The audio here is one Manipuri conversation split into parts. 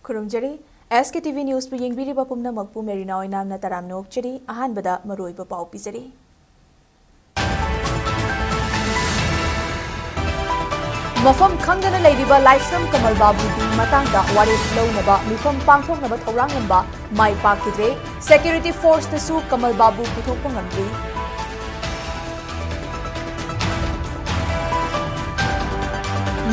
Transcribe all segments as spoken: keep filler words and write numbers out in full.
ꯈꯨꯔꯨꯝꯖꯔꯤ꯫ ꯑꯦꯁ ꯀꯦ ꯇꯤ ꯚꯤ ꯅ꯭ꯌꯨꯁꯄꯨ ꯌꯦꯡꯕꯤꯔꯤꯕ ꯄꯨꯝꯅꯃꯛꯄꯨ ꯃꯦꯔꯤꯅꯥ ꯑꯣꯏꯅꯥꯝꯅ ꯇꯔꯥꯝꯅ ꯑꯣꯛꯆꯔꯤ꯫ ꯑꯍꯥꯟꯕꯗ ꯃꯔꯨꯑꯣꯏꯕ ꯄꯥꯎ ꯄꯤꯖꯔꯤ꯫ ꯃꯐꯝ ꯈꯪꯗꯅ ꯂꯩꯔꯤꯕ ꯂꯥꯏꯁ꯭ꯔꯝ ꯀꯃꯜ ꯕꯥꯕꯨꯒꯤ ꯃꯇꯥꯡꯗ ꯋꯥꯔꯦꯞ ꯂꯧꯅꯕ ꯃꯤꯐꯝ ꯄꯥꯡꯊꯣꯛꯅꯕ ꯊꯧꯔꯥꯡꯂꯝꯕ ꯃꯥꯏ ꯄꯥꯛꯈꯤꯗ꯭ꯔꯦ꯫ ꯁꯦꯀ꯭ꯌꯨꯔꯤꯇꯤ ꯐꯣꯔꯁꯇꯁꯨ ꯀꯃꯜ ꯕꯥꯕꯨ ꯄꯨꯊꯣꯛꯄ ꯉꯝꯗ꯭ꯔꯤ꯫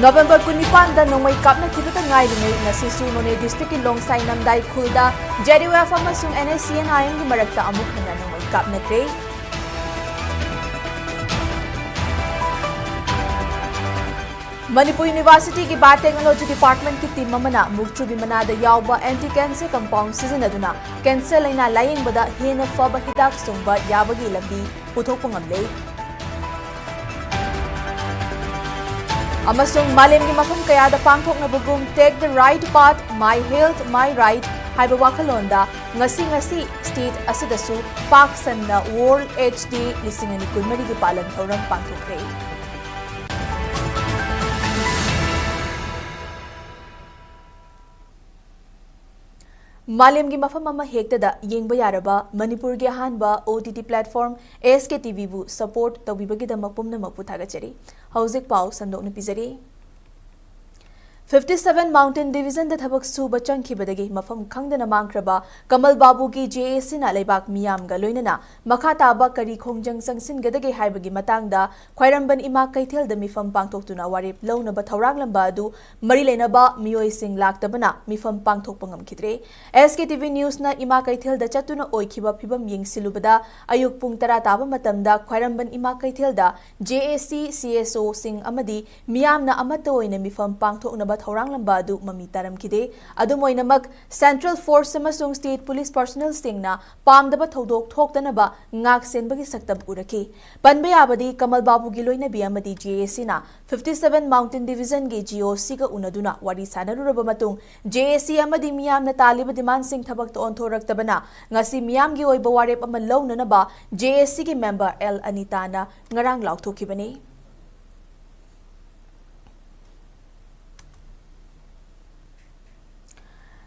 ꯅꯕꯦꯝꯕꯔ ꯀꯨꯟꯅꯤꯄꯥꯟꯗ ꯅꯣꯡꯃꯩ ꯀꯥꯞꯅꯈꯤꯕꯇ ꯉꯥꯏꯔꯤꯉꯩ, ꯉꯁꯤꯁꯨ ꯅꯣꯅꯦ ꯗꯤꯁꯇ꯭ꯔꯤꯛꯀꯤ ꯂꯣꯡꯁꯥꯏ ꯅꯝꯗꯥꯏ ꯈꯨꯜꯗ ꯖꯦ ꯌꯨ ꯑꯦꯐ ꯑꯃꯁꯨꯡ ꯑꯦꯟ ꯑꯦꯁ ꯁꯤ ꯑꯦꯟ ꯑꯥꯏ ꯑꯦꯝꯒꯤ ꯃꯔꯛꯇ ꯑꯃꯨꯛ ꯍꯟꯅ ꯅꯣꯡꯃꯩ ꯀꯥꯞꯅꯈ꯭ꯔꯦ꯫ ꯃꯅꯤꯄꯨꯔ ꯌꯨꯅꯤꯚꯔꯁꯤꯇꯤꯒꯤ ꯕꯥꯏꯑꯣꯇꯦꯛꯅꯣꯂꯣꯖꯤ ꯗꯤꯄꯥꯔꯠꯃꯦꯟꯠꯀꯤ ꯇꯤꯝ ꯑꯃꯅ ꯃꯨꯛꯊ꯭ꯔꯨꯕꯤ ꯃꯅꯥꯗ ꯌꯥꯎꯕ ꯑꯦꯟꯇꯤ ꯀꯦꯟꯁꯔ ꯀꯝꯄꯥꯎꯟ ꯁꯤꯖꯤꯟꯅꯗꯨꯅ ꯀꯦꯟꯁꯔ ꯂꯥꯏꯅꯥ ꯂꯥꯌꯦꯡꯕꯗ ꯍꯦꯟꯅ ꯐꯕ ꯍꯤꯗꯥꯛ ꯁꯨꯡꯕ ꯌꯥꯕꯒꯤ ꯂꯝꯕꯤ ꯄꯨꯊꯣꯛꯄ ꯉꯝꯂꯦ꯫ ꯑꯃꯁꯨꯡ ꯃꯥꯂꯦꯝꯒꯤ ꯃꯐꯝ ꯀꯌꯥꯗ ꯄꯥꯡꯊꯣꯛꯅꯕꯒꯨꯝ Take the Right Path, My Health, My Right ꯍꯥꯏꯕ ꯋꯥꯈꯜꯂꯣꯟꯗ ꯉꯁꯤ ꯉꯁꯤ ꯁ꯭ꯇꯦꯠ ꯑꯁꯤꯗꯁꯨ ꯄꯥꯛ ꯁꯟꯅ World AIDS Day ꯂꯤꯁꯤꯡ ꯑꯅꯤ ꯀꯨꯟꯃꯔꯤꯒꯤ ꯄꯥꯂꯟ ꯊꯧꯔꯝ ꯄꯥꯡꯊꯣꯛꯈ꯭ꯔꯦ꯫ ꯃꯥꯂꯦꯝꯒꯤ ꯃꯐꯝ ꯑꯃ ꯍꯦꯛꯇꯗ ꯌꯦꯡꯕ ꯌꯥꯔꯕ ꯃꯅꯤꯄꯨꯔꯒꯤ ꯑꯍꯥꯟꯕ ꯑꯣ ꯇꯤ ꯇꯤ ꯄ꯭ꯂꯦꯠꯐꯣꯔꯝ ꯑꯦꯁ ꯀꯦ ꯇꯤ ꯚꯤꯕꯨ ꯁꯄꯣꯔꯠ ꯇꯧꯕꯤꯕꯒꯤꯗꯃꯛ ꯄꯨꯝꯅꯃꯛꯄꯨ ꯊꯥꯒꯠꯆꯔꯤ꯫ ꯍꯧꯖꯤꯛ ꯄꯥꯎ ꯁꯟꯗꯣꯛꯅ ꯄꯤꯖꯔꯤ꯫ ꯐꯤꯐꯇꯤ ꯁꯚꯦꯟ ꯃꯥꯎꯟꯇꯦꯟ ꯗꯤꯚꯤꯖꯟꯗ ꯊꯕꯛ ꯁꯨꯕ ꯆꯪꯈꯤꯕꯗꯒꯤ ꯃꯐꯝ ꯈꯪꯗꯅ ꯃꯥꯡꯈ꯭ꯔꯕ ꯀꯃꯜ ꯕꯥꯕꯨꯒꯤ ꯖꯦ ꯑꯦ ꯁꯤꯅ ꯂꯩꯕꯥꯛ ꯃꯤꯌꯥꯝꯒ ꯂꯣꯏꯅꯅ ꯃꯈꯥ ꯇꯥꯕ ꯀꯔꯤ ꯈꯣꯡꯖꯪ ꯆꯪꯁꯤꯟꯒꯗꯒꯦ ꯍꯥꯏꯕꯒꯤ ꯃꯇꯥꯡꯗ ꯈ꯭ꯋꯥꯏꯔꯝꯕꯟ ꯏꯃꯥ ꯀꯩꯊꯦꯜꯗ ꯃꯤꯐꯝ ꯄꯥꯡꯊꯣꯛꯇꯨꯅ ꯋꯥꯔꯦꯞ ꯂꯧꯅꯕ ꯊꯧꯔꯥꯡꯂꯝꯕ ꯑꯗꯨ ꯃꯔꯤ ꯂꯩꯅꯕ ꯃꯤꯑꯣꯏꯁꯤꯡ ꯂꯥꯛꯇꯕꯅ ꯃꯤꯐꯝ ꯄꯥꯡꯊꯣꯛꯄ ꯉꯝꯈꯤꯗ꯭ꯔꯦ꯫ ꯑꯦꯁ ꯀꯦ ꯇꯤ ꯚꯤ ꯅ꯭ꯌꯨꯁꯅ ꯏꯃꯥ ꯀꯩꯊꯦꯜꯗ ꯆꯠꯇꯨꯅ ꯑꯣꯏꯈꯤꯕ ꯐꯤꯕꯝ ꯌꯦꯡꯁꯤꯜꯂꯨꯕꯗ, ꯑꯌꯨꯛ ꯄꯨꯡ ꯇꯔꯥ ꯇꯥꯕ ꯃꯇꯝꯗ ꯈ꯭ꯋꯥꯏꯔꯝꯕꯟ ꯏꯃꯥ ꯀꯩꯊꯦꯜꯗ ꯖꯦ ꯑꯦ ꯁꯤ, ꯁꯤ ꯑꯦꯁ ꯑꯣꯁꯤꯡ ꯑꯃꯗꯤ ꯃꯤꯌꯥꯝꯅ ꯑꯃꯠꯇ ꯑꯣꯏꯅ ꯃꯤꯐꯝ ꯄꯥꯡꯊꯣꯛꯅꯕ ꯊꯧꯔꯥꯡꯂꯝꯕ ꯑꯗꯨ ꯃꯃꯤ ꯇꯥꯔꯝꯈꯤꯗꯦ꯫ ꯑꯗꯨꯝ ꯑꯣꯏꯅꯃꯛ, ꯁꯦꯟꯇ꯭ꯔꯦꯜ ꯐꯣꯔꯁ ꯑꯃꯁꯨꯡ ꯁ꯭ꯇꯦꯠ ꯄꯨꯂꯤꯁ ꯄꯔꯁꯣꯅꯦꯜꯁꯤꯡꯅ ꯄꯥꯝꯗꯕ ꯊꯧꯗꯣꯛ ꯊꯣꯛꯇꯅꯕ ꯉꯥꯛ ꯁꯦꯟꯕꯒꯤ ꯁꯛꯇꯝ ꯎꯔꯛꯈꯤ꯫ ꯄꯟꯕ ꯌꯥꯕꯗꯤ, ꯀꯃꯜ ꯕꯥꯕꯨꯒꯤ ꯂꯣꯏꯅꯕꯤ ꯑꯃꯗꯤ ꯖꯦ ꯑꯦ ꯁꯤꯅ fifty seven mountain ꯗꯤꯚꯤꯖꯟꯒꯤ G O ꯁꯤꯒ ꯎꯅꯗꯨꯅ ꯋꯥꯔꯤ ꯁꯥꯟꯅꯔꯨꯔꯕ ꯃꯇꯨꯡ, ꯖꯦ ꯑꯦ ꯁꯤ ꯑꯃꯗꯤ ꯃꯤꯌꯥꯝꯅ ꯇꯥꯜꯂꯤꯕ ꯗꯤꯃꯥꯟꯁꯤꯡ ꯊꯕꯛꯇ ꯑꯣꯟꯊꯣꯔꯛꯇꯕꯅ ꯉꯁꯤ ꯃꯤꯌꯥꯝꯒꯤ ꯑꯣꯏꯕ ꯋꯥꯔꯦꯞ ꯑꯃ ꯂꯧꯅꯅꯕ ꯖꯦ ꯑꯦ ꯁꯤꯒꯤ ꯃꯦꯝꯕꯔ ꯑꯦꯜ ꯑꯅꯤꯇꯥꯅ ꯉꯔꯥꯡ ꯂꯥꯎꯊꯣꯛꯈꯤꯕꯅꯤ꯫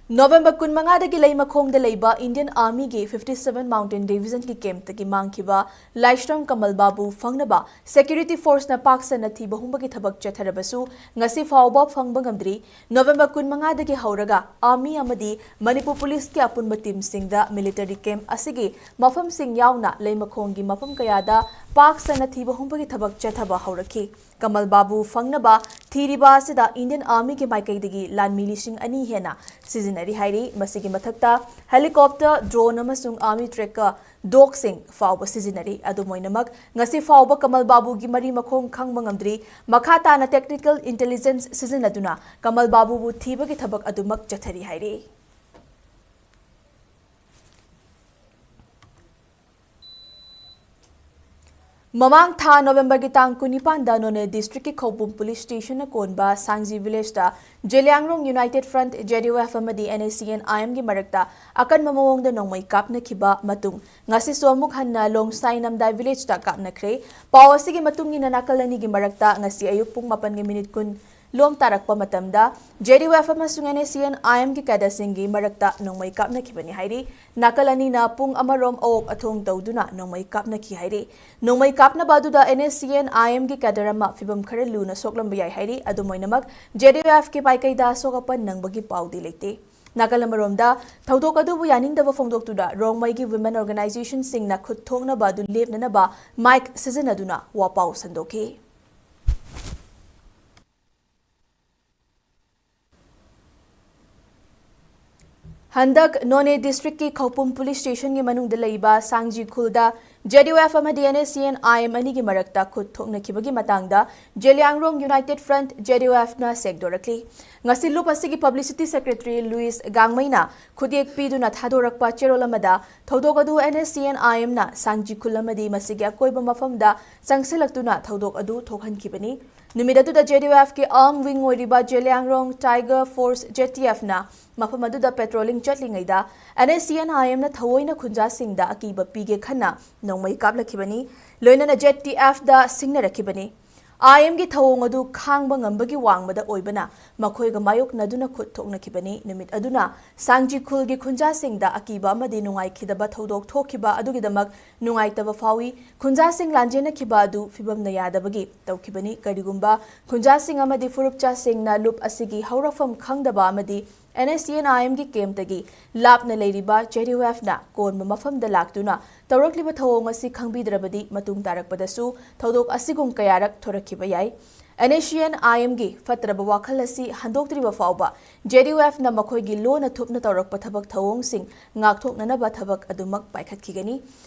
ꯅꯣꯕꯦꯝꯕꯔ ꯀꯨꯟꯃꯉꯥꯗꯒꯤ ꯂꯩꯃꯈꯣꯡꯗ ꯂꯩꯕ Indian Armyꯒꯤ fifty seven Mountain Divisionꯒꯤ campꯇꯒꯤ ꯃꯥꯡꯈꯤꯕ ꯂꯥꯏꯁ꯭ꯔꯝ ꯀꯃꯜ ꯕꯥꯕꯨ ꯐꯪꯅꯕ security forceꯅ ꯄꯥꯛ ꯁꯟꯅ ꯊꯤꯕ ꯍꯨꯝꯕꯒꯤ ꯊꯕꯛ ꯆꯠꯊꯔꯕꯁꯨ ꯉꯁꯤ ꯐꯥꯎꯕ ꯐꯪꯕ ꯉꯝꯗ꯭ꯔꯤ꯫ ꯅꯣꯕꯦꯝꯕꯔ ꯀꯨꯟꯃꯉꯥꯗꯒꯤ ꯍꯧꯔꯒ Army ꯑꯃꯗꯤ ꯃꯅꯤꯄꯨꯔ Policeꯀꯤ ꯑꯄꯨꯟꯕ teamꯁꯤꯡꯗ military camp ꯑꯁꯤꯒꯤ ꯃꯐꯝꯁꯤꯡ ꯌꯥꯎꯅ ꯂꯩꯃꯈꯣꯡꯒꯤ ꯃꯐꯝ ꯀꯌꯥꯗ ꯄꯥꯛ ꯁꯟꯅ ꯊꯤꯕ ꯍꯨꯝꯕꯒꯤ ꯊꯕꯛ ꯆꯠꯊꯕ ꯍꯧꯔꯛꯈꯤ꯫ ꯀꯃꯜ ꯕꯥꯕꯨ ꯐꯪꯅꯕ ꯊꯤꯔꯤꯕ ꯑꯁꯤꯗ Indian Armyꯒꯤ ꯃꯥꯏꯀꯩꯗꯒꯤ ꯂꯥꯟꯃꯤ ꯂꯤꯁꯤꯡ ꯑꯅꯤ ꯍꯦꯟꯅ ꯁꯤꯖꯤꯟꯅꯔꯤ ꯍꯥꯏꯔꯤ꯫ ꯃꯁꯤꯒꯤ ꯃꯊꯛꯇ helicopter, drone ꯑꯃꯁꯨꯡ army tracker, dogꯁꯤꯡ ꯐꯥꯎꯕ ꯁꯤꯖꯤꯟꯅꯔꯤ꯫ ꯑꯗꯨꯝ ꯑꯣꯏꯅꯃꯛ, ꯉꯁꯤ ꯐꯥꯎꯕ ꯀꯃꯜ ꯕꯥꯕꯨꯒꯤ ꯃꯔꯤ ꯃꯈꯣꯡ ꯈꯪꯕ ꯉꯝꯗ꯭ꯔꯤ꯫ ꯃꯈꯥ ꯇꯥꯅ technical intelligence ꯁꯤꯖꯤꯟꯅꯗꯨꯅ ꯀꯃꯜ ꯕꯥꯕꯨꯕꯨ ꯊꯤꯕꯒꯤ ꯊꯕꯛ ꯑꯗꯨꯃꯛ ꯆꯠꯊꯔꯤ ꯍꯥꯏꯔꯤ꯫ ꯃꯃꯥꯡ ꯊꯥ ꯅꯣꯕꯦꯝꯕꯔꯒꯤ ꯇꯥꯡ ꯀꯨꯟꯅꯤꯄꯥꯟꯗ ꯅꯣꯅꯦ districtꯀꯤ ꯈꯧꯄꯨꯝ police stationꯅ ꯀꯣꯟꯕ ꯁꯥꯡꯖꯤ villageꯇ Zeliangrong United Front, J D U F ꯑꯃꯗꯤ N S C N I Mꯒꯤ ꯃꯔꯛꯇ ꯑꯀꯟꯕ ꯃꯑꯣꯡꯗ ꯅꯣꯡꯃꯩ ꯀꯥꯞꯅꯈꯤꯕ ꯃꯇꯨꯡ, ꯉꯁꯤꯁꯨ ꯑꯃꯨꯛ ꯍꯟꯅ ꯂꯣꯡꯁꯥꯏ ꯅꯝꯗꯥꯏ villageꯇ ꯀꯥꯞꯅꯈ꯭ꯔꯦ꯫ ꯄꯥꯎ ꯑꯁꯤꯒꯤ ꯃꯇꯨꯡ ꯏꯟꯅ ꯅꯥꯀꯜ ꯑꯅꯤꯒꯤ ꯃꯔꯛꯇ ꯉꯁꯤ ꯑꯌꯨꯛ ꯄꯨꯡ ꯃꯥꯄꯟꯒꯤ minute ꯀꯨꯟ ꯂꯣꯝ ꯇꯥꯔꯛꯄ ꯃꯇꯝꯗ J D U F ꯑꯃꯁꯨꯡ N S C N I Mꯒꯤ cadreꯁꯤꯡꯒꯤ ꯃꯔꯛꯇ ꯅꯣꯡꯃꯩ ꯀꯥꯞꯅꯈꯤꯕꯅꯤ ꯍꯥꯏꯔꯤ꯫ ꯅꯥꯀꯜ ꯑꯅꯤꯅ ꯄꯨꯡ ꯑꯃꯔꯣꯝ ꯑꯣꯛ ꯑꯊꯣꯡ ꯇꯧꯗꯨꯅ ꯅꯣꯡꯃꯩ ꯀꯥꯞꯅꯈꯤ ꯍꯥꯏꯔꯤ꯫ ꯅꯣꯡꯃꯩ ꯀꯥꯞꯅꯕ ꯑꯗꯨꯗ N S C N I Mꯒꯤ cadre ꯑꯃ ꯐꯤꯚꯝ ꯈꯔ ꯂꯨꯅ ꯁꯣꯛꯂꯝꯕ ꯌꯥꯏ ꯍꯥꯏꯔꯤ꯫ ꯑꯗꯨꯝ ꯑꯣꯏꯅꯃꯛ, J D U Fꯀꯤ ꯃꯥꯏꯀꯩꯗ ꯑꯁꯣꯛ ꯑꯄꯟ ꯅꯪꯕꯒꯤ ꯄꯥꯎꯗꯤ ꯂꯩꯇꯦ꯫ ꯅꯥꯀꯜ ꯑꯃꯔꯣꯝꯗ, ꯊꯧꯗꯣꯛ ꯑꯗꯨꯕꯨ ꯌꯥꯅꯤꯡꯗꯕ ꯐꯣꯡꯗꯣꯛꯇꯨꯅ ꯔꯣꯡꯃꯩꯒꯤ women organizationꯁꯤꯡꯅ ꯈꯨꯠ ꯊꯣꯛꯅꯕ ꯑꯗꯨ ꯂꯦꯞꯅꯅꯕ mic ꯁꯤꯖꯤꯟꯅꯗꯨꯅ ꯋꯥꯄꯥꯎ ꯁꯟꯗꯣꯛꯈꯤ꯫ ꯍꯟꯗꯛ ꯅꯣꯅꯦ districtꯀꯤ ꯈꯧꯄꯨꯝ police stationꯒꯤ ꯃꯅꯨꯡꯗ ꯂꯩꯕ ꯁꯥꯡꯖꯤ ꯈꯨꯜꯗ J D U F ꯑꯃꯗꯤ N S C N I M ꯑꯅꯤꯒꯤ ꯃꯔꯛꯇ ꯈꯨꯠ ꯊꯣꯛꯅꯈꯤꯕꯒꯤ ꯃꯇꯥꯡꯗ Zeliangrong United Front, J D U Fꯅ ꯁꯦꯡꯗꯣꯔꯛꯂꯤ꯫ ꯉꯁꯤ ꯂꯨꯞ ꯑꯁꯤꯒꯤ publicity secretary ꯂꯨꯏꯁ ꯒꯥꯡꯃꯩꯅ ꯈꯨꯠꯌꯦꯛ ꯄꯤꯗꯨꯅ ꯊꯥꯗꯣꯔꯛꯄ ꯆꯦꯔꯣꯜ ꯑꯃꯗ, ꯊꯧꯗꯣꯛ ꯑꯗꯨ N S C N I Mꯅ ꯁꯥꯡꯖꯤ ꯈꯨꯜ ꯑꯃꯗꯤ ꯃꯁꯤꯒꯤ ꯑꯀꯣꯏꯕ ꯃꯐꯝꯗ ꯆꯪꯁꯤꯜꯂꯛꯇꯨꯅ ꯊꯧꯗꯣꯛ ꯑꯗꯨ ꯊꯣꯛꯍꯟꯈꯤꯕꯅꯤ꯫ ꯅꯨꯃꯤꯠ ꯑꯗꯨꯗ J D U Fꯀꯤ arm wing ꯑꯣꯏꯔꯤꯕ Zeliangrong Tiger Force, J T Fꯅ ꯃꯐꯝ ꯑꯗꯨꯗ patrolling ꯆꯠꯂꯤꯉꯩꯗ N S C N I Mꯅ ꯊꯑꯣꯏꯅ ꯈꯨꯟꯖꯥꯁꯤꯡꯗ ꯑꯀꯤꯕ ꯄꯤꯒꯦ ꯈꯟꯅ ꯅꯣꯡꯃꯩ ꯀꯥꯞꯂꯛꯈꯤꯕꯅꯤ꯫ ꯂꯣꯏꯅꯅ J T Fꯗ ꯁꯤꯡꯅꯔꯛꯈꯤꯕꯅꯤ꯫ ꯑꯥꯏ ꯑꯦꯝꯒꯤ ꯊꯧꯑꯣꯡ ꯑꯗꯨ ꯈꯥꯡꯕ ꯉꯝꯕꯒꯤ ꯋꯥꯡꯃꯗ ꯑꯣꯏꯕꯅ ꯃꯈꯣꯏꯒ ꯃꯥꯌꯣꯛꯅꯗꯨꯅ ꯈꯨꯠ ꯊꯣꯛꯅꯈꯤꯕꯅꯤ꯫ ꯅꯨꯃꯤꯠ ꯑꯗꯨꯅ ꯁꯥꯡꯖꯤ ꯈꯨꯜꯒꯤ ꯈꯨꯟꯖꯥꯁꯤꯡꯗ ꯑꯀꯤꯕ ꯑꯃꯗꯤ ꯅꯨꯡꯉꯥꯏꯈꯤꯗꯕ ꯊꯧꯗꯣꯛ ꯊꯣꯛꯈꯤꯕ ꯑꯗꯨꯒꯤꯗꯃꯛ ꯅꯨꯡꯉꯥꯏꯇꯕ ꯐꯥꯎꯏ꯫ ꯈꯨꯟꯖꯥꯁꯤꯡ ꯂꯥꯟꯖꯦꯟꯅꯈꯤꯕ ꯑꯗꯨ ꯐꯤꯕꯝꯅ ꯌꯥꯗꯕꯒꯤ ꯇꯧꯈꯤꯕꯅꯤ꯫ ꯀꯔꯤꯒꯨꯝꯕ ꯈꯨꯟꯖꯥꯁꯤꯡ ꯑꯃꯗꯤ ꯐꯨꯔꯨꯞꯆꯥꯁꯤꯡꯅ ꯂꯨꯞ ꯑꯁꯤꯒꯤ ꯍꯧꯔꯛꯐꯝ ꯈꯪꯗꯕ ꯑꯃꯗꯤ ꯑꯦꯟ ꯑꯦꯁ ꯁꯤ ꯑꯦꯟ ꯑꯥꯏ ꯑꯦꯝꯒꯤ ꯀꯦꯝꯇꯒꯤ ꯂꯥꯞꯅ ꯂꯩꯔꯤꯕ ꯖꯦ ꯗꯤ ꯌꯨ ꯑꯦꯐꯅ ꯀꯣꯟꯕ ꯃꯐꯝꯗ ꯂꯥꯛꯇꯨꯅ ꯇꯧꯔꯛꯂꯤꯕ ꯊꯧꯑꯣꯡ ꯑꯁꯤ ꯈꯪꯕꯤꯗ꯭ꯔꯕꯗꯤ ꯃꯇꯨꯡ ꯇꯥꯔꯛꯄꯗꯁꯨ ꯊꯧꯗꯣꯛ ꯑꯁꯤꯒꯨꯝ ꯀꯌꯥꯔꯛ ꯊꯣꯔꯛꯈꯤꯕ ꯌꯥꯏ꯫ ꯑꯦꯟ ꯑꯦꯁ ꯁꯤ ꯑꯦꯟ ꯑꯥꯏ ꯑꯦꯝꯒꯤ ꯐꯠꯇ꯭ꯔꯕ ꯋꯥꯈꯜ ꯑꯁꯤ ꯍꯟꯗꯣꯛꯇ꯭ꯔꯤꯕ ꯐꯥꯎꯕ ꯖꯦ ꯗꯤ ꯌꯨ ꯑꯦꯐꯅ ꯃꯈꯣꯏꯒꯤ ꯂꯣꯟꯅ ꯊꯨꯞꯅ ꯇꯧꯔꯛꯄ ꯊꯕꯛ ꯊꯧꯑꯣꯡꯁꯤꯡ ꯉꯥꯛꯊꯣꯛꯅꯅꯕ ꯊꯕꯛ ꯑꯗꯨꯃꯛ ꯄꯥꯏꯈꯠꯈꯤꯒꯅꯤ꯫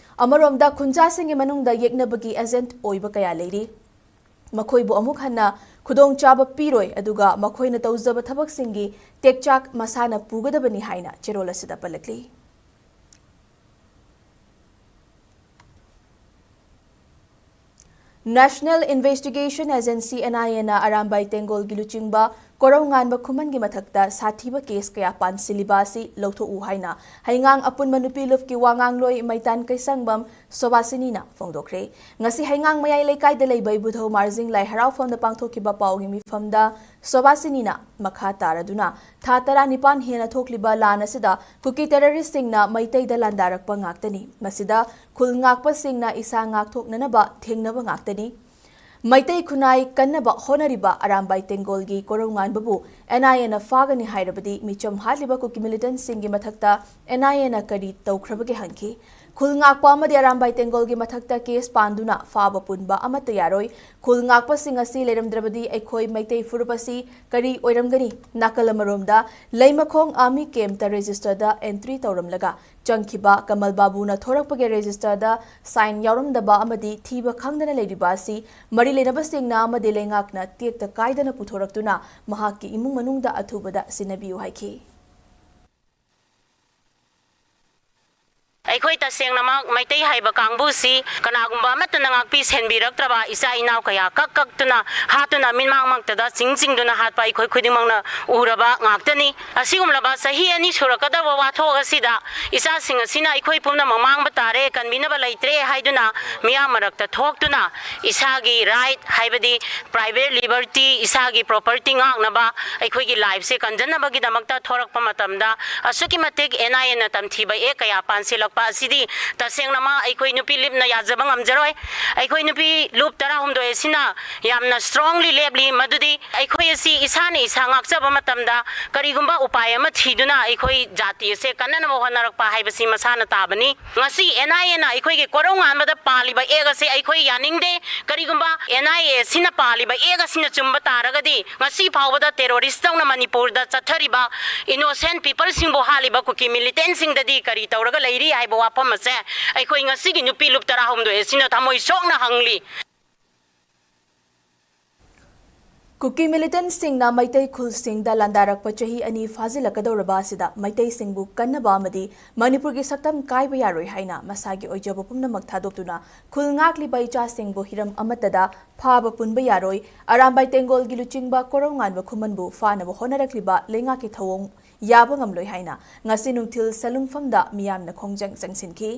ꯑꯃꯔꯣꯝꯗ ꯈꯨꯟꯖꯥꯁꯤꯡꯒꯤ ꯃꯅꯨꯡꯗ ꯌꯦꯛꯅꯕꯒꯤ ꯑꯦꯖꯦꯟꯠ ꯑꯣꯏꯕ ꯀꯌꯥ ꯂꯩꯔꯤ꯫ ꯃꯈꯣꯏꯕꯨ ꯑꯃꯨꯛ ꯍꯟꯅ ꯈꯨꯗꯣꯡꯆꯥꯕ ꯄꯤꯔꯣꯏ, ꯑꯗꯨꯒ ꯃꯈꯣꯏꯅ ꯇꯧꯖꯕ ꯊꯕꯛꯁꯤꯡꯒꯤ ꯇꯦꯛꯆꯥꯛ ꯃꯁꯥꯅ ꯄꯨꯒꯗꯕꯅꯤ ꯍꯥꯏꯅ ꯆꯦꯔꯣꯜ ꯑꯁꯤꯗ ꯄꯜꯂꯛꯂꯤ꯫ National Investigation Agency, N I A ꯅ ꯑꯔꯥꯝꯕꯥꯏ ꯇꯦꯡꯒꯣꯜꯒꯤ ꯂꯨꯆꯤꯡꯕ ꯀꯣꯔꯧꯉꯥꯟꯕ ꯈꯨꯃꯟꯒꯤ ꯃꯊꯛꯇ ꯁꯥꯊꯤꯕ ꯀꯦꯁ ꯀꯌꯥ ꯄꯥꯟꯁꯤꯜꯂꯤꯕ ꯑꯁꯤ ꯂꯧꯊꯣꯛꯎ ꯍꯥꯏꯅ ꯍꯩꯉꯥꯡ ꯑꯄꯨꯟꯕ ꯅꯨꯄꯤ ꯂꯨꯞꯀꯤ ꯋꯥꯉꯥꯡꯂꯣꯏ ꯃꯩꯇꯥꯟ ꯀꯩꯁꯪꯕꯝ ꯁꯣꯕꯥꯁꯤꯅꯤꯅ ꯐꯣꯡꯗꯣꯛꯈ꯭ꯔꯦ꯫ ꯉꯁꯤ ꯍꯩꯉꯥꯡ ꯃꯌꯥꯏ ꯂꯩꯀꯥꯏꯗ ꯂꯩꯕ ꯏꯕꯨꯙꯧ ꯃꯥꯔꯖꯤꯡ ꯂꯥꯏ ꯍꯔꯥꯎꯐꯝꯗ ꯄꯥꯡꯊꯣꯛꯈꯤꯕ ꯄꯥꯎꯒꯤ ꯃꯤꯐꯝꯗ ꯁꯣꯕꯥꯁꯤꯅꯤꯅ ꯃꯈꯥ ꯇꯥꯔꯗꯨꯅ ꯊꯥ ꯇꯔꯥꯅꯤꯄꯥꯟ ꯍꯦꯟꯅ ꯊꯣꯛꯂꯤꯕ ꯂꯥꯟ ꯑꯁꯤꯗ ꯀꯨꯀꯤ ꯇꯦꯔꯣꯔꯤꯁꯁꯤꯡꯅ ꯃꯩꯇꯩꯗ ꯂꯥꯟꯗꯥꯔꯛꯄ ꯉꯥꯛꯇꯅꯤ꯫ ꯃꯁꯤꯗ ꯈꯨꯜ ꯉꯥꯛꯄꯁꯤꯡꯅ ꯏꯁꯥ ꯉꯥꯛꯊꯣꯛꯅꯅꯕ ꯊꯦꯡꯅꯕ ꯉꯥꯛꯇꯅꯤ꯫ ꯃꯩꯇꯩ ꯈꯨꯟꯅꯥꯏ ꯀꯟꯅꯕ ꯍꯣꯠꯅꯔꯤꯕ ꯑꯔꯥꯝꯕꯥꯏ ꯇꯦꯡꯒꯣꯜꯒꯤ ꯀꯣꯔꯧꯉꯥꯟꯕꯕꯨ N I A ꯅ ꯐꯥꯒꯅꯤ ꯍꯥꯏꯔꯕꯗꯤ ꯃꯤꯆꯝ ꯍꯥꯠꯂꯤꯕ ꯀꯨꯀꯤ militantꯁꯤꯡꯒꯤ ꯃꯊꯛꯇ N I A ꯅ ꯀꯔꯤ ꯇꯧꯈ꯭ꯔꯕꯒꯦ ꯍꯪꯈꯤ꯫ ꯈꯨꯜ ꯉꯥꯛꯄ ꯑꯃꯗꯤ ꯑꯔꯥꯝꯕꯥꯏ ꯇꯦꯡꯒꯣꯜꯒꯤ ꯃꯊꯛꯇ ꯀꯦꯁ ꯄꯥꯟꯗꯨꯅ ꯐꯥꯕ ꯄꯨꯟꯕ ꯑꯃꯠꯇ ꯌꯥꯔꯣꯏ꯫ ꯈꯨꯜ ꯉꯥꯛꯄꯁꯤꯡ ꯑꯁꯤ ꯂꯩꯔꯝꯗ꯭ꯔꯕꯗꯤ ꯑꯩꯈꯣꯏ ꯃꯩꯇꯩ ꯐꯨꯔꯨꯞ ꯑꯁꯤ ꯀꯔꯤ ꯑꯣꯏꯔꯝꯒꯅꯤ? ꯅꯥꯀꯜ ꯑꯃꯔꯣꯝꯗ ꯂꯩꯃꯈꯣꯡ army campꯇ registerꯗ entry ꯇꯧꯔꯝꯂꯒ ꯆꯪꯈꯤꯕ ꯀꯃꯜ ꯕꯥꯕꯨꯅ ꯊꯣꯔꯛꯄꯒꯤ registerꯗ sign ꯌꯥꯎꯔꯝꯗꯕ ꯑꯃꯗꯤ ꯊꯤꯕ ꯈꯪꯗꯅ ꯂꯩꯔꯤꯕ ꯑꯁꯤ ꯃꯔꯤ ꯂꯩꯅꯕꯁꯤꯡꯅ ꯑꯃꯗꯤ ꯂꯩꯉꯥꯛꯅ ꯇꯦꯛꯇ ꯀꯥꯏꯗꯅ ꯄꯨꯊꯣꯔꯛꯇꯨꯅ ꯃꯍꯥꯛꯀꯤ ꯏꯃꯨꯡ ꯃꯅꯨꯡꯗ ꯑꯊꯨꯕꯗ ꯁꯤꯟꯅꯕꯤꯌꯨ ꯍꯥꯏꯈꯤ꯫ ꯑꯩꯈꯣꯏ ꯇꯁꯦꯡꯅꯃꯛ ꯃꯩꯇꯩ ꯍꯥꯏꯕ ꯀꯥꯡꯕꯨꯁꯤ ꯀꯅꯥꯒꯨꯝꯕ ꯑꯃꯠꯇꯅ ꯉꯥꯛꯄꯤ ꯁꯦꯟꯕꯤꯔꯛꯇ꯭ꯔꯕ, ꯏꯆꯥ ꯏꯅꯥꯎ ꯀꯌꯥ ꯀꯛ ꯀꯛꯇꯨꯅ ꯍꯥꯠꯇꯨꯅ ꯃꯤꯠꯃꯥꯡꯃꯛꯇꯗ ꯆꯤꯡ ꯆꯤꯡꯗꯨꯅ ꯍꯥꯠꯄ ꯑꯩꯈꯣꯏ ꯈꯨꯗꯤꯡꯃꯛꯅ ꯎꯔꯕ ꯉꯥꯛꯇꯅꯤ꯫ ꯑꯁꯤꯒꯨꯝꯂꯕ ꯆꯍꯤ ꯑꯅꯤ ꯁꯨꯔꯛꯀꯗꯧꯕ ꯋꯥꯊꯣꯛ ꯑꯁꯤꯗ ꯏꯆꯥꯁꯤꯡ ꯑꯁꯤꯅ ꯑꯩꯈꯣꯏ ꯄꯨꯝꯅꯃꯛ ꯃꯥꯡꯕ ꯇꯥꯔꯦ, ꯀꯟꯕꯤꯅꯕ ꯂꯩꯇ꯭ꯔꯦ ꯍꯥꯏꯗꯨꯅ ꯃꯤꯌꯥꯝ ꯃꯔꯛꯇ ꯊꯣꯛꯇꯨꯅ ꯏꯁꯥꯒꯤ right ꯍꯥꯏꯕꯗꯤ private liberty, ꯏꯁꯥꯒꯤ property ꯉꯥꯛꯅꯕ, ꯑꯩꯈꯣꯏꯒꯤ lifeꯁꯦ ꯀꯟꯖꯅꯕꯒꯤꯗꯃꯛꯇ ꯊꯣꯔꯛꯄ ꯃꯇꯝꯗ ꯑꯁꯨꯛꯀꯤ ꯃꯇꯤꯛ NIAꯅ ꯇꯝꯊꯤꯕ act ꯀꯌꯥ ꯄꯥꯟꯁꯤꯜꯂꯛꯄ ꯑꯁꯤꯗꯤ ꯇꯁꯦꯡꯅꯃꯛ ꯑꯩꯈꯣꯏ ꯅꯨꯄꯤ ꯂꯨꯞꯅ ꯌꯥꯖꯕ ꯉꯝꯖꯔꯣꯏ꯫ ꯑꯩꯈꯣꯏ ꯅꯨꯄꯤ ꯂꯨꯞ ꯇꯔꯥꯍꯨꯝꯗꯣꯏ ꯑꯁꯤꯅ ꯌꯥꯝꯅ strongly ꯂꯦꯞꯂꯤ, ꯃꯗꯨꯗꯤ ꯑꯩꯈꯣꯏ ꯑꯁꯤ ꯏꯁꯥꯅ ꯏꯁꯥ ꯉꯥꯛꯆꯕ ꯃꯇꯝꯗ ꯀꯔꯤꯒꯨꯝꯕ ꯎꯄꯥꯏ ꯑꯃ ꯊꯤꯗꯨꯅ ꯑꯩꯈꯣꯏ ꯖꯥꯇꯤ ꯑꯁꯦ ꯀꯟꯅꯅꯕ ꯍꯣꯠꯅꯔꯛꯄ ꯍꯥꯏꯕꯁꯤ ꯃꯁꯥꯅ ꯇꯥꯕꯅꯤ꯫ ꯉꯁꯤ NIAꯅ ꯑꯩꯈꯣꯏꯒꯤ ꯀꯣꯔꯧ ꯉꯥꯟꯕꯗ ꯄꯥꯜꯂꯤꯕ act ꯑꯁꯦ ꯑꯩꯈꯣꯏ ꯌꯥꯅꯤꯡꯗꯦ꯫ ꯀꯔꯤꯒꯨꯝꯕ NIA ꯑꯁꯤꯅ ꯄꯥꯜꯂꯤꯕ act ꯑꯁꯤꯅ ꯆꯨꯝꯕ ꯇꯥꯔꯒꯗꯤ ꯉꯁꯤ ꯐꯥꯎꯕꯗ terrorist ꯇꯧꯅ ꯃꯅꯤꯄꯨꯔꯗ ꯆꯠꯊꯔꯤꯕ innocent peopleꯁꯤꯡꯕꯨ ꯍꯥꯠꯂꯤꯕ ꯀꯨꯀꯤ militantꯁꯤꯡꯗꯗꯤ ꯀꯔꯤ ꯇꯧꯔꯒ ꯂꯩꯔꯤ ꯍꯥꯏꯕ ꯋꯥꯐꯝ ꯑꯁꯦ ꯑꯩꯈꯣꯏ ꯉꯁꯤꯒꯤ ꯅꯨꯄꯤ ꯂꯨꯞ ꯇꯔꯥꯍꯨꯝꯗꯣꯏ ꯑꯁꯤꯅ ꯊꯃꯣꯏ ꯁꯣꯛꯅ ꯍꯪꯂꯤ꯫ ꯀꯨꯀꯤ militantꯁꯤꯡꯅ ꯃꯩꯇꯩ ꯈꯨꯜꯁꯤꯡꯗ ꯂꯥꯟꯗꯥꯔꯛꯄ ꯆꯍꯤ ꯑꯅꯤ ꯐꯥꯖꯤꯜꯂꯛꯀꯗꯧꯔꯕ ꯑꯁꯤꯗ ꯃꯩꯇꯩꯁꯤꯡꯕꯨ ꯀꯟꯅꯕ ꯑꯃꯗꯤ ꯃꯅꯤꯄꯨꯔꯒꯤ ꯁꯛꯇꯝ ꯀꯥꯏꯕ ꯌꯥꯔꯣꯏ ꯍꯥꯏꯅ ꯃꯁꯥꯒꯤ ꯑꯣꯏꯖꯕ ꯄꯨꯝꯅꯃꯛ ꯊꯥꯗꯣꯛꯇꯨꯅ ꯈꯨꯜ ꯉꯥꯛꯂꯤꯕ ꯏꯆꯥꯁꯤꯡꯕꯨ ꯍꯤꯔꯝ ꯑꯃꯠꯇꯗ ꯐꯥꯕ ꯄꯨꯟꯕ ꯌꯥꯔꯣꯏ, ꯑꯔꯥꯝꯕꯥꯏ ꯇꯦꯡꯒꯣꯜꯒꯤ ꯂꯨꯆꯤꯡꯕ ꯀꯣꯔꯧꯉꯥꯟꯕ ꯈꯨꯃꯟꯕꯨ ꯐꯥꯅꯕ ꯍꯣꯠꯅꯔꯛꯂꯤꯕ ꯂꯩꯉꯥꯛꯀꯤ ꯊꯧꯑꯣꯡ ꯌꯥꯕ ꯉꯝꯂꯣꯏ ꯍꯥꯏꯅ ꯉꯁꯤ ꯅꯨꯡꯊꯤꯜ ꯁꯂꯨꯡꯐꯝꯗ ꯃꯤꯌꯥꯝꯅ ꯈꯣꯡꯖꯪ ꯆꯪꯁꯤꯟꯈꯤ꯫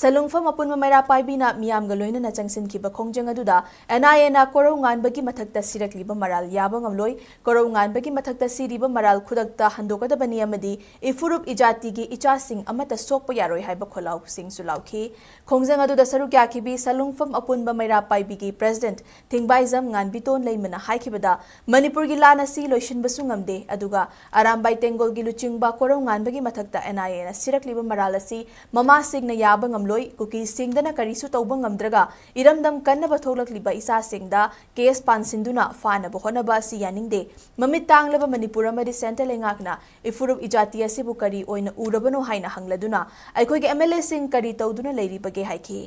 ꯁꯂꯨꯡꯐꯝ ꯑꯄꯨꯟꯕ ꯃꯩꯔꯥ ꯄꯥꯏꯕꯤꯅ ꯃꯤꯌꯥꯝꯒ ꯂꯣꯏꯅꯅ ꯆꯪꯁꯤꯟꯈꯤꯕ ꯈꯣꯡꯖꯪ ꯑꯗꯨꯗ NIAꯅ ꯀꯣꯔꯧ ꯉꯥꯟꯕꯒꯤ ꯃꯊꯛꯇ ꯁꯤꯔꯛꯂꯤꯕ ꯃꯔꯥꯜ ꯌꯥꯕ ꯉꯝꯂꯣꯏ, ꯀꯣꯔꯧ ꯉꯥꯟꯕꯒꯤ ꯃꯊꯛꯇ ꯁꯤꯔꯤꯕ ꯃꯔꯥꯜ ꯈꯨꯗꯛꯇ ꯍꯟꯗꯣꯛꯀꯗꯕꯅꯤ ꯑꯃꯗꯤ ꯏꯐꯨꯔꯨꯞ ꯏꯖꯥꯇꯤꯒꯤ ꯏꯆꯥꯁꯤꯡ ꯑꯃꯠꯇ ꯁꯣꯛꯄ ꯌꯥꯔꯣꯏ ꯍꯥꯏꯕ ꯈꯣꯜꯂꯥꯎꯁꯤꯡꯁꯨ ꯂꯥꯎꯈꯤ꯫ ꯈꯣꯡꯖꯪ ꯑꯗꯨꯗ ꯁꯔꯨꯛ ꯌꯥꯈꯤꯕꯤ ꯁꯂꯨꯡꯐꯝ ꯑꯄꯨꯟꯕ ꯃꯩꯔꯥ ꯄꯥꯏꯕꯤꯒꯤ president ꯊꯤꯡꯕꯥꯏꯖꯝ ꯉꯥꯟꯕꯤꯇꯣꯟ ꯂꯩꯃꯅ ꯍꯥꯏꯈꯤꯕꯗ, ꯃꯅꯤꯄꯨꯔꯒꯤ ꯂꯥꯟ ꯑꯁꯤ ꯂꯣꯏꯁꯤꯟꯕꯁꯨ ꯉꯝꯗꯦ, ꯑꯗꯨꯒ ꯑꯔꯥꯝꯕꯥꯏ ꯇꯦꯡꯒꯣꯜꯒꯤ ꯂꯨꯆꯤꯡꯕ ꯀꯣꯔꯧ ꯉꯥꯟꯕꯒꯤ ꯃꯊꯛꯇ NIAꯅ ꯁꯤꯔꯛꯂꯤꯕ ꯃꯔꯥꯜ ꯑꯁꯤ ꯃꯃꯥꯁꯤꯡꯅ ꯌꯥꯕ ꯉꯝꯂꯣꯏ꯫ ꯀꯨꯀꯤꯁꯤꯡꯗꯅ ꯀꯔꯤꯁꯨ ꯇꯧꯕ ꯉꯝꯗ꯭ꯔꯒ ꯏꯔꯝꯗꯝ ꯀꯟꯅꯕ ꯊꯣꯛꯂꯛꯂꯤꯕ ꯏꯆꯥꯁꯤꯡꯗ case ꯄꯥꯟꯁꯤꯟꯗꯨꯅ ꯐꯥꯅꯕ ꯍꯣꯠꯅꯕ ꯑꯁꯤ ꯌꯥꯅꯤꯡꯗꯦ꯫ ꯃꯃꯤꯠ ꯇꯥꯡꯂꯕ ꯃꯅꯤꯄꯨꯔ ꯑꯃꯗꯤ central ꯂꯩꯉꯥꯛꯅ ꯏꯐꯨꯔꯨꯞ ꯏꯖꯥꯇꯤ ꯑꯁꯤꯕꯨ ꯀꯔꯤ ꯑꯣꯏꯅ ꯎꯔꯕꯅꯣ ꯍꯥꯏꯅ ꯍꯪꯂꯗꯨꯅ ꯑꯩꯈꯣꯏꯒꯤ MLAꯁꯤꯡ ꯀꯔꯤ ꯇꯧꯗꯨꯅ ꯂꯩꯔꯤꯕꯒꯦ ꯍꯥꯏꯈꯤ꯫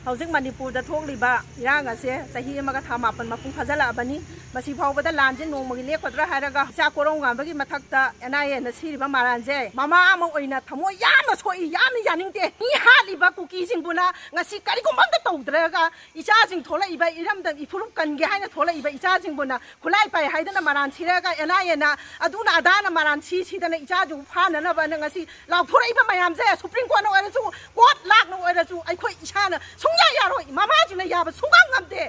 ꯍꯧꯖꯤꯛ ꯃꯅꯤꯄꯨꯔꯗ ꯊꯣꯛꯂꯤꯕ ꯏꯔꯥꯡ ꯑꯁꯦ ꯆꯍꯤ ꯑꯃꯒ ꯊꯥ ꯃꯥꯄꯟ ꯃꯄꯨꯡ ꯐꯥꯖꯤꯜꯂꯛꯑꯕꯅꯤ꯫ ꯃꯁꯤ ꯐꯥꯎꯕꯗ ꯂꯥꯟꯁꯦ ꯅꯣꯡꯃꯒꯤ ꯂꯦꯞꯀꯗ꯭ꯔꯥ ꯍꯥꯏꯔꯒ ꯏꯆꯥ ꯀꯣꯔꯧꯉꯥꯟꯕꯒꯤ ꯃꯊꯛꯇ ꯑꯦꯟ ꯑꯥꯏ ꯑꯦꯅ ꯁꯤꯔꯤꯕ ꯃꯔꯥꯟꯁꯦ ꯃꯃꯥ ꯑꯃ ꯑꯣꯏꯅ ꯊꯃꯣꯏ ꯌꯥꯝꯅ ꯁꯣꯛꯏ, ꯌꯥꯝꯅ ꯌꯥꯅꯤꯡꯗꯦ꯫ ꯃꯤ ꯍꯥꯠꯂꯤꯕ ꯀꯨꯀꯤꯁꯤꯡꯕꯨꯅ ꯉꯁꯤ ꯀꯔꯤꯒꯨꯝꯕ ꯑꯝꯇ ꯇꯧꯗ꯭ꯔꯒ ꯏꯆꯥꯁꯤꯡ ꯊꯣꯛꯂꯛꯏꯕ ꯏꯔꯝꯗꯝ ꯏꯐꯨꯔꯨꯞ ꯀꯟꯒꯦ ꯍꯥꯏꯅ ꯊꯣꯛꯂꯛꯏꯕ ꯏꯆꯥꯁꯤꯡꯕꯨꯅ ꯈꯨꯠꯂꯥꯏ ꯄꯥꯏ ꯍꯥꯏꯗꯅ ꯃꯔꯥꯟ ꯁꯤꯔꯒ ꯑꯦꯟ ꯑꯥꯏ ꯑꯦꯅ ꯑꯗꯨꯅ ꯑꯗꯥꯅ ꯃꯔꯥꯟ ꯁꯤ ꯁꯤꯗꯅ ꯏꯆꯥꯁꯤꯡ ꯐꯥꯅꯅꯕꯅ ꯉꯁꯤ ꯂꯥꯎꯊꯣꯔꯛꯏꯕ ꯃꯌꯥꯝꯁꯦ ꯁꯨꯄ꯭ꯔꯤꯝ ꯀꯣꯔꯠꯅ ꯑꯣꯏꯔꯁꯨ, ꯀꯣꯔꯠ ꯂꯥꯛꯅ ꯑꯣꯏꯔꯁꯨ ꯑꯩꯈꯣꯏ ꯏꯁꯥꯅ ꯁꯨꯡꯌꯥ ꯌꯥꯔꯣꯏ꯫ ꯃꯃꯥꯁꯤꯡꯅ ꯌꯥꯕ ꯁꯨꯡꯉꯝ ꯉꯝꯗꯦ꯫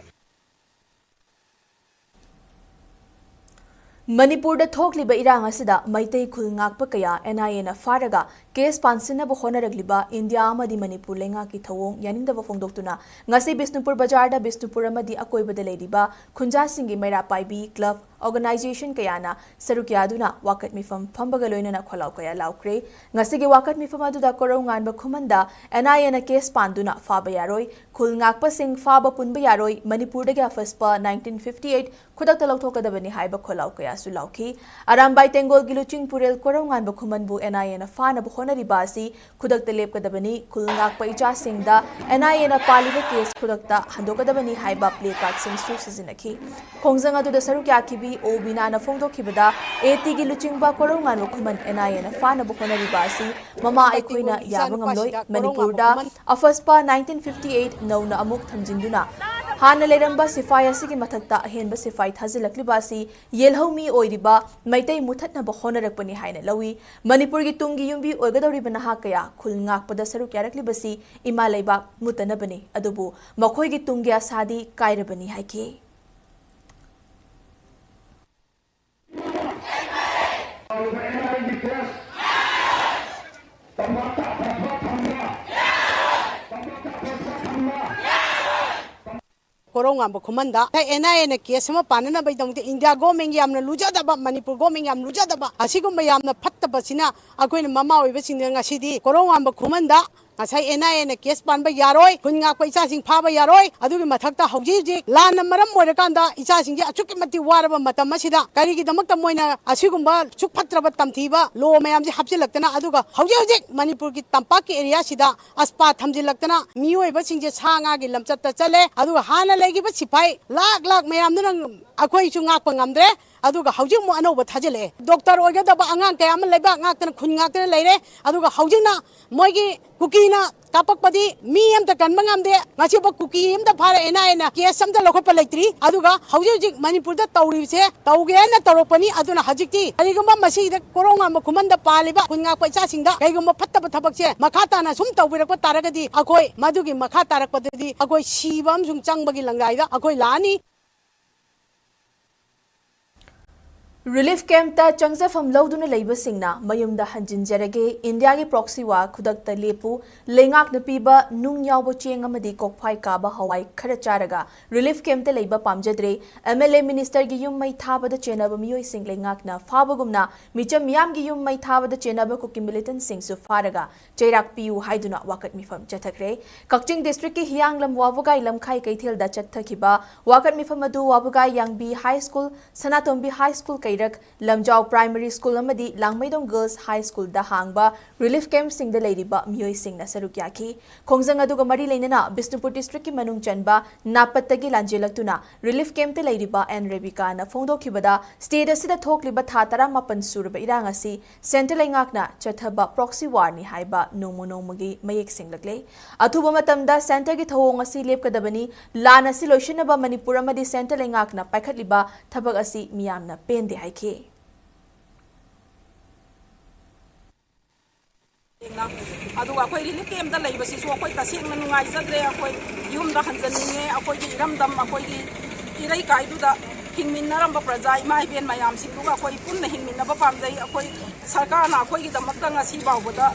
ꯃꯅꯤꯄꯨꯔꯗ ꯊꯣꯛꯂꯤꯕ ꯏꯔꯥꯡ ꯑꯁꯤꯗ ꯃꯩꯇꯩ ꯈꯨꯜ ꯉꯥꯛꯄ ꯀꯌꯥ ꯑꯦꯟ ꯑꯥꯏ ꯑꯦꯅ ꯐꯥꯔꯒ ꯀꯦꯁ ꯄꯥꯟꯁꯤꯟꯅꯕ ꯍꯣꯠꯅꯔꯛꯂꯤꯕ ꯏꯟꯗꯤꯌꯥ ꯑꯃꯗꯤ ꯃꯅꯤꯄꯨꯔ ꯂꯩꯉꯥꯛꯀꯤ ꯊꯧꯑꯣꯡ ꯌꯥꯅꯤꯡꯗꯕ ꯐꯣꯡꯗꯣꯛꯇꯨꯅ ꯉꯁꯤ ꯕꯤꯁꯅꯨꯄꯨꯔ ꯕꯖꯥꯔꯗ ꯕꯤꯁꯅꯨꯄꯨꯔ ꯑꯃꯗꯤ ꯑꯀꯣꯏꯕꯗ ꯂꯩꯔꯤꯕ ꯈꯨꯟꯖꯥꯁꯤꯡꯒꯤ ꯃꯩꯔꯥ ꯄꯥꯏꯕꯤ ꯀ꯭ꯂꯕ, ꯑꯣꯔꯒꯅꯥꯏꯖꯦꯁꯟ ꯀꯌꯥꯅ ꯁꯔꯨꯛ ꯌꯥꯗꯨꯅ ꯋꯥꯀꯠ ꯃꯤꯐꯝ ꯐꯝꯕꯒ ꯂꯣꯏꯅꯅ ꯈꯣꯜꯂꯥꯎ ꯀꯌꯥ ꯂꯥꯎꯈ꯭ꯔꯦ꯫ ꯉꯁꯤꯒꯤ ꯋꯥꯀꯠ ꯃꯤꯐꯝ ꯑꯗꯨꯗ ꯀꯣꯔꯧꯉꯥꯟꯕ ꯈꯨꯃꯟꯗ ꯑꯦꯟ ꯑꯥꯏ ꯑꯦꯅ ꯀꯦꯁ ꯄꯥꯟꯗꯨꯅ ꯐꯥꯕ ꯌꯥꯔꯣꯏ, ꯈꯨꯜ ꯉꯥꯛꯄꯁꯤꯡ ꯐꯥꯕ ꯄꯨꯟꯕ ꯌꯥꯔꯣꯏ, ꯃꯅꯤꯄꯨꯔꯗꯒꯤ ꯑꯐꯁꯄ ꯅꯥꯏꯟꯇꯤꯟ ꯐꯤꯐꯇꯤ ꯑꯩꯠ ꯈꯨꯗꯛꯇ ꯂꯧꯊꯣꯛꯀꯗꯕꯅꯤ ꯍꯥꯏꯕ ꯈꯣꯜꯂꯥꯎ ꯀꯌꯥꯁꯨ ꯂꯥꯎꯈꯤ꯫ ꯑꯔꯥꯝꯕꯥꯏ ꯇꯦꯡꯒꯣꯜꯒꯤ ꯂꯨꯆꯤꯡ ꯄꯨꯔꯦꯜ ꯀꯣꯔꯧꯉꯥꯟꯕ ꯈꯨꯃꯟꯕꯨ ꯑꯦꯟ ꯑꯥꯏ ꯑꯦꯅ ꯐꯥꯅꯕ ꯍꯣꯠꯅꯔꯤꯕ ꯑꯁꯤ ꯈꯨꯗꯛꯇ ꯂꯦꯞꯀꯗꯕꯅꯤ, ꯈꯨꯜ ꯉꯥꯛꯄ ꯏꯆꯥꯁꯤꯡꯗ ꯑꯦꯟ ꯑꯥꯏ ꯑꯦꯅ ꯄꯥꯜꯂꯤꯕ ꯀꯦꯁ ꯈꯨꯗꯛꯇ ꯍꯟꯗꯣꯛꯀꯗꯕꯅꯤ ꯍꯥꯏꯕ ꯄ꯭ꯂꯦ ꯀꯥꯔꯗꯁꯤꯡꯁꯨ ꯁꯤꯖꯤꯟꯅꯈꯤ꯫ ꯈꯣꯡꯖꯪ ꯑꯗꯨꯗ ꯁꯔꯨꯛ ꯌꯥꯈꯤꯕꯤ ꯑꯣ ꯕꯤꯅꯥꯅ ꯐꯣꯡꯗꯣꯛꯈꯤꯕꯗ, ꯑꯦ ꯇꯤꯒꯤ ꯂꯨꯆꯤꯡꯕ ꯀꯣꯔꯧꯉꯥꯟꯕ ꯈꯨꯃꯟ ꯑꯦꯟ ꯑꯥꯏ ꯑꯦꯅ ꯐꯥꯅꯕ ꯍꯣꯠꯅꯔꯤꯕ ꯑꯁꯤ ꯃꯃꯥ ꯑꯩꯈꯣꯏꯅ ꯌꯥꯕ ꯉꯝꯂꯣꯏ꯫ ꯃꯅꯤꯄꯨꯔꯗ ꯑꯐꯁꯄ ꯅꯥꯏꯟꯇꯤꯟ ꯐꯤꯐꯇꯤ ꯑꯩꯠ ꯅꯧꯅ ꯑꯃꯨꯛ ꯊꯝꯖꯤꯟꯗꯨꯅ ꯍꯥꯟꯅ ꯂꯩꯔꯝꯕ ꯁꯤꯐꯥꯏ ꯑꯁꯤꯒꯤ ꯃꯊꯛꯇ ꯑꯍꯦꯟꯕ ꯁꯤꯐꯥꯏ ꯊꯥꯖꯤꯜꯂꯛꯂꯤꯕ ꯑꯁꯤ ꯌꯦꯜꯍꯧꯃꯤ ꯑꯣꯏꯔꯤꯕ ꯃꯩꯇꯩ ꯃꯨꯊꯠꯅꯕ ꯍꯣꯠꯅꯔꯛꯄꯅꯤ ꯍꯥꯏꯅ ꯂꯧꯏ꯫ ꯃꯅꯤꯄꯨꯔꯒꯤ ꯇꯨꯡꯒꯤ ꯌꯨꯝꯕꯤ ꯑꯣꯏꯒꯗꯧꯔꯤꯕ ꯅꯍꯥ ꯀꯌꯥ ꯈꯨꯜ ꯉꯥꯛꯄꯗ ꯁꯔꯨꯛ ꯌꯥꯔꯛꯂꯤꯕꯁꯤ ꯏꯃꯥ ꯂꯩꯕꯥꯛ ꯃꯨꯠꯇꯅꯕꯅꯤ, ꯑꯗꯨꯕꯨ ꯃꯈꯣꯏꯒꯤ ꯇꯨꯡꯒꯤ ꯑꯁꯥꯗꯤ ꯀꯥꯏꯔꯕꯅꯤ ꯍꯥꯏꯈꯤ꯫ ꯀꯣꯔꯧꯉꯥꯟꯕ ꯈꯨꯃꯟꯗ ꯑꯦꯟ ꯑꯥꯏ ꯑꯦꯅ ꯀꯦꯁ ꯑꯃ ꯄꯥꯟꯅꯅꯕꯒꯤꯗꯃꯛꯇ ꯏꯟꯗꯤꯌꯥ ꯒꯣꯔꯃꯦꯟꯒꯤ ꯌꯥꯝꯅ ꯂꯨꯖꯗꯕ, ꯃꯅꯤꯄꯨꯔ ꯒꯣꯔꯃꯦꯟꯒꯤ ꯌꯥꯝ ꯂꯨꯖꯗꯕ, ꯑꯁꯤꯒꯨꯝꯕ ꯌꯥꯝꯅ ꯐꯠꯇꯕꯁꯤꯅ ꯑꯩꯈꯣꯏꯅ ꯃꯃꯥ ꯑꯣꯏꯕꯁꯤꯡꯅ ꯉꯁꯤꯗꯤ ꯀꯣꯔꯧꯉꯥꯟꯕ ꯈꯨꯃꯟꯗ ꯉꯁꯥꯏ ꯑꯦꯟ ꯑꯥꯏ ꯑꯦꯅ ꯀꯦꯁ ꯄꯥꯟꯕ ꯌꯥꯔꯣꯏ, ꯈꯨꯟ ꯉꯥꯛꯄ ꯏꯆꯥꯁꯤꯡ ꯐꯥꯕ ꯌꯥꯔꯣꯏ꯫ ꯑꯗꯨꯒꯤ ꯃꯊꯛꯇ ꯍꯧꯖꯤꯛ ꯍꯧꯖꯤꯛ ꯂꯥꯟꯅ ꯃꯔꯝ ꯑꯣꯏꯔꯀꯥꯟꯗ ꯏꯆꯥꯁꯤꯡꯁꯦ ꯑꯁꯨꯛꯀꯤ ꯃꯇꯤꯛ ꯋꯥꯔꯕ ꯃꯇꯝ ꯑꯁꯤꯗ ꯀꯔꯤꯒꯤꯗꯃꯛꯇ ꯃꯣꯏꯅ ꯑꯁꯤꯒꯨꯝꯕ ꯁꯨꯛ ꯐꯠꯇ꯭ꯔꯕ ꯇꯝꯊꯤꯕ ꯂꯣ ꯃꯌꯥꯝꯁꯦ ꯍꯥꯞꯆꯤꯜꯂꯛꯇꯅ, ꯑꯗꯨꯒ ꯍꯧꯖꯤꯛ ꯍꯧꯖꯤꯛ ꯃꯅꯤꯄꯨꯔꯒꯤ ꯇꯝꯄꯥꯛꯀꯤ ꯑꯦꯔꯤꯌꯥꯁꯤꯗ ꯑꯁꯄꯥ ꯊꯝꯖꯤꯜꯂꯛꯇꯅ ꯃꯤꯑꯣꯏꯕꯁꯤꯡꯁꯦ ꯁꯥ ꯉꯥꯒꯤ ꯂꯝꯆꯠꯇ ꯆꯠꯂꯦ꯫ ꯑꯗꯨꯒ ꯍꯥꯟꯅ ꯂꯩꯈꯤꯕ ꯁꯤꯐꯥꯏ ꯂꯥꯛ ꯂꯥꯛ ꯃꯌꯥꯝꯗꯨꯅ ꯑꯩꯈꯣꯏꯁꯨ ꯉꯥꯛꯄ ꯉꯝꯗ꯭ꯔꯦ꯫ ꯑꯗꯨꯒ ꯍꯧꯖꯤꯛ ꯑꯃꯨꯛ ꯑꯅꯧꯕ ꯊꯥꯖꯤꯜꯂꯛꯑꯦ꯫ ꯗꯣꯛꯇꯔ ꯑꯣꯏꯒꯗꯕ ꯑꯉꯥꯡ ꯀꯌꯥ ꯑꯃ ꯂꯩꯕꯥꯛ ꯉꯥꯛꯇꯅ, ꯈꯨꯟ ꯉꯥꯛꯇꯅ ꯂꯩꯔꯦ꯫ ꯑꯗꯨꯒ ꯍꯧꯖꯤꯛꯅ ꯃꯣꯏꯒꯤ ꯀꯨꯀꯤꯅ ꯀꯥꯞꯄꯛꯄꯗꯤ ꯃꯤ ꯑꯝꯇ ꯀꯟꯕ ꯉꯝꯗꯦ꯫ ꯉꯁꯤꯐꯥꯎ ꯀꯨꯀꯤ ꯑꯝꯇ ꯐꯥꯔꯦ, ꯑꯦꯟ ꯑꯥꯏ ꯑꯦꯅ ꯀꯦꯁ ꯑꯝꯇ ꯂꯧꯈꯠꯄ ꯂꯩꯇ꯭ꯔꯤ꯫ ꯑꯗꯨꯒ ꯍꯧꯖꯤꯛ ꯍꯧꯖꯤꯛ ꯃꯅꯤꯄꯨꯔꯗ ꯇꯧꯔꯤꯕꯁꯦ ꯇꯧꯒꯦ ꯍꯥꯏꯅ ꯇꯧꯔꯛꯄꯅꯤ꯫ ꯑꯗꯨꯅ ꯍꯧꯖꯤꯛꯇꯤ ꯀꯔꯤꯒꯨꯝꯕ ꯃꯁꯤꯗ ꯀꯣꯔꯣꯡ ꯉꯥꯝꯕ ꯈꯨꯃꯟꯗ ꯄꯥꯜꯂꯤꯕ ꯈꯨꯟ ꯉꯥꯛꯄ ꯏꯆꯥꯁꯤꯡꯗ ꯀꯩꯒꯨꯝꯕ ꯐꯠꯇꯕ ꯊꯕꯛꯁꯦ ꯃꯈꯥ ꯇꯥꯅ ꯁꯨꯝ ꯇꯧꯕꯤꯔꯛꯄ ꯇꯥꯔꯒꯗꯤ, ꯑꯩꯈꯣꯏ ꯃꯗꯨꯒꯤ ꯃꯈꯥ ꯇꯥꯔꯛꯄꯗꯗꯤ ꯑꯩꯈꯣꯏ ꯁꯤꯕ ꯑꯃꯁꯨꯡ ꯆꯪꯕꯒꯤ ꯂꯪꯖꯥꯏꯗ ꯑꯩꯈꯣꯏ ꯂꯥꯛꯑꯅꯤ꯫ ꯔꯤꯂꯤꯐ ꯀꯦꯝꯞꯇ ꯆꯪꯖꯐꯝ ꯂꯧꯗꯨꯅ ꯂꯩꯕꯁꯤꯡꯅ ꯃꯌꯨꯝꯗ ꯍꯟꯖꯤꯟꯖꯔꯒꯦ, ꯏꯟꯗꯤꯌꯥꯒꯤ ꯄ꯭ꯔꯣꯛꯁꯤ ꯋꯥꯔ ꯈꯨꯗꯛꯇ ꯂꯦꯞꯄꯨ, ꯂꯩꯉꯥꯛꯅ ꯄꯤꯕ ꯅꯨꯡ ꯌꯥꯎꯕ ꯆꯦꯡ ꯑꯃꯗꯤ ꯀꯣꯛꯐꯥꯏ ꯀꯥꯕ ꯍꯋꯥꯏ ꯈꯔ ꯆꯥꯔꯒ ꯔꯤꯂꯤꯐ ꯀꯦꯝꯞꯇ ꯂꯩꯕ ꯄꯥꯝꯖꯗ꯭ꯔꯦ, ꯑꯦꯝ ꯑꯦꯜ ꯑꯦ ꯃꯤꯅꯤꯁꯇꯔꯒꯤ ꯌꯨꯝ ꯃꯩ ꯊꯥꯕꯗ ꯆꯦꯟꯅꯕ ꯃꯤꯑꯣꯏꯁꯤꯡ ꯂꯩꯉꯥꯛꯅ ꯐꯥꯕꯒꯨꯝꯅ ꯃꯤꯆꯝ ꯃꯤꯌꯥꯝꯒꯤ ꯌꯨꯝ ꯃꯩ ꯊꯥꯕꯗ ꯆꯦꯟꯅꯕ ꯀꯨꯀꯤ ꯃꯤꯂꯤꯇꯦꯟꯠꯁꯤꯡꯁꯨ ꯐꯥꯔꯒ ꯆꯩꯔꯥꯛ ꯄꯤꯌꯨ ꯍꯥꯏꯗꯨꯅ ꯋꯥꯀꯠ ꯃꯤꯐꯝ ꯆꯠꯊꯈ꯭ꯔꯦ꯫ ꯀꯛꯆꯤꯡ ꯗꯤꯁꯇ꯭ꯔꯤꯛꯀꯤ ꯍꯤꯌꯥꯡꯂꯝ ꯋꯥꯕꯒꯥꯏ ꯂꯝꯈꯥꯏ ꯀꯩꯊꯦꯜꯗ ꯆꯠꯊꯈꯤꯕ ꯋꯥꯀꯠ ꯃꯤꯐꯝ ꯑꯗꯨ ꯋꯥꯕꯒꯥꯏ ꯌꯥꯡꯕꯤ ꯍꯥꯏ ꯁ꯭ꯀꯨꯜ, ꯁꯅꯥꯇꯣꯝꯕꯤ ꯍꯥꯏ ꯁ꯭ꯀꯨꯜ ꯀꯩꯔꯛ, ꯂꯝꯖꯥꯎ ꯄ꯭ꯔꯥꯏꯃꯔꯤ ꯁ꯭ꯀꯨꯜ ꯑꯃꯗꯤ ꯂꯥꯡꯃꯩꯗꯣꯡ ꯒꯔꯜꯁ ꯍꯥꯏ ꯁ꯭ꯀꯨꯜꯗ ꯍꯥꯡꯕ ꯔꯤꯂꯤꯐ ꯀꯦꯝꯞꯁꯤꯡꯗ ꯂꯩꯔꯤꯕ ꯃꯤꯑꯣꯏꯁꯤꯡꯅ ꯁꯔꯨꯛ ꯌꯥꯈꯤ꯫ ꯈꯣꯡꯖꯪ ꯑꯗꯨꯒ ꯃꯔꯤ ꯂꯩꯅꯅ ꯕꯤꯁꯅꯨꯄꯨꯔ ꯗꯤꯁꯇ꯭ꯔꯤꯛꯀꯤ ꯃꯅꯨꯡ ꯆꯟꯕ ꯅꯥꯄꯠꯇꯒꯤ ꯂꯥꯟꯖꯦꯜꯂꯛꯇꯨꯅ ꯔꯤꯂꯤꯐ ꯀꯦꯝꯞꯇ ꯂꯩꯔꯤꯕ ꯑꯦꯟ ꯔꯦꯕꯤꯀꯥꯅ ꯐꯣꯡꯗꯣꯛꯈꯤꯕꯗ, ꯁ꯭ꯇꯦꯠ ꯑꯁꯤꯗ ꯊꯣꯛꯂꯤꯕ ꯊꯥ ꯇꯔꯥꯃꯥꯄꯟ ꯁꯨꯔꯕ ꯏꯔꯥꯡ ꯑꯁꯤ ꯁꯦꯟꯇꯔ ꯂꯩꯉꯥꯛꯅ ꯆꯠꯊꯕ ꯄ꯭ꯔꯣꯛꯁꯤ ꯋꯥꯔꯅꯤ ꯍꯥꯏꯕ ꯅꯣꯡꯃ ꯅꯣꯡꯃꯒꯤ ꯃꯌꯦꯛ ꯁꯦꯡꯂꯛꯂꯦ꯫ ꯑꯊꯨꯕ ꯃꯇꯝꯗ ꯁꯦꯟꯇꯔꯒꯤ ꯊꯧꯑꯣꯡ ꯑꯁꯤ ꯂꯦꯞꯀꯗꯕꯅꯤ, ꯂꯥꯟ ꯑꯁꯤ ꯂꯣꯏꯁꯤꯟꯅꯕ ꯃꯅꯤꯄꯨꯔ ꯑꯃꯗꯤ ꯁꯦꯟꯇꯔ ꯂꯩꯉꯥꯛꯅ ꯄꯥꯏꯈꯠꯂꯤꯕ ꯊꯕꯛ ꯑꯁꯤ ꯃꯤꯌꯥꯝꯅ ꯄꯦꯟꯗꯦ ꯍꯥꯏꯈꯤ꯫ ꯑꯗꯨꯒ ꯑꯩꯈꯣꯏ ꯔꯤꯂꯤꯐ ꯀꯦꯝꯞꯇ ꯂꯩꯕꯁꯤꯁꯨ ꯑꯩꯈꯣꯏ ꯇꯁꯦꯡꯅ ꯅꯨꯡꯉꯥꯏꯖꯗ꯭ꯔꯦ꯫ ꯑꯩꯈꯣꯏ ꯌꯨꯝꯗ ꯍꯟꯖꯟꯅꯤꯡꯉꯦ꯫ ꯑꯩꯈꯣꯏꯒꯤ ꯏꯔꯝꯗꯝ, ꯑꯩꯈꯣꯏꯒꯤ ꯏꯔꯩꯀꯥꯏꯗꯨꯗ ꯍꯤꯡꯃꯤꯟꯅꯔꯝꯕ ꯄ꯭ꯔꯖꯥ ꯏꯃꯥ ꯏꯕꯦꯟ ꯃꯌꯥꯝꯁꯤꯡꯗꯨꯒ ꯑꯩꯈꯣꯏ ꯄꯨꯟꯅ ꯍꯤꯡꯃꯤꯟꯅꯕ ꯄꯥꯝꯖꯩ꯫ ꯑꯩꯈꯣꯏ ꯁꯔꯀꯥꯔꯅ ꯑꯩꯈꯣꯏꯒꯤꯗꯃꯛꯇ ꯉꯁꯤ ꯐꯥꯎꯕꯗ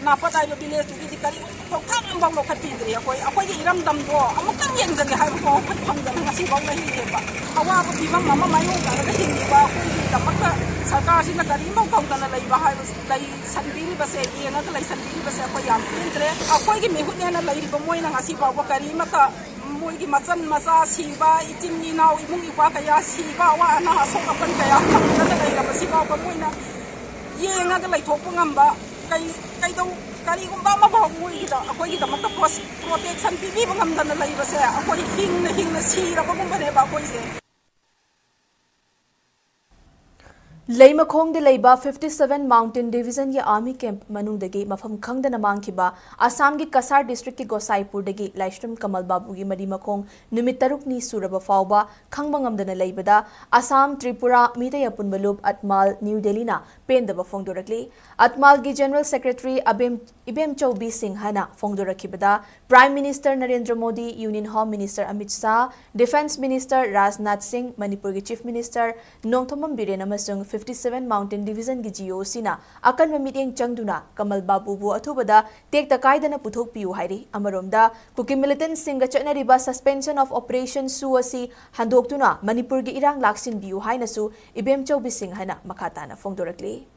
ꯅꯥꯄꯠ ꯍꯥꯏꯕ ꯚꯤꯂꯦꯖꯇꯨꯒꯤꯗꯤ ꯀꯔꯤ ꯈꯣꯡꯊꯥꯡ ꯑꯃꯐꯥꯎ ꯂꯧꯈꯠꯄꯤꯗ꯭ꯔꯤ꯫ ꯑꯩꯈꯣꯏ, ꯑꯩꯈꯣꯏꯒꯤ ꯏꯔꯝꯗꯝꯗꯣ ꯑꯃꯨꯛꯇꯪ ꯌꯦꯡꯖꯒꯦ ꯍꯥꯏꯕ ꯐꯥꯎ ꯐꯪꯗꯅ ꯉꯁꯤꯐꯥꯎ ꯂꯩꯔꯤꯑꯕ꯫ ꯑꯋꯥꯕ ꯐꯤꯕꯝ ꯑꯃ ꯃꯥꯌꯣꯛꯅꯔꯒ ꯍꯤꯡꯂꯤꯕ ꯑꯩꯈꯣꯏꯒꯤꯗꯃꯛꯇ ꯁꯔꯀꯥꯔꯁꯤꯅ ꯀꯔꯤꯝꯐꯥꯎ ꯇꯧꯗꯅ ꯂꯩꯕ ꯍꯥꯏꯕꯁꯤ, ꯂꯩꯁꯟꯕꯤꯔꯤꯕꯁꯦ, ꯌꯦꯡꯉꯒ ꯂꯩꯁꯟꯕꯤꯔꯤꯕꯁꯦ ꯑꯩꯈꯣꯏ ꯌꯥꯝ ꯄꯦꯟꯗ꯭ꯔꯦ꯫ ꯑꯩꯈꯣꯏꯒꯤ ꯃꯤꯍꯨꯠꯅꯦꯅ ꯂꯩꯔꯤꯕ ꯃꯣꯏꯅ ꯉꯁꯤ ꯐꯥꯎꯕ ꯀꯔꯤꯃꯠꯇ ꯃꯣꯏꯒꯤ ꯃꯆꯟ ꯃꯆꯥ ꯁꯤꯕ, ꯏꯆꯤꯟ ꯏꯅꯥꯎ, ꯏꯃꯨꯡ ꯏꯄꯥ ꯀꯌꯥ ꯁꯤꯕ, ꯑꯋꯥ ꯑꯅꯥ, ꯑꯁꯣꯛ ꯑꯄꯟ ꯀꯌꯥ ꯐꯪꯗꯅ ꯂꯩꯔꯕꯁꯤ ꯐꯥꯎꯕ ꯃꯣꯏꯅ ꯌꯦꯡꯉꯒ ꯂꯩꯊꯣꯛꯄ ꯉꯝꯕ, ꯀꯩ-, ꯀꯩꯗꯧ-, ꯀꯔꯤꯒꯨꯝꯕ ꯑꯃꯐꯥꯎ ꯃꯣꯏꯒꯤꯗ, ꯑꯩꯈꯣꯏꯒꯤꯗꯃꯛꯇ ꯄ꯭ꯔꯣꯁ-, ꯄ꯭ꯔꯣꯇꯦꯛꯁꯟ ꯄꯤꯕꯤꯕ ꯉꯝꯗꯅ ꯂꯩꯕꯁꯦ ꯑꯩꯈꯣꯏ ꯍꯤꯡꯅ ꯍꯤꯡꯅ ꯁꯤꯔꯕꯒꯨꯝꯕꯅꯦꯕ ꯑꯩꯈꯣꯏꯁꯦ꯫ ꯂꯩꯃꯈꯣꯡꯗ ꯂꯩꯕ fifty seven Mountain Divisionꯒꯤ Army Camp ꯃꯅꯨꯡꯗꯒꯤ ꯃꯐꯝ ꯈꯪꯗꯅ ꯃꯥꯡꯈꯤꯕ ꯑꯁꯥꯝꯒꯤ ꯀꯁꯥꯔ districtꯀꯤ ꯒꯣꯁꯥꯏꯄꯨꯔꯗꯒꯤ ꯂꯥꯏꯁ꯭ꯔꯝ ꯀꯃꯜ ꯕꯥꯕꯨꯒꯤ ꯃꯔꯤ ꯃꯈꯣꯡ ꯅꯨꯃꯤꯠ ꯇꯔꯨꯛꯅꯤ ꯁꯨꯔꯕ ꯐꯥꯎꯕ ꯈꯪꯕ ꯉꯝꯗꯅ ꯂꯩꯕꯗ ꯑꯁꯥꯝ, ꯇ꯭ꯔꯤꯄꯨꯔꯥ ꯃꯤꯇꯩ ꯑꯄꯨꯟꯕ ꯂꯨꯞ ꯑꯠꯃꯥꯜ ꯅ꯭ꯌꯨ ꯗꯦꯜꯂꯤꯅ ꯄꯦꯟꯗꯕ ꯐꯣꯡꯗꯣꯔꯛꯂꯤ꯫ ꯑꯠꯃꯥꯜꯒꯤ General Secretary ꯑꯕꯦꯝ-, ꯏꯕꯦꯝꯆꯧꯕꯤ ꯁꯤꯡꯍꯅ ꯐꯣꯡꯗꯣꯔꯛꯈꯤꯕꯗ, Prime Minister Narendra Modi, Union Home Minister Amit Shah, Defence Minister Rajnath ꯁꯤꯡ, ꯃꯅꯤꯄꯨꯔꯒꯤ Chief Minister ꯅꯣꯡꯊꯣꯝꯕꯝ ꯕꯤꯔꯦꯟ ꯑꯃꯁꯨꯡ fifty seven Mountain Divisionꯒꯤ GOCꯅ ꯑꯀꯟꯕ ꯃꯤꯠꯌꯦꯡ ꯆꯪꯗꯨꯅ ꯀꯃꯜ ꯕꯥꯕꯨꯕꯨ ꯑꯊꯨꯕꯗ ꯇꯦꯛꯇ ꯀꯥꯏꯗꯅ ꯄꯨꯊꯣꯛꯄꯤꯌꯨ ꯍꯥꯏꯔꯤ꯫ ꯑꯃꯔꯣꯝꯗ, ꯀꯨꯀꯤ militantꯁꯤꯡꯒ ꯆꯠꯅꯔꯤꯕ Suspension of Operation, ꯁꯨ, ꯑꯁꯤ ꯍꯟꯗꯣꯛꯇꯨꯅ ꯃꯅꯤꯄꯨꯔꯒꯤ ꯏꯔꯥꯡ ꯂꯥꯛꯁꯤꯟꯕꯤꯌꯨ ꯍꯥꯏꯅꯁꯨ ꯏꯕꯦꯝꯆꯧꯕꯤ ꯁꯤꯡꯍꯅ ꯃꯈꯥ ꯇꯥꯅ ꯐꯣꯡꯗꯣꯔꯛꯂꯤ꯫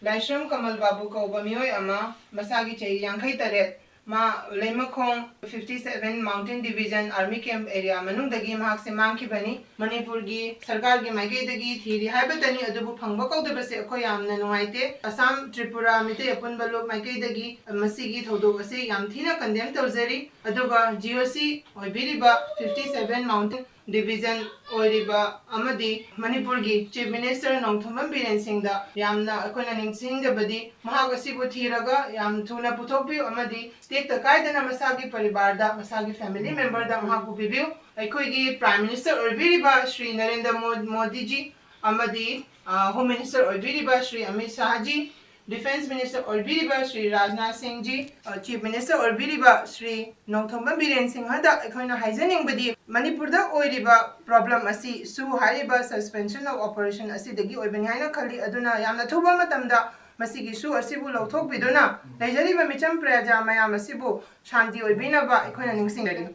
ꯂꯥꯏꯁ꯭ꯔꯝ ꯀꯃꯜ ꯕꯥꯕꯨ ꯀꯧꯕ ꯃꯤꯑꯣꯏ ꯑꯃ, ꯃꯁꯥꯒꯤ ꯆꯍꯤ ꯌꯥꯡꯈꯩ ꯇꯔꯦꯠ, ꯃꯥ ꯂꯩꯃꯈꯣꯡ fifty seven Mountain Division Army Camp area ꯃꯅꯨꯡꯗꯒꯤ ꯃꯍꯥꯛꯁꯦ ꯃꯥꯡꯈꯤꯕꯅꯤ꯫ ꯃꯅꯤꯄꯨꯔꯒꯤ ꯁꯔꯀꯥꯔꯒꯤ ꯃꯥꯏꯀꯩꯗꯒꯤ ꯊꯤꯔꯤ ꯍꯥꯏꯕꯇꯅꯤ, ꯑꯗꯨꯕꯨ ꯐꯪꯕ ꯀꯧꯗꯕꯁꯦ ꯑꯩꯈꯣꯏ ꯌꯥꯝꯅ ꯅꯨꯡꯉꯥꯏꯇꯦ꯫ ꯑꯁꯥꯝ, ꯇ꯭ꯔꯤꯄꯨꯔꯥ ꯃꯤꯇꯩ ꯑꯄꯨꯟꯕ ꯂꯨꯞ ꯃꯥꯏꯀꯩꯗꯒꯤ ꯃꯁꯤꯒꯤ ꯊꯧꯗꯣꯛ ꯑꯁꯤ ꯌꯥꯝ ꯊꯤꯅ condemn ꯇꯧꯖꯔꯤ꯫ ꯑꯗꯨꯒ GOC ꯑꯣꯏꯕꯤꯔꯤꯕ fifty seven Mountain Division ꯑꯣꯏꯔꯤꯕ ꯑꯃꯗꯤ ꯃꯅꯤꯄꯨꯔꯒꯤ Chief Minister ꯅꯣꯡꯊꯣꯝꯕꯝ ꯕꯤꯔꯦꯟ ꯁꯤꯡꯗ ꯌꯥꯝꯅ ꯑꯩꯈꯣꯏꯅ ꯅꯤꯡꯁꯤꯡꯖꯕꯗꯤ, ꯃꯍꯥꯛ ꯑꯁꯤꯕꯨ ꯊꯤꯔꯒ ꯌꯥꯝ ꯊꯨꯅ ꯄꯨꯊꯣꯛꯄꯤꯌꯨ ꯑꯃꯗꯤ ꯇꯦꯛꯇ ꯀꯥꯏꯗꯅ ꯃꯁꯥꯒꯤ ꯄꯔꯤꯕꯥꯔꯗ, ꯃꯁꯥꯒꯤ family memberꯗ ꯃꯍꯥꯛꯄꯨ ꯄꯤꯕꯤꯌꯨ꯫ ꯑꯩꯈꯣꯏꯒꯤ Prime Minister ꯑꯣꯏꯕꯤꯔꯤꯕ ꯁ꯭ꯔꯤ ꯅꯔꯦꯟꯗ꯭ꯔ ꯃꯣ-, ꯃꯣꯗꯤꯖꯤ ꯑꯃꯗꯤ, ꯑ, Home Minister ꯑꯣꯏꯕꯤꯔꯤꯕ Shri Amit ꯁꯥꯍꯖꯤ, Defence Minister ꯑꯣꯏꯕꯤꯔꯤꯕ Shri Rajnath ꯁꯤꯡꯖꯤ, ꯑ, Chief Minister ꯑꯣꯏꯕꯤꯔꯤꯕ ꯁ꯭ꯔꯤ ꯅꯣꯡꯊꯣꯝꯕꯝ ꯕꯤꯔꯦꯟ ꯁꯤꯡꯍꯗ ꯑꯩꯈꯣꯏꯅ ꯍꯥꯏꯖꯅꯤꯡꯕꯗꯤ, ꯃꯅꯤꯄꯨꯔꯗ ꯑꯣꯏꯔꯤꯕ problem ꯑꯁꯤ ꯁꯨ ꯍꯥꯏꯔꯤꯕ suspension of operation ꯑꯁꯤꯗꯒꯤ ꯑꯣꯏꯕꯅꯤ ꯍꯥꯏꯅ ꯈꯜꯂꯤ꯫ ꯑꯗꯨꯅ ꯌꯥꯝꯅ ꯊꯨꯕ ꯃꯇꯝꯗ ꯃꯁꯤꯒꯤ ꯁꯨ ꯑꯁꯤꯕꯨ ꯂꯧꯊꯣꯛꯄꯤꯗꯨꯅ ꯂꯩꯖꯔꯤꯕ ꯃꯤꯆꯝ ꯄ꯭ꯔꯖꯥ ꯃꯌꯥꯝ ꯑꯁꯤꯕꯨ ꯁꯥꯟꯇꯤ ꯑꯣꯏꯕꯤꯅꯕ ꯑꯩꯈꯣꯏꯅ ꯅꯤꯡꯁꯤꯡꯖꯔꯤ꯫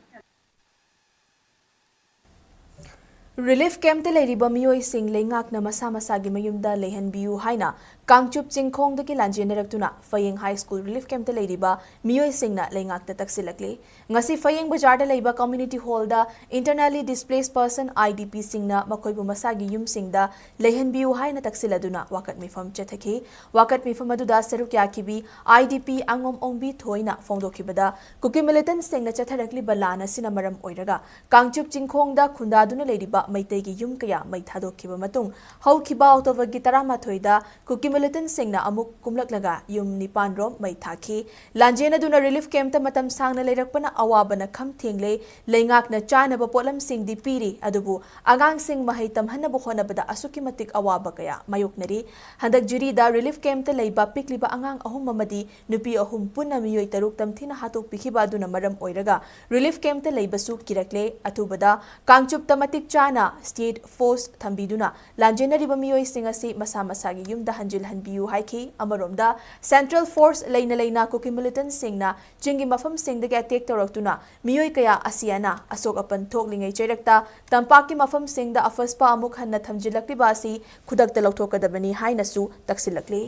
ꯔꯤꯂꯤꯐ ꯀꯦꯝꯞꯇ ꯂꯩꯔꯤꯕ ꯃꯤꯑꯣꯏꯁꯤꯡ ꯂꯩꯉꯥꯛꯅ ꯃꯁꯥ ꯃꯁꯥꯒꯤ ꯃꯌꯨꯝꯗ ꯂꯩꯍꯟꯕꯤꯌꯨ ꯍꯥꯏꯅ ꯀꯥꯡꯆꯨꯞ ꯆꯤꯡꯈꯣꯡꯗꯒꯤ ꯂꯥꯟꯖꯦꯟꯅꯔꯛꯇꯨꯅ ꯐꯌꯦꯡ ꯍꯥꯏ ꯁ꯭ꯀꯨꯜ ꯔꯤꯂꯤꯐ ꯀꯦꯝꯞꯇ ꯂꯩꯔꯤꯕ ꯃꯤꯑꯣꯏꯁꯤꯡꯅ ꯂꯩꯉꯥꯛꯇ ꯇꯛꯁꯤꯜꯂꯛꯂꯤ꯫ ꯉꯁꯤ ꯐꯌꯦꯡ ꯕꯖꯥꯔꯗ ꯂꯩꯕ ꯀꯝꯃ꯭ꯌꯨꯅꯤꯇꯤ ꯍꯣꯜꯗ Internally Displaced Person, IDPꯁꯤꯡꯅ ꯃꯈꯣꯏꯕꯨ ꯃꯁꯥꯒꯤ ꯌꯨꯝꯁꯤꯡꯗ ꯂꯩꯍꯟꯕꯤꯌꯨ ꯍꯥꯏꯅ ꯇꯛꯁꯤꯜꯂꯗꯨꯅ ꯋꯥꯀꯠ ꯃꯤꯐꯝ ꯆꯠꯊꯈꯤ꯫ ꯋꯥꯀꯠ ꯃꯤꯐꯝ ꯑꯗꯨꯗ ꯁꯔꯨꯛ ꯌꯥꯈꯤꯕꯤ IDP ꯑꯉꯣꯝ ꯑꯣꯡꯕꯤ ꯊꯣꯏꯅ ꯐꯣꯡꯗꯣꯛꯈꯤꯕꯗ, ꯀꯨꯀꯤ ꯃꯤꯂꯤꯇꯦꯟꯠꯁꯤꯡꯅ ꯆꯠꯊꯔꯛꯂꯤꯕ ꯂꯥꯟ ꯑꯁꯤꯅ ꯃꯔꯝ ꯑꯣꯏꯔꯒ ꯀꯥꯡꯆꯨꯞ ꯆꯤꯡꯈꯣꯡꯗ ꯈꯨꯟꯗꯥꯗꯨꯅ ꯂꯩꯔꯤꯕ ꯃꯩꯇꯩꯒꯤ ꯌꯨꯝ ꯀꯌꯥ ꯃꯩ ꯊꯥꯗꯣꯛꯈꯤꯕ ꯃꯇꯨꯡ, ꯍꯧꯈꯤꯕ ꯑꯣꯛꯇꯣꯕꯔꯒꯤ ꯇꯔꯥꯃꯥꯊꯣꯏꯗ ꯀꯨꯀꯤ ꯃꯤꯂꯤꯇꯦꯟꯠꯁꯤꯡꯅ ꯑꯃꯨꯛ ꯀꯨꯝꯂꯛꯂꯒ ꯌꯨꯝ ꯅꯤꯄꯥꯟ ꯔꯣꯝ ꯃꯩ ꯊꯥꯈꯤ꯫ ꯂꯥꯟꯖꯦꯟꯅꯗꯨꯅ ꯔꯤꯂꯤꯐ ꯀꯦꯝꯞꯇ ꯃꯇꯝ ꯁꯥꯡꯅ ꯂꯩꯔꯛꯄꯅ ꯑꯋꯥꯕꯅ ꯈꯝ ꯊꯦꯡꯂꯦ꯫ ꯂꯩꯉꯥꯛꯅ ꯆꯥꯅꯕ ꯄꯣꯠꯂꯝꯁꯤꯡꯗꯤ ꯄꯤꯔꯤ, ꯑꯗꯨꯕꯨ ꯑꯉꯥꯡꯁꯤꯡ ꯃꯍꯩ ꯇꯝꯍꯟꯅꯕ ꯍꯣꯠꯅꯕꯗ ꯑꯁꯨꯛꯀꯤ ꯃꯇꯤꯛ ꯑꯋꯥꯕ ꯀꯌꯥ ꯃꯥꯌꯣꯛꯅꯔꯤ꯫ ꯍꯟꯗꯛ ꯖꯤꯔꯤꯗ ꯔꯤꯂꯤꯐ ꯀꯦꯝꯞꯇ ꯂꯩꯕ ꯄꯤꯛꯂꯤꯕ ꯑꯉꯥꯡ ꯑꯍꯨꯝ ꯑꯃꯗꯤ ꯅꯨꯄꯤ ꯑꯍꯨꯝ ꯄꯨꯟꯅ ꯃꯤꯑꯣꯏ ꯇꯔꯨꯛ ꯇꯝꯊꯤꯅ ꯍꯥꯠꯇꯣꯛꯄꯤꯈꯤꯕ ꯑꯗꯨꯅ ꯃꯔꯝ ꯑꯣꯏꯔꯒ ꯔꯤꯂꯤꯐ ꯀꯦꯝꯞꯇ ꯂꯩꯕꯁꯨ ꯀꯤꯔꯛꯂꯦ꯫ ꯑꯊꯨꯕꯗ ꯀꯥꯡꯆꯨꯞꯇ ꯃꯇꯤꯛ ꯆꯥꯅ ꯁ꯭ꯇꯦꯠ ꯐꯣꯔꯁ ꯊꯝꯕꯤꯗꯨꯅ ꯂꯥꯟꯖꯦꯟꯅꯔꯤꯕ ꯃꯤꯑꯣꯏꯁꯤꯡ ꯑꯁꯤ ꯃꯁꯥ ꯃꯁꯥꯒꯤ ꯌꯨꯝꯗ ꯍꯟꯖꯤꯜꯍꯟꯕꯤꯌꯨ ꯍꯥꯏꯈꯤ꯫ ꯑꯃꯔꯣꯝꯗ, ꯁꯦꯟꯇ꯭ꯔꯦꯜ ꯐꯣꯔꯁ ꯂꯩꯅ ꯂꯩꯅ ꯀꯨꯀꯤ ꯃꯤꯂꯤꯇꯦꯟꯠꯁꯤꯡꯅ ꯆꯤꯡꯒꯤ ꯃꯐꯝꯁꯤꯡꯗꯒꯤ ꯑꯦꯇꯦꯛ ꯇꯧꯔꯛꯇꯨꯅ ꯃꯤꯑꯣꯏ ꯀꯌꯥ ꯑꯁꯤ ꯑꯅꯥ, ꯑꯁꯣꯛ ꯑꯄꯟ ꯊꯣꯛꯂꯤꯉꯩ ꯆꯩꯔꯛꯇ ꯇꯝꯄꯥꯛꯀꯤ ꯃꯐꯝꯁꯤꯡꯗ ꯑꯐꯁꯄ ꯑꯃꯨꯛ ꯍꯟꯅ ꯊꯝꯖꯤꯜꯂꯛꯂꯤꯕ ꯑꯁꯤ ꯈꯨꯗꯛꯇ ꯂꯧꯊꯣꯛꯀꯗꯕꯅꯤ ꯍꯥꯏꯅꯁꯨ ꯇꯛꯁꯤꯜꯂꯛꯂꯤ꯫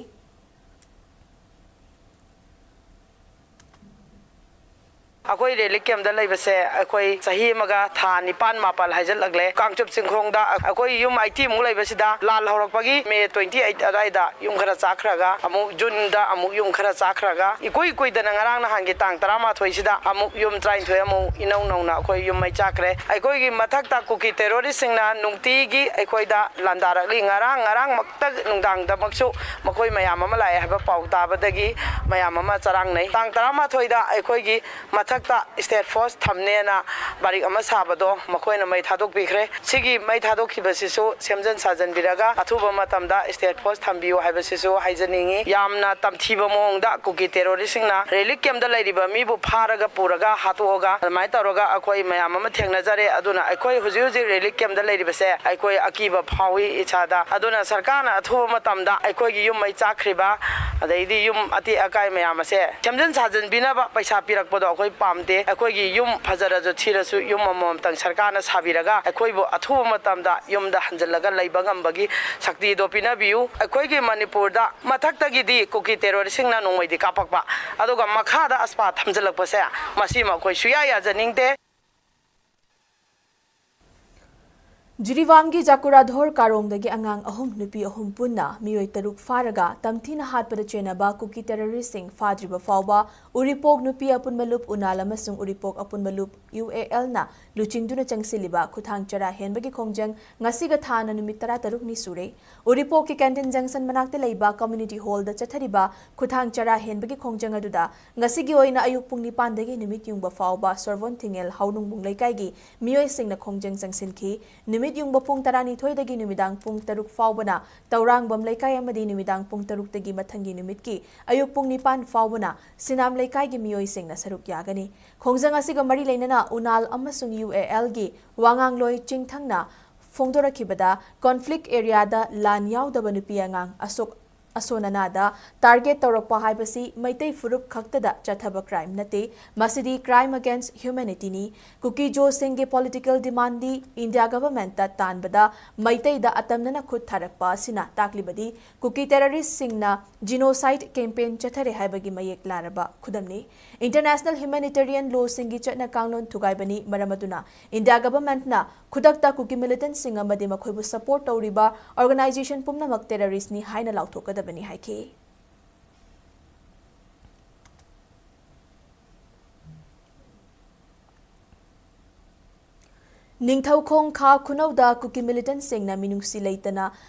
ꯑꯩꯈꯣꯏ ꯔꯤꯂꯤꯐ ꯀꯦꯝꯞꯇ ꯂꯩꯕꯁꯦ ꯑꯩꯈꯣꯏ ꯆꯍꯤ ꯑꯃꯒ ꯊꯥ ꯅꯤꯄꯥꯟ ꯃꯥꯄꯜ ꯍꯥꯏꯖꯤꯜꯂꯛꯂꯦ꯫ ꯀꯥꯡꯆꯨꯞ ꯆꯤꯡꯈꯣꯡꯗ ꯑꯩꯈꯣꯏ ꯌꯨꯝ ꯑꯩꯠꯇꯤ ꯃꯨꯛ ꯂꯩꯕꯁꯤꯗ ꯂꯥꯟ ꯍꯧꯔꯛꯄꯒꯤ ꯃꯦ twenty eight ꯑꯗꯥꯏꯗ ꯌꯨꯝ ꯈꯔ ꯆꯥꯛꯈ꯭ꯔꯒ, ꯑꯃꯨꯛ ꯖꯨꯟꯗ ꯑꯃꯨꯛ ꯌꯨꯝ ꯈꯔ ꯆꯥꯛꯈ꯭ꯔꯒ, ꯏꯀꯨꯏ ꯀꯨꯏꯗꯅ ꯉꯔꯥꯡ ꯅꯍꯥꯟꯒꯤ ꯇꯥꯡ ꯇꯔꯥꯃꯥꯊꯣꯏꯁꯤꯗ ꯑꯃꯨꯛ ꯌꯨꯝ ꯇꯔꯥꯅꯤꯊꯣꯏ ꯑꯃꯨꯛ ꯏꯅꯧ ꯅꯧꯅ ꯑꯩꯈꯣꯏ ꯌꯨꯝ ꯃꯩ ꯆꯥꯛꯈ꯭ꯔꯦ꯫ ꯑꯩꯈꯣꯏꯒꯤ ꯃꯊꯛꯇ ꯀꯨꯀꯤ ꯇꯦꯔꯣꯔꯤꯁꯁꯤꯡꯅ ꯅꯨꯡꯇꯤꯒꯤ ꯑꯩꯈꯣꯏꯗ ꯂꯥꯟꯗꯥꯔꯛꯂꯤ꯫ ꯉꯔꯥꯡ, ꯉꯔꯥꯡꯃꯛꯇ ꯅꯨꯡꯗꯥꯡꯗꯃꯛꯁꯨ ꯃꯈꯣꯏ ꯃꯌꯥꯝ ꯑꯃ ꯂꯥꯛꯑꯦ ꯍꯥꯏꯕ ꯄꯥꯎ ꯇꯥꯕꯗꯒꯤ ꯃꯌꯥꯝ ꯑꯃ ꯆꯔꯥꯡꯅꯩ꯫ ꯇꯥꯡ ꯇꯔꯥꯃꯥꯊꯣꯏꯗ ꯑꯩꯈꯣꯏꯒꯤ ꯃꯊꯛ ꯇ ꯁ꯭ꯇꯦꯠ ꯐꯣꯔꯁ ꯊꯝꯅꯦꯅ ꯕꯥꯔꯤꯛ ꯑꯃ ꯁꯥꯕꯗꯣ ꯃꯈꯣꯏꯅ ꯃꯩ ꯊꯥꯗꯣꯛꯄꯤꯈ꯭ꯔꯦ꯫ ꯁꯤꯒꯤ ꯃꯩ ꯊꯥꯗꯣꯛꯈꯤꯕꯁꯤꯁꯨ ꯁꯦꯝꯖꯤꯟ ꯁꯥꯖꯤꯟꯕꯤꯔꯒ ꯑꯊꯨꯕ ꯃꯇꯝꯗ ꯁ꯭ꯇꯦꯠ ꯐꯣꯔꯁ ꯊꯝꯕꯤꯌꯨ ꯍꯥꯏꯕꯁꯤꯁꯨ ꯍꯥꯏꯖꯅꯤꯡꯉꯤ꯫ ꯌꯥꯝꯅ ꯇꯝꯊꯤꯕ ꯃꯑꯣꯡꯗ ꯀꯨꯀꯤ ꯇꯦꯔꯣꯔꯤꯁꯁꯤꯡꯅ ꯔꯤꯂꯤꯐ ꯀꯦꯝꯞꯇ ꯂꯩꯔꯤꯕ ꯃꯤꯕꯨ ꯐꯥꯔꯒ ꯄꯨꯔꯒ ꯍꯥꯠꯇꯣꯛꯑꯒ ꯑꯗꯨꯃꯥꯏꯅ ꯇꯧꯔꯒ ꯑꯩꯈꯣꯏ ꯃꯌꯥꯝ ꯑꯃ ꯊꯦꯡꯅꯖꯔꯦ꯫ ꯑꯗꯨꯅ ꯑꯩꯈꯣꯏ ꯍꯧꯖꯤꯛ ꯍꯧꯖꯤꯛ ꯔꯤꯂꯤꯐ ꯀꯦꯝꯞꯇ ꯂꯩꯔꯤꯕꯁꯦ ꯑꯩꯈꯣꯏ ꯑꯀꯤꯕ ꯐꯥꯎꯏ ꯏꯁꯥꯗ꯫ ꯑꯗꯨꯅ ꯁꯔꯀꯥꯔꯅ ꯑꯊꯨꯕ ꯃꯇꯝꯗ ꯑꯩꯈꯣꯏꯒꯤ ꯌꯨꯝ ꯃꯩ ꯆꯥꯛꯈ꯭ꯔꯤꯕ, ꯑꯗꯩꯗꯤ ꯌꯨꯝ ꯑꯇꯦꯛ ꯑꯀꯥꯏ ꯃꯌꯥꯝ ꯑꯁꯦ ꯁꯦꯝꯖꯤꯟ ꯁꯥꯖꯤꯟꯕꯤꯅꯕ ꯄꯩꯁꯥ ꯄꯤꯔꯛꯄꯗꯣ ꯑꯩꯈꯣꯏ ꯄꯥꯝꯗꯦ꯫ ꯑꯩꯈꯣꯏꯒꯤ ꯌꯨꯝ ꯐꯖꯔꯁꯨ ꯊꯤꯔꯁꯨ ꯌꯨꯝ ꯑꯃꯃꯝꯇꯪ ꯁꯔꯀꯥꯔꯅ ꯁꯥꯕꯤꯔꯒ ꯑꯩꯈꯣꯏꯕꯨ ꯑꯊꯨꯕ ꯃꯇꯝꯗ ꯌꯨꯝꯗ ꯍꯟꯖꯤꯜꯂꯒ ꯂꯩꯕ ꯉꯝꯕꯒꯤ ꯁꯛꯇꯤꯗꯣ ꯄꯤꯅꯕꯤꯌꯨ꯫ ꯑꯩꯈꯣꯏꯒꯤ ꯃꯅꯤꯄꯨꯔꯗ ꯃꯊꯛꯇꯒꯤꯗꯤ ꯀꯨꯀꯤ ꯇꯦꯔꯣꯔꯤꯁꯁꯤꯡꯅ ꯅꯣꯡꯃꯩꯗꯤ ꯀꯥꯞꯄꯛꯄ, ꯑꯗꯨꯒ ꯃꯈꯥꯗ ꯑꯁꯄꯥ ꯊꯝꯖꯤꯜꯂꯛꯄꯁꯦ ꯃꯁꯤꯃ ꯑꯩꯈꯣꯏ ꯁꯨꯌꯥ ꯌꯥꯖꯅꯤꯡꯗꯦ꯫ ꯖꯤꯔꯤꯕꯥꯝꯒꯤ ꯖꯥꯀꯨꯔꯥꯙꯣꯔ ꯀꯥꯔꯣꯡꯗꯒꯤ ꯑꯉꯥꯡ ꯑꯍꯨꯝ, ꯅꯨꯄꯤ ꯑꯍꯨꯝ ꯄꯨꯟꯅ ꯃꯤꯑꯣꯏ ꯇꯔꯨꯛ ꯐꯥꯔꯒ ꯇꯝꯊꯤꯅ ꯍꯥꯠꯄꯗ ꯆꯦꯟꯅꯕ ꯀꯨꯀꯤ ꯇꯦꯔꯣꯔꯤꯁꯁꯤꯡ ꯐꯥꯗ꯭ꯔꯤꯕ ꯐꯥꯎꯕ ꯎꯔꯤꯄꯣꯛ ꯅꯨꯄꯤ ꯑꯄꯨꯟꯕ ꯂꯨꯞ ꯎꯅꯥꯜ ꯑꯃꯁꯨꯡ ꯎꯔꯤꯄꯣꯛ ꯑꯄꯨꯟꯕ ꯂꯨꯞ ꯌꯨ ꯑꯦ ꯑꯦꯜꯅ ꯂꯨꯆꯤꯡꯗꯨꯅ ꯆꯪꯁꯤꯜꯂꯤꯕ ꯈꯨꯊꯥꯡ ꯆꯔꯥ ꯍꯦꯟꯕꯒꯤ ꯈꯣꯡꯖꯪ ꯉꯁꯤꯒ ꯊꯥꯅ ꯅꯨꯃꯤꯠ ꯇꯔꯥꯇꯔꯨꯛꯅꯤ ꯁꯨꯔꯦ꯫ ꯎꯔꯤꯄꯣꯛꯀꯤ ꯀꯦꯟꯇꯤꯟ ꯖꯪꯁꯟ ꯃꯅꯥꯛꯇ ꯂꯩꯕ ꯀꯝꯃ꯭ꯌꯨꯅꯤꯇꯤ ꯍꯣꯜꯗ ꯆꯠꯊꯔꯤꯕ ꯈꯨꯊꯥꯡ ꯆꯔꯥ ꯍꯦꯟꯕꯒꯤ ꯈꯣꯡꯖꯪ ꯑꯗꯨꯗ ꯉꯁꯤꯒꯤ ꯑꯣꯏꯅ ꯑꯌꯨꯛ ꯄꯨꯡ ꯅꯤꯄꯥꯟꯗꯒꯤ ꯅꯨꯃꯤꯠ ꯌꯨꯡꯕ ꯐꯥꯎꯕ ꯁꯣꯔꯕꯣꯟ ꯊꯤꯡꯉꯦꯜ ꯍꯥꯎꯅꯨꯡꯕꯨꯡ ꯂꯩꯀꯥꯏꯒꯤ ꯃꯤꯑꯣꯏꯁꯤꯡꯅ ꯈꯣꯡꯖꯪ ꯆꯪꯁꯤꯟꯈꯤ꯫ ꯅꯨꯃꯤꯠ ꯌꯨꯡꯕ ꯄꯨꯡ ꯇꯔꯥꯅꯤꯊꯣꯏꯗꯒꯤ ꯅꯨꯃꯤꯗꯥꯡ ꯄꯨꯡ ꯇꯔꯨꯛ ꯐꯥꯎꯕꯅ ꯇꯧꯔꯥꯡꯕꯝ ꯂꯩꯀꯥꯏ ꯑꯃꯗꯤ ꯅꯨꯃꯤꯗꯥꯡ ꯄꯨꯡ ꯇꯔꯨꯛꯇꯒꯤ ꯃꯊꯪꯒꯤ ꯅꯨꯃꯤꯠꯀꯤ ꯑꯌꯨꯛ ꯄꯨꯡ ꯅꯤꯄꯥꯟ ꯐꯥꯎꯕꯅ ꯁꯤꯅꯥꯝ ꯂꯩꯀꯥꯏꯒꯤ ꯃꯤꯑꯣꯏꯁꯤꯡꯅ ꯁꯔꯨꯛ ꯌꯥꯒꯅꯤ꯫ ꯈꯣꯡꯖꯪ ꯑꯁꯤꯒ ꯃꯔꯤ ꯂꯩꯅꯅ ꯎꯅꯥꯜ ꯑꯃꯁꯨꯡ ꯌꯨ ꯑꯦ ꯑꯦꯜꯒꯤ ꯋꯥꯉꯥꯡꯂꯣꯏ ꯆꯤꯡꯊꯪꯅ ꯐꯣꯡꯗꯣꯔꯛꯈꯤꯕꯗ, ꯀꯣꯟꯐ꯭ꯂꯤꯛ ꯑꯦꯔꯤꯌꯥꯗ ꯂꯥꯟ ꯌꯥꯎꯗꯕ ꯅꯨꯄꯤ ꯑꯉꯥꯡ ꯑꯁꯣꯛ ꯑꯁꯣꯟ ꯑꯅꯥꯗ ꯇꯥꯔꯒꯦꯠ ꯇꯧꯔꯛꯄ ꯍꯥꯏꯕꯁꯤ ꯃꯩꯇꯩ ꯐꯨꯔꯨꯞ ꯈꯛꯇꯗ ꯆꯠꯊꯕ ꯀ꯭ꯔꯥꯏꯝ ꯅꯠꯇꯦ, ꯃꯁꯤꯗꯤ ꯀ꯭ꯔꯥꯏꯝ ꯑꯒꯦꯟꯁ ꯍ꯭ꯌꯨꯃꯦꯅꯤꯇꯤꯅꯤ꯫ ꯀꯨꯀꯤ ꯖꯣꯁꯤꯡꯒꯤ ꯄꯣꯂꯤꯇꯤꯀꯦꯜ ꯗꯤꯃꯥꯟꯗꯤ ꯏꯟꯗꯤꯌꯥ ꯒꯚꯔꯟꯃꯦꯟꯠꯇ ꯇꯥꯟꯕꯗ ꯃꯩꯇꯩꯗ ꯑꯇꯝꯅꯅ ꯈꯨꯠ ꯊꯥꯔꯛꯄ ꯑꯁꯤꯅ ꯇꯥꯛꯂꯤꯕꯗꯤ ꯀꯨꯀꯤ ꯇꯦꯔꯣꯔꯤꯁꯁꯤꯡꯅ ꯖꯤꯅꯣꯁꯥꯏꯗ ꯀꯦꯝꯄꯦꯟ ꯆꯠꯊꯔꯦ ꯍꯥꯏꯕꯒꯤ ꯃꯌꯦꯛ ꯂꯥꯔꯕ ꯈꯨꯗꯝꯅꯤ꯫ ꯏꯟꯇꯔꯅꯦꯁꯅꯦꯜ ꯍ꯭ꯌꯨꯃꯦꯅꯤꯇꯦꯔꯤꯌꯟ ꯂꯣꯁꯤꯡꯒꯤ ꯆꯠꯅ ꯀꯥꯡꯂꯣꯟ ꯊꯨꯒꯥꯏꯕꯅꯤ, ꯃꯔꯝ ꯑꯗꯨꯅ ꯏꯟꯗꯤꯌꯥ ꯒꯚꯔꯟꯃꯦꯟꯠꯅ ꯈꯨꯗꯛꯇ ꯀꯨꯀꯤ ꯃꯤꯂꯤꯇꯦꯟꯠꯁꯤꯡ ꯑꯃꯗꯤ ꯃꯈꯣꯏꯕꯨ ꯁꯄꯣꯔꯠ ꯇꯧꯔꯤꯕ ꯑꯣꯔꯒꯅꯥꯏꯖꯦꯁꯟ ꯄꯨꯝꯅꯃꯛ ꯇꯦꯔꯣꯔꯤꯁ꯭ꯠꯅꯤ ꯍꯥꯏꯅ ꯂꯥꯎꯊꯣꯛꯀꯗꯕꯅꯤ ꯍꯥꯏꯈꯤ꯫ ꯅꯤꯡꯊꯧꯈꯣꯡ ꯈꯥ ꯈꯨꯅꯧꯗ ꯀꯨꯀꯤ ꯃꯤꯂꯤꯇꯦꯟꯠꯁꯤꯡꯅ ꯃꯤꯅꯨꯡꯁꯤ ꯂꯩꯇꯅ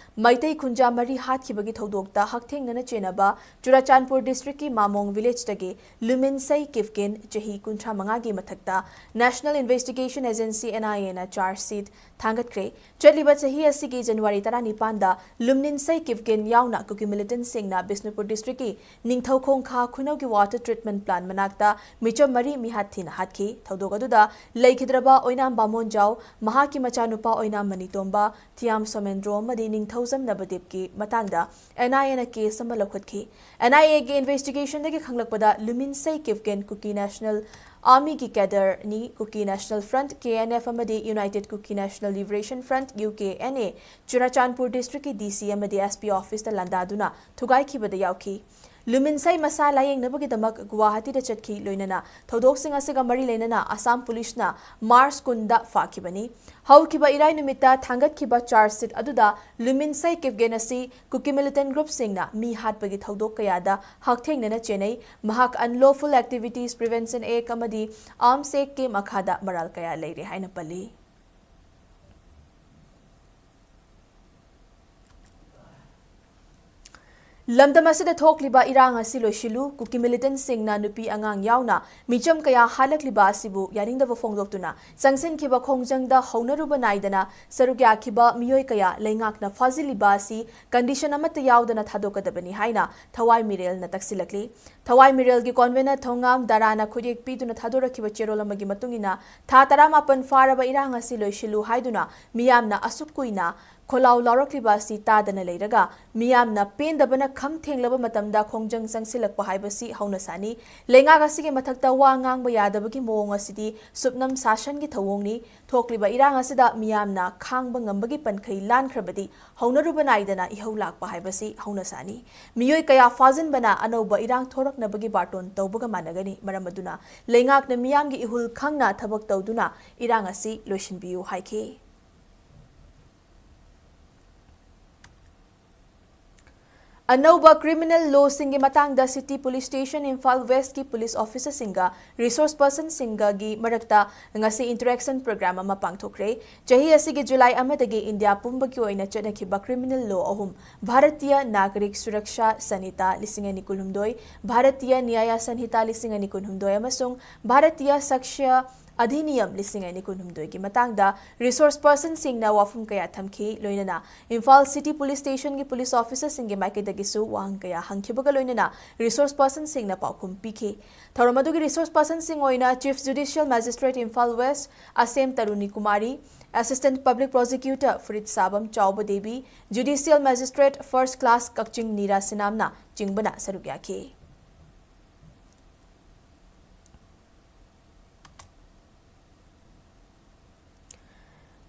ꯃꯩꯇꯩ ꯈꯨꯟꯖꯥ ꯃꯔꯤ ꯍꯥꯠꯈꯤꯕꯒꯤ ꯊꯧꯗꯣꯛꯇ ꯍꯛꯊꯦꯡꯅꯅ ꯆꯦꯟꯅꯕ ꯆꯨꯔꯥꯆꯥꯟꯄꯨꯔ ꯗꯤꯁꯇ꯭ꯔꯤꯛꯀꯤ ꯃꯥꯃꯣꯡ ꯚꯤꯂꯦꯖꯇꯒꯤ ꯂꯨꯃꯤꯟꯁꯩ ꯀꯤꯞꯒꯦꯟ, ꯆꯍꯤ ꯀꯨꯟꯊ꯭ꯔꯥ ꯃꯉꯥꯒꯤ ꯃꯊꯛꯇ National Investigation Agency, N I A ꯅ ꯆꯥꯔꯖ ꯁꯤꯠ ꯊꯥꯡꯒꯠꯈ꯭ꯔꯦ꯫ ꯆꯠꯂꯤꯕ ꯆꯍꯤ ꯑꯁꯤꯒꯤ ꯖꯅꯋꯥꯔꯤ ꯇꯔꯥꯅꯤꯄꯥꯟꯗ ꯂꯨꯝꯅꯤꯟꯁꯩ ꯀꯤꯞꯒꯦꯟ ꯌꯥꯎꯅ ꯀꯨꯀꯤ ꯃꯤꯂꯤꯇꯦꯟꯠꯁꯤꯡꯅ ꯕꯤꯁꯅꯨꯄꯨꯔ ꯗꯤꯁꯇ꯭ꯔꯤꯛꯀꯤ ꯅꯤꯡꯊꯧꯈꯣꯡ ꯈꯥ ꯈꯨꯅꯧꯒꯤ ꯋꯥꯇꯔ ꯇ꯭ꯔꯤꯠꯃꯦꯟꯠ ꯄ꯭ꯂꯥꯟꯠ ꯃꯅꯥꯛꯇ ꯃꯤꯆꯝ ꯃꯔꯤ ꯃꯤꯍꯥꯠ ꯊꯤꯅ ꯍꯥꯠꯈꯤ꯫ ꯊꯧꯗꯣꯛ ꯑꯗꯨꯗ ꯂꯩꯈꯤꯗ꯭ꯔꯕ ꯑꯣꯏꯅꯥꯝ ꯕꯥꯃꯣꯟꯖꯥꯎ, ꯃꯍꯥꯛꯀꯤ ꯃꯆꯥꯅꯨꯄꯥ ꯑꯣꯏꯅꯥꯝ ꯃꯅꯤꯇꯣꯝꯕ, ꯊꯤꯌꯥꯝ ꯁꯣꯃꯦꯟꯗ꯭ꯔꯣ ꯑꯃꯗꯤ ꯅꯤꯡꯊꯧꯖꯝ ꯅꯕꯗꯤꯞꯀꯤ ꯃꯇꯥꯡꯗ N I A ꯅ ꯀꯦꯁ ꯑꯃ ꯂꯧꯈꯠꯈꯤ꯫ N I A ꯒꯤ ꯏꯟꯚꯦꯁꯇꯤꯒꯦꯁꯟꯗꯒꯤ ꯈꯪꯂꯛꯄꯗ, ꯂꯨꯃꯤꯟꯁꯩ ꯀꯤꯞꯒꯦꯟ ꯀꯨꯀꯤ ꯅꯦꯁꯅꯦꯜ ꯑꯥꯔꯃꯤꯒꯤ ꯀꯦꯗꯔꯅꯤ꯫ Kuki National Front, K N F, ꯑꯃꯗꯤ United Kuki National Liberation Front, U K N A, Churachandpur ꯗꯤꯁꯇ꯭ꯔꯤꯛꯀꯤ D C ꯑꯃꯗꯤ S P ꯑꯣꯐꯤꯁꯇ ꯂꯥꯟꯗꯥꯗꯨꯅ ꯊꯨꯒꯥꯏꯈꯤꯕꯗ ꯌꯥꯎꯈꯤ꯫ ꯂꯨꯃꯤꯟꯁꯩ ꯃꯁꯥ ꯂꯥꯌꯦꯡꯅꯕꯒꯤꯗꯃꯛ ꯒꯨꯋꯥꯍꯥꯇꯤꯗ ꯆꯠꯈꯤ꯫ ꯂꯣꯏꯅꯅ ꯊꯧꯗꯣꯛꯁꯤꯡ ꯑꯁꯤꯒ ꯃꯔꯤ ꯂꯩꯅꯅ ꯑꯁꯥꯝ ꯄꯨꯂꯤꯁꯅ ꯃꯥꯔꯆ ꯀꯨꯟꯗ ꯐꯥꯈꯤꯕꯅꯤ꯫ ꯍꯧꯈꯤꯕ ꯏꯔꯥꯏ ꯅꯨꯃꯤꯠꯇ ꯊꯥꯡꯒꯠꯈꯤꯕ ꯆꯥꯔꯖ ꯁꯤꯠ ꯑꯗꯨꯗ ꯂꯨꯃꯤꯟꯁꯩ ꯀꯤꯞꯒꯦꯟ ꯑꯁꯤ ꯀꯨꯀꯤ ꯃꯤꯂꯤꯇꯦꯟꯠ ꯒ꯭ꯔꯨꯞꯁꯤꯡꯅ ꯃꯤ ꯍꯥꯠꯄꯒꯤ ꯊꯧꯗꯣꯛ ꯀꯌꯥꯗ ꯍꯛꯊꯦꯡꯅꯅ ꯆꯦꯟꯅꯩ꯫ ꯃꯍꯥꯛ Unlawful Activities Prevention Act ꯑꯃꯗꯤ Arms Act ꯀꯤ ꯃꯈꯥꯗ ꯃꯔꯥꯜ ꯀꯌꯥ ꯂꯩꯔꯦ ꯍꯥꯏꯅ ꯄꯜꯂꯤ꯫ ꯂꯝꯗꯝ ꯑꯁꯤꯗ ꯊꯣꯛꯂꯤꯕ ꯏꯔꯥꯡ ꯑꯁꯤ ꯂꯣꯏꯁꯤꯜꯂꯨ, ꯀꯨꯀꯤ ꯃꯤꯂꯤꯇꯦꯟꯠꯁꯤꯡꯅ ꯅꯨꯄꯤ ꯑꯉꯥꯡ ꯌꯥꯎꯅ ꯃꯤꯆꯝ ꯀꯌꯥ ꯍꯥꯠꯂꯛꯂꯤꯕ ꯑꯁꯤꯕꯨ ꯌꯥꯅꯤꯡꯗꯕ ꯐꯣꯡꯗꯣꯛꯇꯨꯅ ꯆꯪꯁꯤꯟꯈꯤꯕ ꯈꯣꯡꯖꯪꯗ ꯍꯧꯅꯔꯨꯕ ꯅꯥꯏꯗꯅ ꯁꯔꯨꯛ ꯌꯥꯈꯤꯕ ꯃꯤꯑꯣꯏ ꯀꯌꯥ ꯂꯩꯉꯥꯛꯅ ꯐꯥꯖꯤꯜꯂꯤꯕ ꯑꯁꯤ ꯀꯟꯗꯤꯁꯟ ꯑꯃꯠꯇ ꯌꯥꯎꯗꯅ ꯊꯥꯗꯣꯛꯀꯗꯕꯅꯤ ꯍꯥꯏꯅ ꯊꯋꯥꯏ ꯃꯤꯔꯦꯜꯅ ꯇꯛꯁꯤꯜꯂꯛꯂꯤ꯫ ꯊꯋꯥꯏ ꯃꯤꯔꯦꯜꯒꯤ ꯀꯣꯟꯚꯦꯅꯔ ꯊꯧꯉꯥꯝ ꯗꯥꯔꯥꯅ ꯈꯨꯠꯌꯦꯛ ꯄꯤꯗꯨꯅ ꯊꯥꯗꯣꯔꯛꯈꯤꯕ ꯆꯦꯔꯣꯜ ꯑꯃꯒꯤ ꯃꯇꯨꯡ ꯏꯟꯅ, ꯊꯥ ꯇꯔꯥꯃꯥꯄꯟ ꯐꯥꯔꯕ ꯏꯔꯥꯡ ꯑꯁꯤ ꯂꯣꯏꯁꯤꯜꯂꯨ ꯍꯥꯏꯗꯨꯅ ꯃꯤꯌꯥꯝꯅ ꯑꯁꯨꯛ ꯀꯨꯏꯅ ꯈꯣꯜꯂꯥꯎ ꯂꯥꯎꯔꯛꯂꯤꯕ ꯑꯁꯤ ꯇꯥꯗꯅ ꯂꯩꯔꯒ, ꯃꯤꯌꯥꯝꯅ ꯄꯦꯟꯗꯕꯅ ꯈꯝ ꯊꯦꯡꯂꯕ ꯃꯇꯝꯗ ꯈꯣꯡꯖꯪ ꯆꯪꯁꯤꯜꯂꯛꯄ ꯍꯥꯏꯕꯁꯤ ꯍꯧꯅ ꯁꯥꯅꯤ꯫ ꯂꯩꯉꯥꯛ ꯑꯁꯤꯒꯤ ꯃꯊꯛꯇ ꯋꯥ ꯉꯥꯡꯕ ꯌꯥꯗꯕꯒꯤ ꯃꯑꯣꯡ ꯑꯁꯤꯗꯤ ꯁꯨꯞꯅꯝ ꯁꯥꯁꯟꯒꯤ ꯊꯧꯑꯣꯡꯅꯤ꯫ ꯊꯣꯛꯂꯤꯕ ꯏꯔꯥꯡ ꯑꯁꯤꯗ ꯃꯤꯌꯥꯝꯅ ꯈꯥꯡꯕ ꯉꯝꯕꯒꯤ ꯄꯟꯈꯩ ꯂꯥꯟꯈ꯭ꯔꯕꯗꯤ ꯍꯧꯅꯔꯨꯕ ꯅꯥꯏꯗꯅ ꯏꯍꯧ ꯂꯥꯛꯄ ꯍꯥꯏꯕꯁꯤ ꯍꯧꯅ ꯁꯥꯅꯤ꯫ ꯃꯤꯑꯣꯏ ꯀꯌꯥ ꯐꯥꯖꯤꯟꯕꯅ ꯑꯅꯧꯕ ꯏꯔꯥꯡ ꯊꯣꯔꯛꯅꯕꯒꯤ ꯕꯥꯔꯇꯣꯟ ꯇꯧꯕꯒ ꯃꯥꯟꯅꯒꯅꯤ꯫ ꯃꯔꯝ ꯑꯗꯨꯅ ꯂꯩꯉꯥꯛꯅ ꯃꯤꯌꯥꯝꯒꯤ ꯏꯍꯨꯜ ꯈꯪꯅ ꯊꯕꯛ ꯇꯧꯗꯨꯅ ꯏꯔꯥꯡ ꯑꯁꯤ ꯂꯣꯏꯁꯤꯟꯕꯤꯌꯨ ꯍꯥꯏꯈꯤ꯫ ꯑꯅꯧꯕ criminal lawꯁꯤꯡꯒꯤ ꯃꯇꯥꯡꯗ City Police Station, Imphal Westꯀꯤ police officerꯁꯤꯡꯒ resource personꯁꯤꯡꯒꯒꯤ ꯃꯔꯛꯇ ꯉꯁꯤ interaction program ꯑꯃ ꯄꯥꯡꯊꯣꯛꯈ꯭ꯔꯦ꯫ ꯆꯍꯤ ꯑꯁꯤꯒꯤ ꯖꯨꯂꯥꯏ ꯑꯃꯗꯒꯤ ꯏꯟꯗꯤꯌꯥ ꯄꯨꯝꯕꯒꯤ ꯑꯣꯏꯅ ꯆꯠꯅꯈꯤꯕ criminal law ꯑꯍꯨꯝ, ꯚꯥꯔꯇꯤꯌ ꯅꯥꯒꯔꯤꯛ ꯁꯨꯔꯛꯁꯥ ꯁꯟꯍꯤꯇꯥ ꯂꯤꯁꯤꯡ ꯑꯅꯤ ꯀꯨꯟꯍꯨꯝꯗꯣꯏ, ꯚꯥꯔꯇꯤꯌ ꯅ꯭ꯌꯥꯌ ꯁꯟꯍꯤꯇꯥ ꯂꯤꯁꯤꯡ ꯑꯅꯤ ꯀꯨꯟꯍꯨꯝꯗꯣꯏ ꯑꯃꯁꯨꯡ ꯚꯥꯔꯇꯤꯌ ꯁꯥꯛꯁ꯭ꯌ ꯑꯙꯤꯅꯤꯌꯝ ꯂꯤꯁꯤꯡ ꯑꯅꯤ ꯀꯨꯟꯍꯨꯝꯗꯣꯏꯒꯤ ꯃꯇꯥꯡꯗ resource personꯁꯤꯡꯅ ꯋꯥꯐꯝ ꯀꯌꯥ ꯊꯝꯈꯤ, ꯂꯣꯏꯅꯅ ꯏꯝꯐꯥꯜ City Police Stationꯒꯤ police officerꯁꯤꯡꯒꯤ ꯃꯥꯏꯀꯩꯗꯒꯤꯁꯨ ꯋꯥꯍꯪ ꯀꯌꯥ ꯍꯪꯈꯤꯕꯒ ꯂꯣꯏꯅꯅ resource personꯁꯤꯡꯅ ꯄꯥꯎꯈꯨꯝ ꯄꯤꯈꯤ꯫ ꯊꯧꯔꯝ ꯑꯗꯨꯒꯤ resource personꯁꯤꯡ ꯑꯣꯏꯅ Chief Judicial Magistrate Imphal West ꯑꯁꯦꯝ ꯇꯔꯨꯅꯤ Kumari, Assistant Public Prosecutor ꯐꯨꯔꯤꯠ ꯁꯥꯕꯝ ꯆꯥꯎꯕ Devi, Judicial Magistrate First Class ꯀꯛꯆꯤꯡ ꯅꯤꯔꯥ ꯁꯤꯅꯥꯝꯅ ꯆꯤꯡꯕꯅ ꯁꯔꯨꯛ ꯌꯥꯈꯤ꯫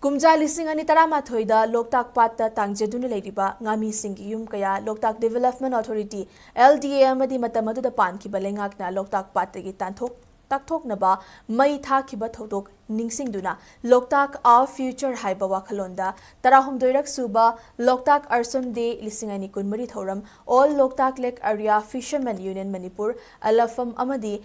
ꯀꯨꯝꯖꯥ ꯂꯤꯁꯤꯡ ꯑꯅꯤ ꯇꯔꯥꯃꯥꯊꯣꯏꯗ ꯂꯣꯛꯇꯥꯛ ꯄꯥꯠꯇ ꯇꯥꯡꯖꯗꯨꯅ ꯂꯩꯔꯤꯕ ꯉꯥꯃꯤꯁꯤꯡꯒꯤ ꯌꯨꯝ ꯀꯌꯥ ꯂꯣꯛꯇꯥꯛ Development Authority, L D A, ꯑꯃꯗꯤ ꯃꯇꯝ ꯑꯗꯨꯗ ꯄꯥꯟꯈꯤꯕ ꯂꯩꯉꯥꯛꯅ ꯂꯣꯛꯇꯥꯛ ꯄꯥꯠꯇꯒꯤ ꯇꯥꯟꯊꯣꯛ ꯇꯥꯛꯊꯣꯛꯅꯕ ꯃꯩ ꯊꯥꯈꯤꯕ ꯊꯧꯗꯣꯛ ꯅꯤꯡꯁꯤꯡꯗꯨꯅ ꯂꯣꯛꯇꯥꯛ Our Future ꯍꯥꯏꯕ ꯋꯥꯈꯜꯂꯣꯟꯗ ꯇꯔꯥꯍꯨꯝꯗꯣꯏꯔꯛ ꯁꯨꯕ ꯂꯣꯛꯇꯥꯛ Arson Day ꯂꯤꯁꯤꯡ ꯑꯅꯤ ꯀꯨꯟꯃꯔꯤ ꯊꯧꯔꯝ All Loktak Lake Area Fishermen Union Manipur, ꯑꯂꯐꯝ ꯑꯃꯗꯤ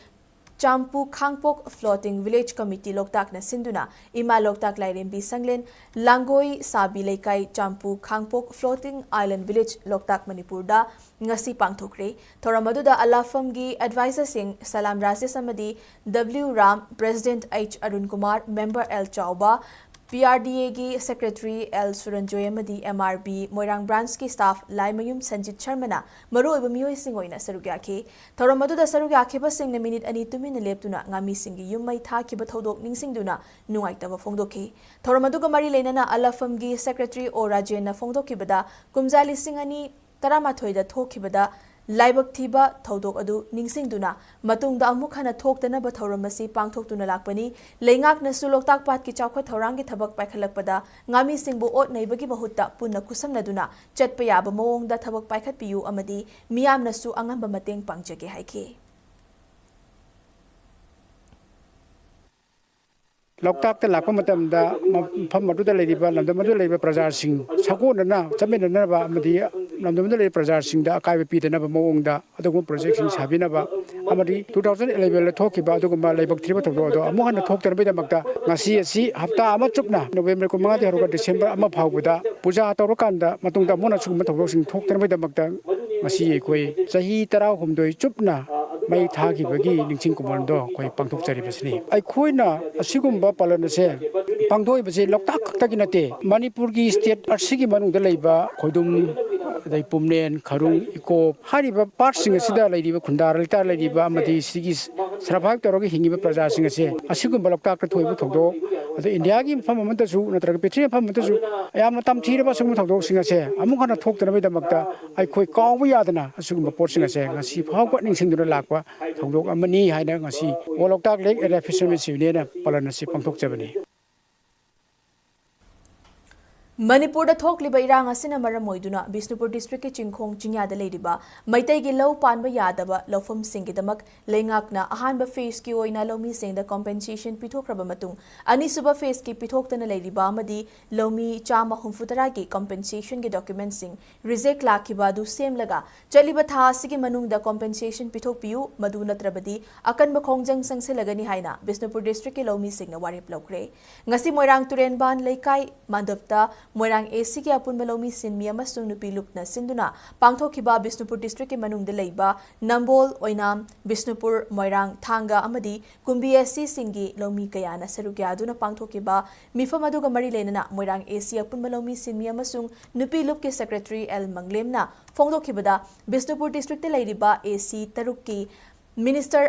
ꯆꯥꯝꯄꯨ ꯈꯥꯡꯄꯣꯛ Floating Village Committee ꯂꯣꯛꯇꯥꯛꯅ ꯁꯤꯟꯗꯨꯅ ꯏꯃꯥ ꯂꯣꯛꯇꯥꯛ ꯂꯥꯏꯔꯦꯝꯕꯤ ꯁꯪꯂꯦꯟ, ꯂꯥꯡꯒꯣꯏ ꯁꯥꯕꯤ ꯂꯩꯀꯥꯏ, ꯆꯥꯝꯄꯨ ꯈꯥꯡꯄꯣꯛ Floating Island Village ꯂꯣꯛꯇꯥꯛ ꯃꯅꯤꯄꯨꯔꯗ ꯉꯁꯤ ꯄꯥꯡꯊꯣꯛꯈ꯭ꯔꯦ꯫ ꯊꯧꯔꯝ ꯑꯗꯨꯗ ꯑꯂꯥꯐꯝꯒꯤ advisorꯁꯤꯡ ꯁꯂꯥꯝ ꯔꯥꯖꯦꯁ ꯑꯃꯗꯤ W Ram, President H Arun Kumar, Member L ꯆꯥꯎꯕ, P R D Aꯒꯤ Secretary L ꯁꯨꯔꯟꯖꯣꯏ ꯑꯃꯗꯤ M R B ꯃꯣꯏꯔꯥꯡ Branchꯀꯤ staff ꯂꯥꯏꯃꯌꯨꯝ ꯁꯟꯖꯤꯠ ꯁꯔꯃꯅ ꯃꯔꯨꯑꯣꯏꯕ ꯃꯤꯑꯣꯏꯁꯤꯡ ꯑꯣꯏꯅ ꯁꯔꯨꯛ ꯌꯥꯈꯤ꯫ ꯊꯧꯔꯝ ꯑꯗꯨꯗ ꯁꯔꯨꯛ ꯌꯥꯈꯤꯕꯁꯤꯡꯅ ꯃꯤꯅꯤꯠ ꯑꯅꯤ ꯇꯨꯃꯤꯟꯅ ꯂꯦꯞꯇꯨꯅ ꯉꯥꯃꯤꯁꯤꯡꯒꯤ ꯌꯨꯝ ꯃꯩ ꯊꯥꯈꯤꯕ ꯊꯧꯗꯣꯛ ꯅꯤꯡꯁꯤꯡꯗꯨꯅ ꯅꯨꯡꯉꯥꯏꯇꯕ ꯐꯣꯡꯗꯣꯛꯈꯤ꯫ ꯊꯧꯔꯝ ꯑꯗꯨꯒ ꯃꯔꯤ ꯂꯩꯅꯅ ꯑꯂꯥꯐꯝꯒꯤ Secretary O ꯔꯥꯖꯦꯟꯅ ꯐꯣꯡꯗꯣꯛꯈꯤꯕꯗ, ꯀꯨꯝꯖꯥ ꯂꯤꯁꯤꯡ ꯑꯅꯤ ꯇꯔꯥꯃꯥꯊꯣꯏꯗ ꯊꯣꯛꯈꯤꯕꯗ ꯂꯥꯏꯕꯛ ꯊꯤꯕ ꯊꯧꯗꯣꯛ ꯑꯗꯨ ꯅꯤꯡꯁꯤꯡꯗꯨꯅ ꯃꯇꯨꯡꯗ ꯑꯃꯨꯛ ꯍꯟꯅ ꯊꯣꯛꯇꯅꯕ ꯊꯧꯔꯝ ꯑꯁꯤ ꯄꯥꯡꯊꯣꯛꯇꯨꯅ ꯂꯥꯛꯄꯅꯤ꯫ ꯂꯩꯉꯥꯛꯅꯁꯨ ꯂꯣꯛꯇꯥꯛ ꯄꯥꯠꯀꯤ ꯆꯥꯎꯈꯠ ꯊꯧꯔꯥꯡꯒꯤ ꯊꯕꯛ ꯄꯥꯏꯈꯠꯂꯛꯄꯗ ꯉꯥꯃꯤꯁꯤꯡꯕꯨ ꯑꯣꯠ ꯅꯩꯕꯒꯤ ꯃꯍꯨꯠꯇ ꯄꯨꯟꯅ ꯈꯨꯠꯁꯝꯅꯗꯨꯅ ꯆꯠꯄ ꯌꯥꯕ ꯃꯑꯣꯡꯗ ꯊꯕꯛ ꯄꯥꯏꯈꯠꯄꯤꯌꯨ ꯑꯃꯗꯤ ꯃꯤꯌꯥꯝꯅꯁꯨ ꯑꯉꯝꯕ ꯃꯇꯦꯡ ꯄꯥꯡꯖꯒꯦ ꯍꯥꯏꯈꯤ꯫ ꯂꯣꯛꯇꯥꯛꯇ ꯂꯥꯛꯄ ꯃꯇꯝꯗ ꯃꯐꯝ ꯑꯗꯨꯗ ꯂꯩꯔꯤꯕ, ꯂꯝꯗꯝ ꯑꯗꯨꯗ ꯂꯩꯔꯤꯕ ꯄ꯭ꯔꯖꯥꯁꯤꯡ ꯁꯥꯒꯣꯟꯅꯅ ꯆꯠꯃꯤꯟꯅꯅꯕ ꯑꯃꯗꯤ ꯂꯝꯗꯝ ꯑꯗꯨꯗ ꯂꯩꯔꯤꯕ ꯄ꯭ꯔꯖꯥꯁꯤꯡꯗ ꯑꯀꯥꯏꯕ ꯄꯤꯗꯅꯕ ꯃꯑꯣꯡꯗ ꯑꯗꯨꯒꯨꯝꯕ ꯄ꯭ꯔꯣꯖꯦꯛꯁꯤꯡ ꯁꯥꯕꯤꯅꯕ ꯑꯃꯗꯤ two thousand elevenꯗ ꯊꯣꯛꯈꯤꯕ ꯑꯗꯨꯒꯨꯝꯕ ꯂꯥꯏꯕꯛ ꯊꯤꯕ ꯊꯧꯗꯣꯛ ꯑꯗꯣ ꯑꯃꯨꯛ ꯍꯟꯅ ꯊꯣꯛꯇꯅꯕꯒꯤꯗꯃꯛꯇ ꯉꯁꯤ ꯑꯁꯤ ꯍꯞꯇꯥ ꯑꯃ ꯆꯨꯞꯅ, ꯅꯣꯕꯦꯝꯕꯔ ꯀꯨꯟꯃꯉꯥꯗꯒꯤ ꯍꯧꯔꯒ ꯗꯤꯁꯦꯝꯕꯔ ꯑꯃ ꯐꯥꯎꯕꯗ ꯄꯨꯖꯥ ꯇꯧꯔꯀꯥꯟꯗ ꯃꯇꯨꯡꯗ ꯑꯃꯨꯛ ꯍꯟꯅ ꯁꯤꯒꯨꯝꯕ ꯊꯧꯗꯣꯛꯁꯤꯡ ꯊꯣꯛꯇꯅꯕꯒꯤꯗꯃꯛꯇ ꯉꯁꯤ ꯑꯩꯈꯣꯏ ꯆꯍꯤ ꯇꯔꯥꯍꯨꯝꯗꯣꯏ ꯆꯨꯞꯅ ꯃꯩ ꯊꯥꯈꯤꯕꯒꯤ ꯅꯤꯡꯁꯤꯡ ꯀꯨꯝꯑꯣꯟꯗꯣ ꯑꯩꯈꯣꯏ ꯄꯥꯡꯊꯣꯛꯆꯔꯤꯕꯁꯤꯅꯤ꯫ ꯑꯩꯈꯣꯏꯅ ꯑꯁꯤꯒꯨꯝꯕ ꯄꯥꯂꯟ ꯑꯁꯦ ꯄꯥꯡꯊꯣꯛꯏꯕꯁꯤ ꯂꯣꯛꯇꯥꯛ ꯈꯛꯇꯒꯤ ꯅꯠꯇꯦ, ꯃꯅꯤꯄꯨꯔꯒꯤ state ꯑꯁꯤꯒꯤ ꯃꯅꯨꯡꯗ ꯂꯩꯕ ꯈꯣꯏꯗꯨꯝ, ꯑꯗꯩ ꯄꯨꯝꯂꯦꯟ, ꯈꯔꯨꯡ, ꯏꯀꯣꯞ ꯍꯥꯏꯔꯤꯕ parkꯁꯤꯡ ꯑꯁꯤꯗ ꯂꯩꯔꯤꯕ ꯈꯨꯟꯗꯥ ꯂꯩꯇꯥ ꯂꯩꯔꯤꯕ ꯑꯃꯗꯤ ꯁꯤꯒꯤ survive ꯇꯧꯔꯒ ꯍꯤꯡꯉꯤꯕ ꯄ꯭ꯔꯖꯥꯁꯤꯡ ꯑꯁꯦ ꯑꯁꯤꯒꯨꯝꯕ ꯂꯣꯛꯇꯥꯛꯇ ꯊꯣꯛꯏꯕ ꯊꯧꯗꯣꯛ, ꯑꯗꯩ ꯏꯟꯗꯤꯌꯥꯒꯤ ꯃꯐꯝ ꯑꯃꯗꯁꯨ ꯅꯠꯇ꯭ꯔꯒ ꯄ꯭ꯔꯤꯊꯤꯕꯤ ꯃꯐꯝ ꯑꯃꯗꯁꯨ ꯌꯥꯝꯅ ꯇꯝꯊꯤꯔꯕ ꯑꯁꯤꯒꯨꯝꯕ ꯊꯧꯗꯣꯛꯁꯤꯡ ꯑꯁꯦ ꯑꯃꯨꯛ ꯍꯟꯅ ꯊꯣꯛꯇꯅꯕꯒꯤꯗꯃꯛꯇ ꯑꯩꯈꯣꯏ ꯀꯥꯎꯕ ꯌꯥꯗꯅ ꯑꯁꯤꯒꯨꯝꯕ ꯄꯣꯠꯁꯤꯡ ꯑꯁꯦ ꯉꯁꯤ ꯐꯥꯎꯕ ꯅꯤꯡꯁꯤꯡꯗꯨꯅ ꯂꯥꯛꯄ ꯊꯧꯗꯣꯛ ꯑꯃꯅꯤ ꯍꯥꯏꯅ ꯉꯁꯤ All Loktak Lake Area Fishermen's Unionꯅ ꯄꯥꯂꯟ ꯑꯁꯤ ꯄꯥꯡꯊꯣꯛꯆꯕꯅꯤ꯫ ꯃꯅꯤꯄꯨꯔꯗ ꯊꯣꯛꯂꯤꯕ ꯏꯔꯥꯡ ꯑꯁꯤꯅ ꯃꯔꯝ ꯑꯣꯏꯗꯨꯅ ꯕꯤꯁꯅꯨꯄꯨꯔ districtꯀꯤ ꯆꯤꯡꯈꯣꯡ ꯆꯤꯡꯌꯥꯗ ꯂꯩꯔꯤꯕ ꯃꯩꯇꯩꯒꯤ ꯂꯧ ꯄꯥꯟꯕ ꯌꯥꯗꯕ ꯂꯧꯐꯝꯁꯤꯡꯒꯤꯗꯃꯛ ꯂꯩꯉꯥꯛꯅ ꯑꯍꯥꯟꯕ phaseꯀꯤ ꯑꯣꯏꯅ ꯂꯧꯃꯤꯁꯤꯡꯗ compensation ꯄꯤꯊꯣꯛꯈ꯭ꯔꯕ ꯃꯇꯨꯡ, ꯑꯅꯤꯁꯨꯕ phaseꯀꯤ ꯄꯤꯊꯣꯛꯇꯅ ꯂꯩꯔꯤꯕ ꯑꯃꯗꯤ ꯂꯧꯃꯤ ꯆꯥꯝꯃ ꯍꯨꯝꯐꯨ ꯇꯔꯥꯒꯤ compensationꯒꯤ documentꯁꯤꯡ reject ꯂꯥꯛꯈꯤꯕ ꯑꯗꯨ ꯁꯦꯝꯂꯒ ꯆꯠꯂꯤꯕ ꯊꯥ ꯑꯁꯤꯒꯤ ꯃꯅꯨꯡꯗ compensation ꯄꯤꯊꯣꯛꯄꯤꯌꯨ, ꯃꯗꯨ ꯅꯠꯇ꯭ꯔꯕꯗꯤ ꯑꯀꯟꯕ ꯈꯣꯡꯖꯪ ꯆꯪꯁꯤꯜꯂꯒꯅꯤ ꯍꯥꯏꯅ ꯕꯤꯁꯅꯨꯄꯨꯔ districtꯀꯤ ꯂꯧꯃꯤꯁꯤꯡꯅ ꯋꯥꯔꯦꯞ ꯂꯧꯈ꯭ꯔꯦ꯫ ꯉꯁꯤ ꯃꯣꯏꯔꯥꯡ ꯇꯨꯔꯦꯟꯕꯥꯟ ꯂꯩꯀꯥꯏ ꯃꯥꯟꯗꯞꯇ ꯃꯣꯏꯔꯥꯡ ACꯒꯤ ꯑꯄꯨꯟꯕ ꯂꯧꯃꯤ ꯁꯤꯟꯃꯤ ꯑꯃꯁꯨꯡ ꯅꯨꯄꯤ ꯂꯨꯞꯅ ꯁꯤꯟꯗꯨꯅ ꯄꯥꯡꯊꯣꯛꯈꯤꯕ ꯕꯤꯁꯅꯨꯄꯨꯔ districtꯀꯤ ꯃꯅꯨꯡꯗ ꯂꯩꯕ ꯅꯝꯕꯣꯜ, ꯑꯣꯏꯅꯥꯝ, ꯕꯤꯁꯅꯨꯄꯨꯔ, ꯃꯣꯏꯔꯥꯡ, ꯊꯥꯡꯒ ꯑꯃꯗꯤ ꯀꯨꯝꯕꯤ ACꯁꯤꯡꯒꯤ ꯂꯧꯃꯤ ꯀꯌꯥꯅ ꯁꯔꯨꯛ ꯌꯥꯗꯨꯅ ꯄꯥꯡꯊꯣꯛꯈꯤꯕ ꯃꯤꯐꯝ ꯑꯗꯨꯒ ꯃꯔꯤ ꯂꯩꯅꯅ ꯃꯣꯏꯔꯥꯡ AC ꯑꯄꯨꯟꯕ ꯂꯧꯃꯤ ꯁꯤꯟꯃꯤ ꯑꯃꯁꯨꯡ ꯅꯨꯄꯤ ꯂꯨꯞꯀꯤ secretary L ꯃꯪꯂꯦꯝꯅ ꯐꯣꯡꯗꯣꯛꯈꯤꯕꯗ, ꯕꯤꯁꯅꯨꯄꯨꯔ districtꯇ ꯂꯩꯔꯤꯕ AC ꯇꯔꯨꯛꯀꯤ minister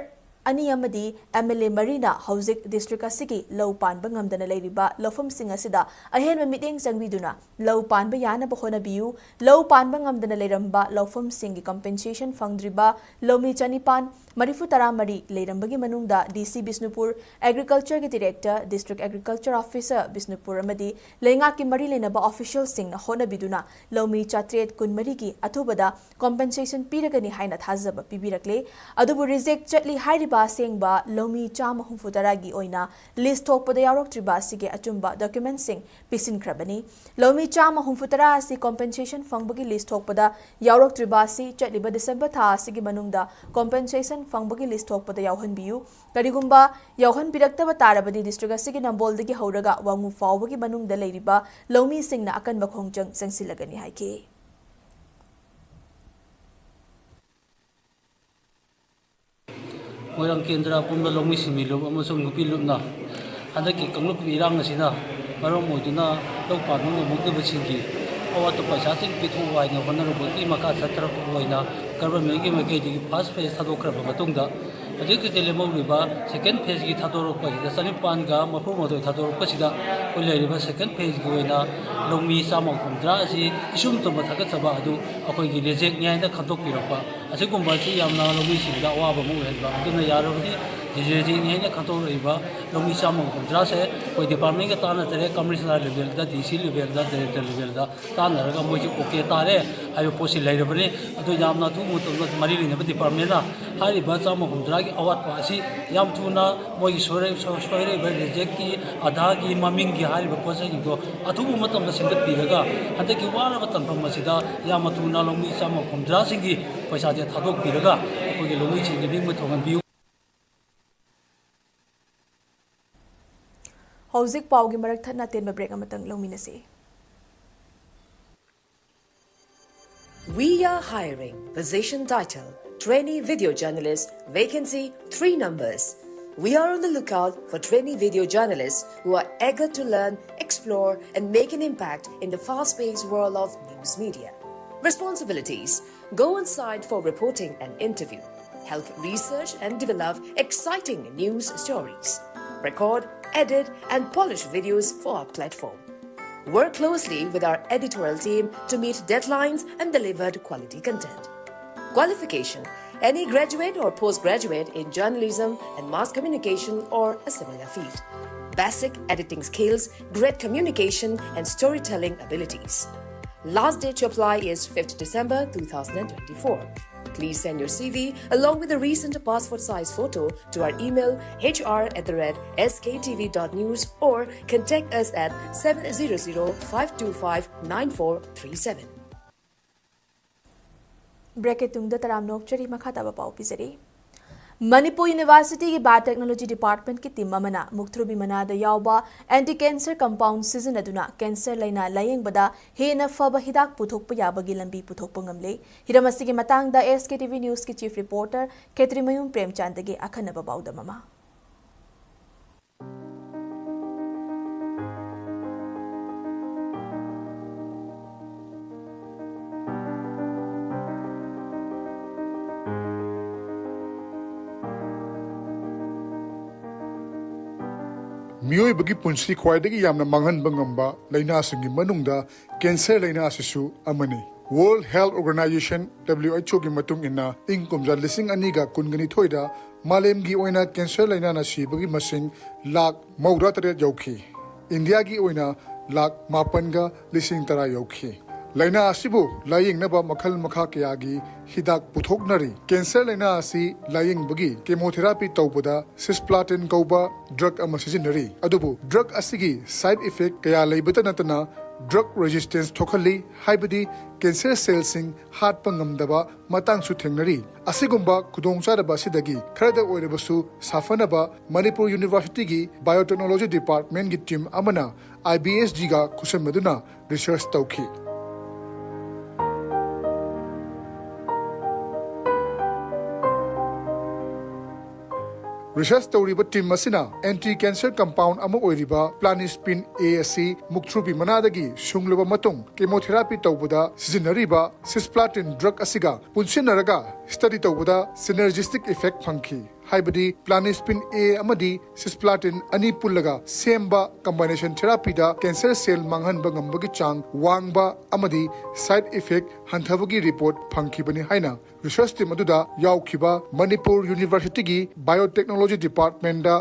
ꯑꯅꯤ ꯑꯃꯗꯤ MLA ꯃꯔꯤꯅ ꯍꯧꯖꯤꯛ district ꯑꯁꯤꯒꯤ ꯂꯧ ꯄꯥꯟꯕ ꯉꯝꯗꯅ ꯂꯩꯔꯤꯕ ꯂꯧꯐꯝꯁꯤꯡ ꯑꯁꯤꯗ ꯑꯍꯦꯟꯕ ꯃꯤꯠꯌꯦꯡ ꯆꯪꯕꯤꯗꯨꯅ ꯂꯧ ꯄꯥꯟꯕ ꯌꯥꯅꯕ ꯍꯣꯠꯅꯕꯤꯌꯨ, ꯂꯧ ꯄꯥꯟꯕ ꯉꯝꯗꯅ ꯂꯩꯔꯝꯕ ꯂꯧꯐꯝꯁꯤꯡꯒꯤ compensation ꯐꯪꯗ꯭ꯔꯤꯕ ꯂꯧꯃꯤ ꯆꯅꯤꯄꯥꯟ ꯃꯔꯤꯐꯨ ꯇꯔꯥ ꯃꯔꯤ ꯂꯩꯔꯝꯕꯒꯤ ꯃꯅꯨꯡꯗ DC Bishnupur, Agricultureꯒꯤ director, district agriculture officer Bishnupur ꯑꯃꯗꯤ ꯂꯩꯉꯥꯛꯀꯤ ꯃꯔꯤ ꯂꯩꯅꯕ officialꯁꯤꯡꯅ ꯍꯣꯠꯅꯕꯤꯗꯨꯅ ꯂꯧꯃꯤ ꯆꯥꯇ꯭ꯔꯦꯠ ꯀꯨꯟꯃꯔꯤꯒꯤ ꯑꯊꯨꯕꯗ compensation ꯄꯤꯔꯒꯅꯤ ꯍꯥꯏꯅ ꯊꯥꯖꯕ ꯄꯤꯕꯤꯔꯛꯂꯦ꯫ ꯑꯗꯨꯕꯨ reject ꯆꯠꯂꯤ ꯍꯥꯏꯔꯤꯕ ꯑꯁꯦꯡꯕ ꯂꯧꯃꯤ ꯆꯥꯝꯃ ꯍꯨꯝꯐꯨ ꯇꯔꯥꯒꯤ ꯑꯣꯏꯅ ꯂꯤꯁ ꯊꯣꯛꯄꯗ ꯌꯥꯎꯔꯛꯇ꯭ꯔꯤꯕ ꯑꯁꯤꯒꯤ ꯑꯆꯨꯝꯕ ꯗꯣꯀ꯭ꯌꯨꯃꯦꯟꯠꯁꯤꯡ ꯄꯤꯁꯤꯟꯈ꯭ꯔꯕꯅꯤ꯫ ꯂꯧꯃꯤ ꯆꯥꯝꯃ ꯍꯨꯝꯐꯨ ꯇꯔꯥ ꯑꯁꯤ ꯀꯣꯝꯄꯦꯟꯁꯦꯁꯟ ꯐꯪꯕꯒꯤ ꯂꯤꯁ ꯊꯣꯛꯄꯗ ꯌꯥꯎꯔꯛꯇ꯭ꯔꯤꯕ ꯑꯁꯤ ꯆꯠꯂꯤꯕ ꯗꯤꯁꯦꯝꯕꯔ ꯊꯥ ꯑꯁꯤꯒꯤ ꯃꯅꯨꯡꯗ ꯀꯣꯝꯄꯦꯟꯁꯦꯁꯟ ꯐꯪꯕꯒꯤ ꯂꯤꯁ ꯊꯣꯛꯄꯗ ꯌꯥꯎꯍꯟꯕꯤꯌꯨ꯫ ꯀꯔꯤꯒꯨꯝꯕ ꯌꯥꯎꯍꯟꯕꯤꯔꯛꯇꯕ ꯇꯥꯔꯕꯗꯤ ꯗꯤꯁꯇ꯭ꯔꯤꯛ ꯑꯁꯤꯒꯤ ꯅꯝꯕꯣꯜꯗꯒꯤ ꯍꯧꯔꯒ ꯋꯥꯉꯨ ꯐꯥꯎꯕꯒꯤ ꯃꯅꯨꯡꯗ ꯂꯩꯔꯤꯕ ꯂꯧꯃꯤꯁꯤꯡꯅ ꯑꯀꯟꯕ ꯈꯣꯡꯖꯪ ꯆꯪꯁꯤꯜꯂꯒꯅꯤ ꯍꯥꯏꯈꯤ꯫ ꯃꯣꯏꯔꯥꯡ ꯀꯦꯟꯗ꯭ꯔ ꯄꯨꯝꯕ ꯂꯧꯃꯤ ꯁꯤꯟꯃꯤ ꯂꯨꯞ ꯑꯃꯁꯨꯡ ꯅꯨꯄꯤ ꯂꯨꯞꯅ ꯍꯟꯗꯛꯀꯤ ꯀꯥꯡꯂꯨꯞꯀꯤ ꯏꯔꯥꯡ ꯑꯁꯤꯅ ꯃꯔꯝ ꯑꯣꯏꯗꯨꯅ ꯂꯧ ꯄꯥꯟꯕ ꯉꯝꯍꯧꯗꯕꯁꯤꯡꯒꯤ ꯑꯋꯥꯠꯄ ꯄꯩꯁꯥꯁꯤꯡ ꯄꯤꯊꯣꯛꯎ ꯍꯥꯏꯅ ꯍꯣꯠꯅꯔꯨꯕꯒꯤ ꯃꯈꯥ ꯆꯠꯊꯔꯛꯄ ꯑꯣꯏꯅ ꯒꯚꯔꯟꯃꯦꯟꯒꯤ ꯃꯥꯏꯀꯩꯗꯒꯤ ꯐꯥꯔꯁ ꯐꯦꯖ ꯊꯥꯗꯣꯛꯈ꯭ꯔꯕ ꯃꯇꯨꯡꯗ, ꯍꯧꯖꯤꯛ ꯍꯧꯖꯤꯛ ꯂꯦꯝꯍꯧꯔꯤꯕ ꯁꯦꯀꯦꯟ ꯐꯦꯖꯀꯤ ꯊꯥꯗꯣꯔꯛꯄꯁꯤꯗ ꯆꯅꯤꯄꯥꯟꯒ ꯃꯔꯐꯨ ꯃꯥꯊꯣꯏ ꯊꯥꯗꯣꯔꯛꯄꯁꯤꯗ ꯑꯩꯈꯣꯏ ꯂꯩꯔꯤꯕ ꯁꯦꯀꯦꯟ ꯐꯦꯖꯀꯤ ꯑꯣꯏꯅ ꯂꯧꯃꯤ ꯆꯥꯝꯃ ꯍꯨꯝꯐꯨꯇꯔꯥ ꯑꯁꯤ ꯏꯆꯨꯝ ꯆꯨꯝꯕ ꯊꯥꯒꯠꯆꯕ ꯑꯗꯨ ꯑꯩꯈꯣꯏꯒꯤ ꯔꯤꯖꯦꯛꯅꯤ ꯍꯥꯏꯅ ꯈꯟꯗꯣꯛꯄꯤꯔꯛꯄ ꯑꯁꯤꯒꯨꯝꯕ ꯑꯁꯤ ꯌꯥꯝꯅ ꯂꯧꯃꯤꯁꯤꯡꯗ ꯑꯋꯥꯕ ꯑꯃ ꯑꯣꯏꯍꯟꯕ꯫ ꯑꯗꯨꯅ ꯌꯥꯔꯕꯗꯤ ꯔꯤꯖꯦꯛꯅꯤ ꯍꯥꯏꯅ ꯈꯟꯗꯣꯛꯂꯛꯏꯕ ꯂꯧꯃꯤ ꯆꯥꯝꯃ ꯍꯨꯝꯐꯨꯇꯔꯥꯁꯦ ꯑꯩꯈꯣꯏ ꯗꯤꯄꯥꯔꯠꯃꯦꯟꯒ ꯇꯥꯟꯅꯖꯔꯦ, ꯀꯃꯤꯁꯅꯔ ꯂꯦꯚꯦꯜꯗ, ꯗꯤ ꯁꯤ ꯂꯦꯚꯦꯜꯗ, ꯗꯥꯏꯔꯦꯛꯇꯔ ꯂꯦꯚꯦꯜꯗ ꯇꯥꯟꯅꯔꯒ ꯃꯣꯏꯁꯦ ꯑꯣꯀꯦ ꯇꯥꯔꯦ ꯍꯥꯏꯕ ꯄꯣꯠꯁꯤ ꯂꯩꯔꯕꯅꯤ꯫ ꯑꯗꯨ ꯌꯥꯝꯅ ꯑꯊꯨꯕ ꯃꯇꯝꯗ ꯃꯔꯤ ꯂꯩꯅꯕ ꯗꯤꯄꯥꯔꯠꯃꯦꯟꯅ ꯍꯥꯏꯔꯤꯕ ꯆꯥꯝꯃ ꯍꯨꯝꯐꯨꯇꯔꯥꯒꯤ ꯑꯋꯥꯠꯄ ꯑꯁꯤ ꯌꯥꯝ ꯊꯨꯅ ꯃꯣꯏꯒꯤ ꯁꯣꯏꯔ-, ꯁꯣ-, ꯁꯣꯏꯔꯛꯏꯕ ꯔꯤꯖꯦꯛꯀꯤ, ꯑꯙꯥꯒꯤ, ꯃꯃꯤꯡꯒꯤ ꯍꯥꯏꯔꯤꯕ ꯄꯣꯠ ꯆꯩꯁꯤꯡꯗꯣ ꯑꯊꯨꯕ ꯃꯇꯝꯗ ꯁꯦꯝꯒꯠꯄꯤꯔꯒ ꯍꯟꯗꯛꯀꯤ ꯋꯥꯔꯕ ꯇꯥꯟꯐꯝ ꯑꯁꯤꯗ ꯌꯥꯝꯅ ꯊꯨꯅ ꯂꯧꯃꯤ ꯆꯥꯝꯃ ꯍꯨꯝꯐꯨꯇꯔꯥꯁꯤꯡꯒꯤ ꯄꯩꯁꯥꯁꯦ ꯊꯥꯗꯣꯛꯄꯤꯔꯒ ꯑꯩꯈꯣꯏꯒꯤ ꯂꯧꯃꯤꯁꯤꯡꯒꯤ ꯅꯤꯡꯕ ꯊꯨꯡꯍꯟꯕꯤꯌꯨ꯫ ꯍꯧꯖꯤꯛ ꯄꯥꯎꯒꯤ ꯃꯔꯛ ꯊꯠꯅ ꯑꯇꯦꯟꯕ ꯕ꯭ꯔꯦꯛ ꯑꯃꯇꯪ ꯂꯧꯃꯤꯟꯅꯁꯤ꯫ We are hiring. Position title, Trainee Video Journalist. Vacancy, three numbers. We are on the lookout for trainee video journalists who are eager to learn, explore, and make an impact in the fast-paced world of news media. Responsibilities: go on site for reporting and interview. Help research and develop exciting news stories. Record, edit, and polish videos for our platform. Work closely with our editorial team to meet deadlines and deliver quality content. Qualification: any graduate or postgraduate in journalism and mass communication or a similar field. Basic editing skills, great communication and storytelling abilities. Last date to apply is fifth December two thousand twenty-four. Please send your C V along with a recent passport size photo to our email H R at the rate S K T V dot news or contact us at seven zero zero five two five nine four three seven. ꯕ꯭ꯔꯦꯛꯀꯤ ꯇꯨꯡꯗ ꯇꯔꯥꯝꯅ ꯑꯣꯛꯆꯔꯤ꯫ ꯃꯈꯥ ꯇꯥꯕ ꯄꯥꯎ ꯄꯤꯖꯔꯤ꯫ ꯃꯅꯤꯄꯨꯔ ꯌꯨꯅꯤꯚꯔꯁꯤꯇꯤꯒꯤ ꯕꯥꯏꯑꯣꯇꯦꯛꯅꯣꯂꯣꯖꯤ ꯗꯤꯄꯥꯔꯠꯃꯦꯟꯠꯀꯤ ꯇꯤꯝ ꯑꯃꯅ ꯃꯨꯛꯊ꯭ꯔꯨꯕꯤ ꯃꯅꯥꯗ ꯌꯥꯎꯕ ꯑꯦꯟꯇꯤ ꯀꯦꯟꯁꯔ ꯀꯝꯄꯥꯎꯟ ꯁꯤꯖꯤꯟꯅꯗꯨꯅ ꯀꯦꯟꯁꯔ ꯂꯥꯏꯅꯥ ꯂꯥꯌꯦꯡꯕꯗ ꯍꯦꯟꯅ ꯐꯕ ꯍꯤꯗꯥꯛ ꯄꯨꯊꯣꯛꯄ ꯌꯥꯕꯒꯤ ꯂꯝꯕꯤ ꯄꯨꯊꯣꯛꯄ ꯉꯝꯂꯦ꯫ ꯍꯤꯔꯝ ꯑꯁꯤꯒꯤ ꯃꯇꯥꯡꯗ ꯑꯦꯁ ꯀꯦ ꯇꯤ ꯚꯤ ꯅ꯭ꯌꯨꯁꯀꯤ ꯆꯤꯐ ꯔꯤꯄꯣꯔꯇꯔ ꯈꯦꯇ꯭ꯔꯤꯃꯌꯨꯝ ꯄ꯭ꯔꯦꯝꯆꯥꯟꯗꯒꯤ ꯑꯈꯟꯅꯕ ꯄꯥꯎꯗꯝ ꯑꯃ꯫ ꯃꯤꯑꯣꯏꯕꯒꯤ ꯄꯨꯟꯁꯤ ꯈ꯭ꯋꯥꯏꯗꯒꯤ ꯌꯥꯝꯅ ꯃꯥꯡꯍꯟꯕ ꯉꯝꯕ ꯂꯥꯏꯅꯥꯁꯤꯡꯒꯤ ꯃꯅꯨꯡꯗ ꯀꯦꯟꯁꯔ ꯂꯥꯏꯅꯥ ꯑꯁꯤꯁꯨ ꯑꯃꯅꯤ꯫ World Health Organization, W H O ꯒꯤ ꯃꯇꯨꯡ ꯏꯟꯅ, ꯏꯪ ꯀꯨꯝꯖꯥ ꯂꯤꯁꯤꯡ ꯑꯅꯤꯒ ꯀꯨꯟꯒ ꯅꯤꯊꯣꯏꯗ ꯃꯥꯂꯦꯝꯒꯤ ꯑꯣꯏꯅ ꯀꯦꯟꯁꯔ ꯂꯥꯏꯅꯥꯅ ꯁꯤꯕꯒꯤ ꯃꯁꯤꯡ ꯂꯥꯈ ꯃꯧꯗ꯭ꯔꯥ ꯇꯔꯦꯠ ꯌꯧꯈꯤ꯫ ꯏꯟꯗꯤꯌꯥꯒꯤ ꯑꯣꯏꯅ ꯂꯥꯈ ꯃꯥꯄꯟꯒ ꯂꯤꯁꯤꯡ ꯇꯔꯥ ꯌꯧꯈꯤ꯫ ꯂꯥꯏꯅꯥ ꯑꯁꯤꯕꯨ ꯂꯥꯌꯦꯡꯅꯕ ꯃꯈꯜ ꯃꯈꯥ ꯀꯌꯥꯒꯤ ꯍꯤꯗꯥꯛ ꯄꯨꯊꯣꯛꯅꯔꯤ꯫ ꯀꯦꯟꯁꯔ ꯂꯥꯏꯅꯥ ꯑꯁꯤ ꯂꯥꯌꯦꯡꯕꯒꯤ ꯀꯦꯃꯣꯊꯦꯔꯥꯄꯤ ꯇꯧꯕꯗ ꯁꯤꯁꯄ꯭ꯂꯥꯇꯤꯟ ꯀꯧꯕ ꯗ꯭ꯔꯒ ꯑꯃ ꯁꯤꯖꯤꯟꯅꯔꯤ꯫ ꯑꯗꯨꯕꯨ ꯗ꯭ꯔꯒ ꯑꯁꯤꯒꯤ ꯁꯥꯏꯗ ꯏꯐꯦꯛ ꯀꯌꯥ ꯂꯩꯕꯇ ꯅꯠꯇꯅ ꯗ꯭ꯔꯒ ꯔꯦꯁꯤꯁꯇꯦꯟꯁ ꯊꯣꯛꯍꯜꯂꯤ, ꯍꯥꯏꯕꯗꯤ ꯀꯦꯟꯁꯔ ꯁꯦꯜꯁꯤꯡ ꯍꯥꯠꯄ ꯉꯝꯗꯕ ꯃꯇꯥꯡꯁꯨ ꯊꯦꯡꯅꯔꯤ꯫ ꯑꯁꯤꯒꯨꯝꯕ ꯈꯨꯗꯣꯡꯆꯥꯗꯕ ꯑꯁꯤꯗꯒꯤ ꯈꯔꯗ ꯑꯣꯏꯔꯕꯁꯨ ꯁꯥꯐꯅꯕ ꯃꯅꯤꯄꯨꯔ ꯌꯨꯅꯤꯚꯔꯁꯤꯇꯤꯒꯤ ꯕꯥꯏꯑꯣꯇꯦꯛꯅꯣꯂꯣꯖꯤ ꯗꯤꯄꯥꯔꯠꯃꯦꯟꯠꯀꯤ ꯇꯤꯝ ꯑꯃꯅ ꯑꯥꯏ ꯕꯤ ꯑꯦꯁ ꯖꯤꯒ ꯈꯨꯠꯁꯝꯅꯗꯨꯅ ꯔꯤꯁꯔꯆ ꯇꯧꯈꯤ꯫ ꯔꯤꯁꯔꯆ ꯇꯧꯔꯤꯕ ꯇꯤꯝ ꯑꯁꯤꯅ ꯑꯦꯟꯇꯤ ꯀꯦꯟꯁꯔ ꯀꯝꯄꯥꯎꯟ ꯑꯃ ꯑꯣꯏꯔꯤꯕ ꯄ꯭ꯂꯥꯅꯤꯁꯄꯤꯟ ꯑꯦ ꯑꯁꯤ ꯃꯨꯛꯊ꯭ꯔꯨꯕꯤ ꯃꯅꯥꯗꯒꯤ ꯁꯨꯡꯂꯕ ꯃꯇꯨꯡ ꯀꯦꯃꯣꯊꯦꯔꯥꯄꯤ ꯇꯧꯕꯗ ꯁꯤꯖꯤꯟꯅꯔꯤꯕ ꯁꯤꯁꯄ꯭ꯂꯥꯇꯤꯟ ꯗ꯭ꯔꯒ ꯑꯁꯤꯒ ꯄꯨꯟꯁꯤꯟꯅꯔꯒ ꯁ꯭ꯇꯗꯤ ꯇꯧꯕꯗ ꯁꯤꯅꯔꯖꯤꯁꯇꯤꯛ ꯏꯐꯦꯛ ꯐꯪꯈꯤ꯫ ꯍꯥꯏꯕꯗꯤ ꯄ꯭ꯂꯥꯅꯤꯁꯄꯤꯟ ꯑꯦ ꯑꯃꯗꯤ ꯁꯤꯁꯄ꯭ꯂꯥꯇꯤꯟ ꯑꯅꯤ ꯄꯨꯜꯂꯒ ꯁꯦꯝꯕ ꯀꯝꯕꯥꯏꯅꯦꯁꯟ ꯊꯦꯔꯥꯄꯤꯗ ꯀꯦꯟꯁꯔ ꯁꯦꯜ ꯃꯥꯡꯍꯟꯕ ꯉꯝꯕꯒꯤ ꯆꯥꯡ ꯋꯥꯡꯕ ꯑꯃꯗꯤ ꯁꯥꯏꯗ ꯏꯐꯦꯛ ꯍꯟꯊꯕꯒꯤ ꯔꯤꯄꯣꯔꯠ ꯐꯪꯈꯤꯕꯅꯤ ꯍꯥꯏꯅ ꯔꯤꯁꯔꯆ ꯇꯤꯝ ꯑꯗꯨꯗ ꯌꯥꯎꯈꯤꯕ ꯃꯅꯤꯄꯨꯔ ꯌꯨꯅꯤꯚꯔꯁꯤꯇꯤꯒꯤ ꯕꯥꯏꯑꯣꯇꯦꯛꯅꯣꯂꯣꯖꯤ ꯗꯤꯄꯥꯔꯠꯃꯦꯟꯗ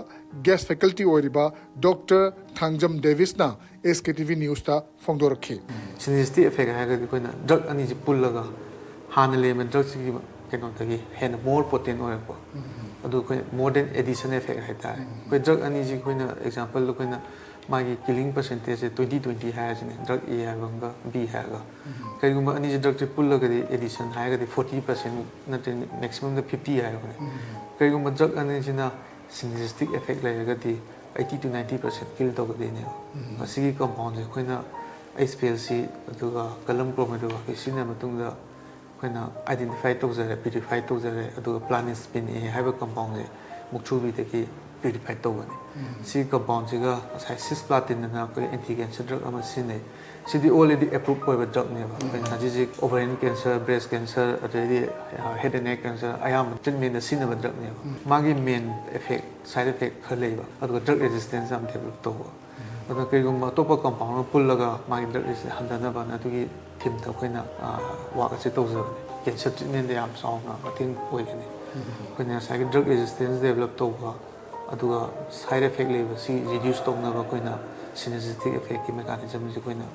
ꯒꯦꯁ ꯐꯦꯀꯜꯇꯤ ꯑꯣꯏꯔꯤꯕ ꯗꯣꯛꯇꯔ ꯊꯥꯡꯖꯝ ꯗꯦꯕꯤꯁꯅ ꯑꯦꯁ ꯀꯦ ꯇꯤ ꯚꯤ ꯅ꯭ꯌꯨꯁꯇ ꯐꯣꯡꯗꯣꯔꯛꯈꯤ꯫ ꯁꯤꯅꯔꯖꯤꯁꯇꯤꯛ ꯏꯐꯦꯛ ꯍꯥꯏꯔꯒꯗꯤ ꯑꯩꯈꯣꯏꯅ ꯗ꯭ꯔꯒ ꯑꯅꯤꯁꯤ ꯄꯨꯜꯂꯒ ꯍꯥꯟꯅ ꯂꯩꯔꯝꯕ ꯗ꯭ꯔꯒꯁꯤꯒꯤ ꯀꯩꯅꯣꯗꯒꯤ ꯍꯦꯟꯅ more potent ꯑꯣꯏꯔꯛꯄ꯫ ꯑꯗꯨ ꯑꯩꯈꯣꯏ more than addition effect ꯍꯥꯏꯇꯥꯔꯦ꯫ ꯑꯩꯈꯣꯏ ꯗ꯭ꯔꯒ ꯑꯅꯤꯁꯤ ꯑꯩꯈꯣꯏꯅ ꯑꯦꯛꯖꯥꯝꯄꯜ ꯑꯩꯈꯣꯏꯅ ꯃꯥꯒꯤ ꯀꯤꯂꯤꯡ ꯄꯔꯁꯦꯟꯇꯦꯖꯁꯦ ꯇ꯭ꯋꯦꯟꯇꯤ ꯇ꯭ꯋꯦꯟꯇꯤ ꯍꯥꯏꯔꯁꯤꯅꯦ, ꯗ꯭ꯔꯒ ꯑꯦ ꯍꯥꯏꯕ ꯑꯃꯒ ꯕꯤ ꯍꯥꯏꯔꯒ꯫ ꯀꯔꯤꯒꯨꯝꯕ ꯑꯅꯤꯁꯤ ꯗ꯭ꯔꯒꯁꯦ ꯄꯨꯜꯂꯒꯗꯤ ꯑꯦꯗꯤꯁꯟ ꯍꯥꯏꯔꯒꯗꯤ ꯐꯣꯔꯇꯤ ꯄꯔꯁꯦꯟ ꯅꯠꯇ꯭ꯔꯒ ꯃꯦꯛꯁꯤꯃꯝꯗ ꯐꯤꯐꯇꯤ ꯍꯥꯏꯔꯒꯅꯦ꯫ ꯀꯔꯤꯒꯨꯝꯕ ꯗ꯭ꯔꯒ ꯑꯅꯤꯁꯤꯅ ꯁꯤꯅꯔꯖꯤꯁꯇꯤꯛ ꯑꯦꯐꯦꯛ ꯂꯩꯔꯒꯗꯤ ꯑꯩꯠꯇꯤ ꯇꯨ ꯅꯥꯏꯟꯇꯤ ꯄꯔꯁꯦꯟ ꯀꯤꯜ ꯇꯧꯒꯗꯣꯏꯅꯦꯕ꯫ ꯃꯁꯤꯒꯤ ꯀꯝꯄꯥꯎꯟꯁꯦ ꯑꯩꯈꯣꯏꯅ ꯑꯩꯆ ꯄꯤ ꯑꯦꯜ ꯁꯤ ꯑꯗꯨꯒ ꯀꯂꯝ ꯀ꯭ꯔꯣꯃꯦꯇꯣꯒ꯭ꯔꯥꯐꯤ ꯁꯤꯖꯤꯟꯅꯕ ꯃꯇꯨꯡꯗ ꯑꯩꯈꯣꯏꯅ ꯑꯥꯏꯗꯦꯟꯇꯤꯐꯥꯏ ꯇꯧꯖꯔꯦ, ꯄ꯭ꯌꯨꯔꯤꯐꯥꯏ ꯇꯧꯖꯔꯦ, ꯑꯗꯨꯒ ꯄ꯭ꯂꯥꯅꯤꯁꯄꯤꯟ ꯑꯦ ꯍꯥꯏꯕ ꯀꯝꯄꯥꯎꯟꯁꯦ ꯃꯨꯛꯊ꯭ꯔꯨꯕꯤꯗꯒꯤ ꯄ꯭ꯌꯨꯔꯤꯐꯥꯏ ꯇꯧꯒꯅꯤ꯫ ꯁꯤꯒꯤ ꯀꯝꯄꯥꯎꯟꯁꯤꯒ ꯉꯁꯥꯏ ꯁꯤꯁꯄ꯭ꯂꯥꯇꯤꯟ ꯑꯅ ꯑꯩꯈꯣꯏ ꯑꯦꯟꯇꯤ ꯀꯦꯟꯁꯔ ꯗ꯭ꯔꯒ ꯑꯃ ꯁꯤꯖꯤꯟꯅꯩ꯫ ꯁꯤꯗꯤ ꯑꯣꯜꯔꯦꯗꯤ ꯑꯦꯄ꯭ꯔꯨꯞ ꯑꯣꯏꯕ ꯗ꯭ꯔꯒꯅꯦꯕ꯫ ꯑꯩꯈꯣꯏꯅ ꯍꯧꯖꯤꯛ ꯍꯧꯖꯤꯛ ꯑꯣꯚꯔꯤꯌꯟ ꯀꯦꯟꯁꯔ, ꯕ꯭ꯔꯦꯁ ꯀꯦꯟꯁꯔ, ꯑꯗꯩꯗꯤ ꯍꯦꯗ ꯑꯦꯟ ꯅꯦꯛ ꯀꯦꯟꯁꯔ ꯑꯌꯥꯝꯕ ꯇ꯭ꯔꯤꯠꯃꯦꯟꯗ ꯁꯤꯖꯤꯟꯅꯕ ꯗ꯭ꯔꯒꯅꯦꯕ꯫ ꯃꯥꯒꯤ ꯃꯦꯟ ꯑꯦꯐꯦꯛ, ꯁꯥꯏꯗ ꯑꯦꯐꯦꯛ ꯈꯔ ꯂꯩꯕ, ꯑꯗꯨꯒ ꯗ꯭ꯔꯒ ꯔꯦꯖꯤꯁꯇꯦꯟꯁ ꯌꯥꯝ ꯗꯦꯕꯂꯞ ꯇꯧꯕ꯫ ꯑꯗꯨꯅ ꯀꯔꯤꯒꯨꯝꯕ ꯑꯇꯣꯞꯄ ꯀꯝꯄꯥꯎꯟ ꯑꯃ ꯄꯨꯜꯂꯒ ꯃꯥꯒꯤ ꯗ꯭ꯔꯒ ꯔꯦꯖꯤꯁꯇꯦꯟꯁ ꯍꯟꯊꯅꯕꯅ ꯑꯗꯨꯒꯤ ꯊꯤꯝꯗ ꯑꯩꯈꯣꯏꯅ ꯋꯥꯛ ꯑꯁꯤ ꯇꯧꯖꯕꯅꯤ꯫ ꯀꯦꯟꯁꯔ ꯇ꯭ꯔꯤꯠꯃꯦꯟꯗ ꯌꯥꯝ ꯆꯥꯎꯅ ꯃꯇꯦꯡ ꯑꯣꯏꯒꯅꯤ꯫ ꯑꯩꯈꯣꯏꯅ ꯉꯁꯥꯏꯒꯤ ꯗ꯭ꯔꯒ ꯔꯦꯖꯤꯁꯇꯦꯟꯁ ꯗꯦꯕꯂꯞ ꯇꯧꯕ, ꯑꯗꯨꯒ ꯁꯥꯏꯗ ꯑꯦꯐꯦꯛ ꯂꯩꯕꯁꯤ ꯔꯤꯗ꯭ꯌꯨꯁ ꯇꯧꯅꯕ ꯑꯩꯈꯣꯏꯅ ꯁꯤꯅꯔꯖꯤꯁꯇꯤꯛ ꯑꯦꯐꯦꯛꯀꯤ ꯃꯦꯀꯥꯅꯤꯖꯝꯁꯤ ꯑꯩꯈꯣꯏꯅ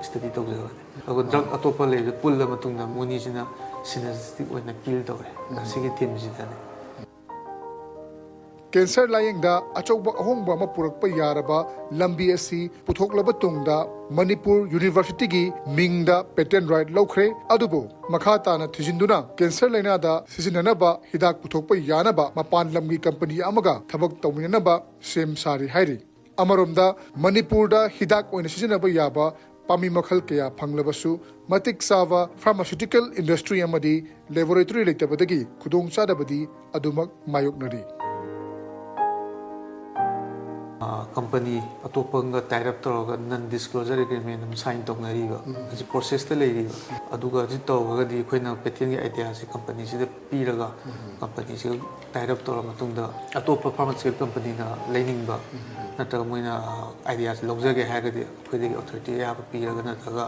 ꯁ꯭ꯇꯗꯤ ꯇꯧꯖꯕꯅꯤ꯫ ꯑꯗꯨꯒ ꯗ꯭ꯔꯒ ꯑꯇꯣꯞꯄ ꯂꯩꯕꯗ ꯄꯨꯜꯂ ꯃꯇꯨꯡꯗ ꯃꯣꯏꯅꯤꯁꯤꯅ ꯁꯤꯅꯔꯖꯤꯁꯇꯤꯛ ꯑꯣꯏꯅ ꯀꯤꯜ ꯇꯧꯔꯦ꯫ ꯑꯁꯤꯒꯤ ꯊꯤꯝꯁꯤꯗꯅꯤ꯫ ꯀꯦꯟꯁꯔ ꯂꯥꯌꯦꯡꯗ ꯑꯆꯧꯕ ꯑꯍꯣꯡꯕ ꯑꯃ ꯄꯨꯔꯛꯄ ꯌꯥꯔꯕ ꯂꯝꯕꯤ ꯑꯁꯤ ꯄꯨꯊꯣꯛꯂꯕ ꯇꯨꯡꯗ ꯃꯅꯤꯄꯨꯔ ꯌꯨꯅꯤꯚꯔꯁꯤꯇꯤꯒꯤ ꯃꯤꯡꯗ ꯄꯦꯇꯦꯟ ꯔꯥꯏꯠ ꯂꯧꯈ꯭ꯔꯦ꯫ ꯑꯗꯨꯕꯨ ꯃꯈꯥ ꯇꯥꯅ ꯊꯤꯖꯤꯟꯗꯨꯅ ꯀꯦꯟꯁꯔ ꯂꯥꯏꯅꯥꯗ ꯁꯤꯖꯤꯟꯅꯅꯕ ꯍꯤꯗꯥꯛ ꯄꯨꯊꯣꯛꯄ ꯌꯥꯅꯕ ꯃꯄꯥꯟ ꯂꯝꯒꯤ ꯀꯝꯄꯅꯤ ꯑꯃꯒ ꯊꯕꯛ ꯇꯧꯃꯤꯟꯅꯅꯕ ꯁꯦꯝ ꯁꯥꯔꯤ ꯍꯥꯏꯔꯤ꯫ ꯑꯃꯔꯣꯝꯗ ꯃꯅꯤꯄꯨꯔꯗ ꯍꯤꯗꯥꯛ ꯑꯣꯏꯅ ꯁꯤꯖꯤꯟꯅꯕ ꯌꯥꯕ ꯄꯥꯝꯕꯤ ꯃꯈꯜ ꯀꯌꯥ ꯐꯪꯂꯕꯁꯨ ꯃꯇꯤꯛ ꯆꯥꯕ ꯐꯥꯔꯃꯥꯁꯤꯎꯇꯤꯀꯦꯜ ꯏꯟꯗꯁꯇ꯭ꯔꯤ ꯑꯃꯗꯤ ꯂꯦꯕꯣꯔꯦꯇꯣꯔꯤ ꯂꯩꯇꯕꯗꯒꯤ ꯈꯨꯗꯣꯡꯆꯥꯗꯕꯗꯤ ꯑꯗꯨꯃꯛ ꯃꯥꯌꯣꯛꯅꯔꯤ꯫ ꯀꯝꯄꯅꯤ ꯑꯇꯣꯞꯄꯒ ꯇꯥꯏ ꯑꯞ ꯇꯧꯔꯒ ꯅꯟ ꯗꯤꯁꯀ꯭ꯂꯣꯖꯔ ꯑꯦꯒ꯭ꯔꯤꯃꯦꯟ ꯑꯃ ꯁꯥꯏꯟ ꯇꯧꯅꯔꯤꯕ, ꯍꯧꯖꯤꯛ ꯄ꯭ꯔꯣꯁꯦꯁꯇ ꯂꯩꯔꯤꯕ꯫ ꯑꯗꯨꯒ ꯍꯧꯖꯤꯛ ꯇꯧꯔꯒꯗꯤ ꯑꯩꯈꯣꯏꯅ ꯄꯦꯇꯦꯟꯒꯤ ꯑꯥꯏꯗꯤꯌꯥꯁꯦ ꯀꯝꯄꯅꯤꯁꯤꯗ ꯄꯤꯔꯒ ꯀꯝꯄꯅꯤꯁꯤꯒ ꯇꯥꯏ ꯑꯞ ꯇꯧꯔ ꯃꯇꯨꯡꯗ ꯑꯇꯣꯞꯄ ꯐꯥꯔꯃꯥꯁꯤꯀꯦꯜ ꯀꯝꯄꯅꯤꯅ ꯂꯩꯅꯤꯡꯕ ꯅꯠꯇ꯭ꯔꯒ ꯃꯣꯏꯅ ꯑꯥꯏꯗꯤꯌꯥꯁꯦ ꯂꯧꯖꯒꯦ ꯍꯥꯏꯔꯒꯗꯤ ꯑꯩꯈꯣꯏꯗꯒꯤ ꯑꯣꯊꯣꯔꯤꯇꯤ ꯑꯌꯥꯕ ꯄꯤꯔꯒ ꯅꯠꯇ꯭ꯔꯒ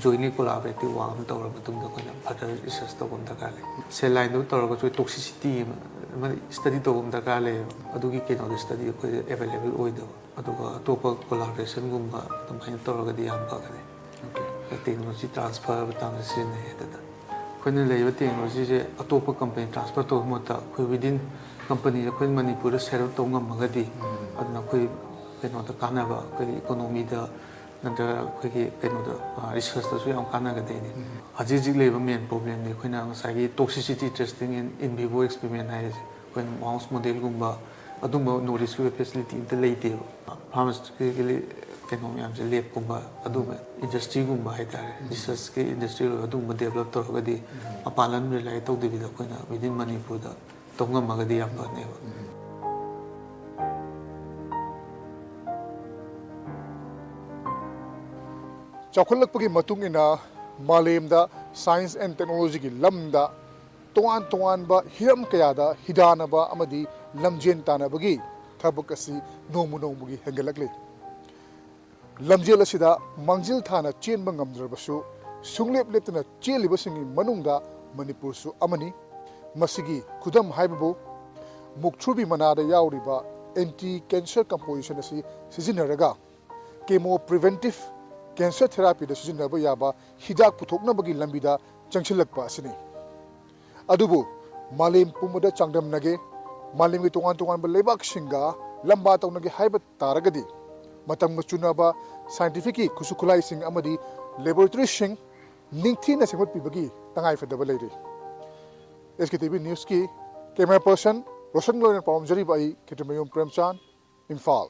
ꯖꯣꯏꯟꯂꯤ ꯀꯣꯂꯥꯕꯣꯔꯦꯇꯤꯞ ꯋꯥꯛ ꯑꯃ ꯇꯧꯔ ꯃꯇꯨꯡꯗ ꯑꯩꯈꯣꯏꯅ ꯐꯔꯗꯔ ꯔꯤꯁꯔꯁ ꯇꯧꯕ ꯑꯃ ꯗꯔꯀꯥꯔ ꯂꯩ꯫ ꯁꯦꯜ ꯂꯥꯏꯟꯗꯨ ꯇꯧꯔꯒꯁꯨ ꯇꯣꯛꯁꯤꯁꯤꯇꯤ ꯑꯃ ꯁ꯭ꯇꯗꯤ ꯇꯧꯕ ꯑꯃ ꯗꯔꯀꯥꯔ ꯂꯩꯌꯦꯕ꯫ ꯑꯗꯨꯒꯤ ꯀꯩꯅꯣꯗꯣ ꯁ꯭ꯇꯗꯤ ꯑꯩꯈꯣꯏꯗ ꯑꯦꯕꯥꯏꯂꯦꯕꯜ ꯑꯣꯏꯗꯕ꯫ ꯑꯗꯨꯒ ꯑꯇꯣꯞꯄ ꯀꯣꯂꯥꯕꯣꯔꯦꯁꯟꯒꯨꯝꯕ ꯑꯗꯨꯃꯥꯏꯅ ꯇꯧꯔꯒꯗꯤ ꯌꯥꯝ ꯐꯒꯅꯤ꯫ ꯇꯦꯛꯅꯣꯂꯣꯖꯤ ꯇ꯭ꯔꯥꯟꯁꯐꯔ ꯃꯇꯥꯡꯗ ꯁꯤꯖꯤꯟꯅꯩ ꯑꯗꯨꯗ꯫ ꯑꯩꯈꯣꯏꯅ ꯂꯩꯔꯤꯕ ꯇꯦꯛꯅꯣꯂꯣꯖꯤꯁꯦ ꯑꯇꯣꯞꯄ ꯀꯝꯄꯅꯤ ꯇ꯭ꯔꯥꯟꯁꯐꯔ ꯇꯧꯕ ꯃꯍꯨꯠꯇ ꯑꯩꯈꯣꯏ ꯋꯤꯗꯤꯟ ꯀꯝꯄꯅꯤꯗ ꯑꯩꯈꯣꯏ ꯃꯅꯤꯄꯨꯔꯗ ꯁꯦꯠ ꯑꯞ ꯇꯧꯕ ꯉꯝꯃꯒꯗꯤ, ꯑꯗꯨꯅ ꯑꯩꯈꯣꯏ ꯀꯩꯅꯣꯗ ꯀꯥꯟꯅꯕ, ꯑꯩꯈꯣꯏꯒꯤ ꯏꯀꯣꯅꯣꯃꯤꯗ ꯅꯠꯇ꯭ꯔꯒ ꯑꯩꯈꯣꯏꯒꯤ ꯀꯩꯅꯣꯗ, ꯔꯤꯁꯔꯁꯇꯁꯨ ꯌꯥꯝ ꯀꯥꯟꯅꯒꯗꯣꯏꯅꯤ꯫ ꯍꯧꯖꯤꯛ ꯍꯧꯖꯤꯛ ꯂꯩꯔꯤꯕ ꯃꯦꯟ ꯄ꯭ꯔꯣꯕ꯭ꯂꯦꯝꯗꯤ ꯑꯩꯈꯣꯏꯅ ꯉꯁꯥꯏꯒꯤ toxicity testing in vivo experiment ꯍꯥꯏꯔꯤꯁꯦ, ꯑꯩꯈꯣꯏꯅ ꯃꯥꯎꯁ ꯃꯣꯗꯦꯜꯒꯨꯝꯕ ꯑꯗꯨꯝꯕ ꯅꯣꯔꯠ ꯏꯁꯀꯤ ꯑꯣꯏꯕ ꯐꯦꯁꯤꯂꯤꯇꯤ ꯑꯝꯇ ꯂꯩꯇꯦꯕ꯫ ꯐꯥꯔꯃꯥꯁꯤꯀꯦꯜꯂꯤ ꯀꯩꯅꯣ ꯃꯌꯥꯝꯁꯦ, ꯂꯦꯞꯀꯨꯝꯕ, ꯑꯗꯨꯝꯕ ꯏꯟꯗꯁꯇ꯭ꯔꯤꯒꯨꯝꯕ ꯍꯥꯏꯇꯥꯔꯦ, ꯔꯤꯁꯔꯁꯀꯤ ꯏꯟꯗꯁꯇ꯭ꯔꯤ ꯑꯣꯏꯕ ꯑꯗꯨꯒꯨꯝꯕ ꯗꯦꯕꯂꯞ ꯇꯧꯔꯒꯗꯤ ꯃꯄꯥꯟ ꯂꯝ ꯔꯤꯂꯥꯏ ꯇꯧꯗꯕꯤꯗ ꯑꯩꯈꯣꯏꯅ ꯋꯤꯗꯤꯟ ꯃꯅꯤꯄꯨꯔꯗ ꯇꯧ ꯉꯝꯃꯒꯗꯤ ꯌꯥꯝ ꯐꯅꯦꯕ꯫ ꯆꯥꯎꯈꯠꯂꯛꯄꯒꯤ ꯃꯇꯨꯡ ꯏꯟꯅ ꯃꯥꯂꯦꯝꯗ science and technologyꯒꯤ ꯂꯝꯗ ꯇꯣꯉꯥꯟ ꯇꯣꯉꯥꯟꯕ ꯍꯤꯔꯝ ꯀꯌꯥꯗ ꯍꯤꯗꯥꯟꯅꯕ ꯑꯃꯗꯤ ꯂꯝꯖꯦꯟ ꯇꯥꯟꯅꯕꯒꯤ ꯊꯕꯛ ꯑꯁꯤ ꯅꯣꯡꯃ ꯅꯣꯡꯃꯒꯤ ꯍꯦꯟꯒꯠꯂꯛꯂꯤ꯫ ꯂꯝꯖꯦꯜ ꯑꯁꯤꯗ ꯃꯥꯡꯖꯤꯜ ꯊꯥꯅ ꯆꯦꯟꯕ ꯉꯝꯗ꯭ꯔꯕꯁꯨ, ꯁꯨꯡꯂꯦꯞ ꯂꯦꯞꯇꯅ ꯆꯦꯜꯂꯤꯕꯁꯤꯡꯒꯤ ꯃꯅꯨꯡꯗ ꯃꯅꯤꯄꯨꯔꯁꯨ ꯑꯃꯅꯤ꯫ ꯃꯁꯤꯒꯤ ꯈꯨꯗꯝ ꯍꯥꯏꯕꯕꯨ, ꯃꯨꯛꯊ꯭ꯔꯨꯕꯤ ꯃꯅꯥꯗ ꯌꯥꯎꯔꯤꯕ anti cancer composition ꯑꯁꯤ ꯁꯤꯖꯤꯟꯅꯔꯒ chemo preventive cancer therapyꯗ ꯁꯤꯖꯤꯟꯅꯕ ꯌꯥꯕ ꯍꯤꯗꯥꯛ ꯄꯨꯊꯣꯛꯅꯕꯒꯤ ꯂꯝꯕꯤꯗ ꯆꯪꯁꯤꯜꯂꯛꯄ ꯑꯁꯤꯅꯤ꯫ ꯑꯗꯨꯕꯨ ꯃꯥꯂꯦꯝ ꯄꯨꯝꯕꯗ ꯆꯥꯡꯗꯝꯅꯒꯦ, ꯃꯥꯂꯦꯝꯒꯤ ꯇꯣꯉꯥꯟ ꯇꯣꯉꯥꯟꯕ ꯂꯩꯕꯥꯛꯁꯤꯡꯒ ꯂꯝꯕꯥ ꯇꯧꯅꯒꯦ ꯍꯥꯏꯕ ꯇꯥꯔꯒꯗꯤ, ꯃꯇꯝꯒ ꯆꯨꯅꯕ scientificꯀꯤ ꯈꯨꯠꯁꯨ ꯈꯨꯠꯂꯥꯏꯁꯤꯡ ꯑꯃꯗꯤ laboratoryꯁꯤꯡ ꯅꯤꯡꯊꯤꯅ ꯁꯦꯝꯒꯠꯄꯤꯕꯒꯤ ꯇꯉꯥꯏꯐꯗꯕ ꯂꯩꯔꯤ꯫ SKTV Newsꯀꯤ camera person ꯔꯣꯁꯟ ꯂꯣꯏꯅ ꯄꯥꯎꯗꯝꯖꯔꯤꯕ ꯑꯩ ꯈꯦꯇ꯭ꯔꯤꯃꯌꯨꯝ ꯄ꯭ꯔꯦꯝꯆꯥꯟ, Imphal.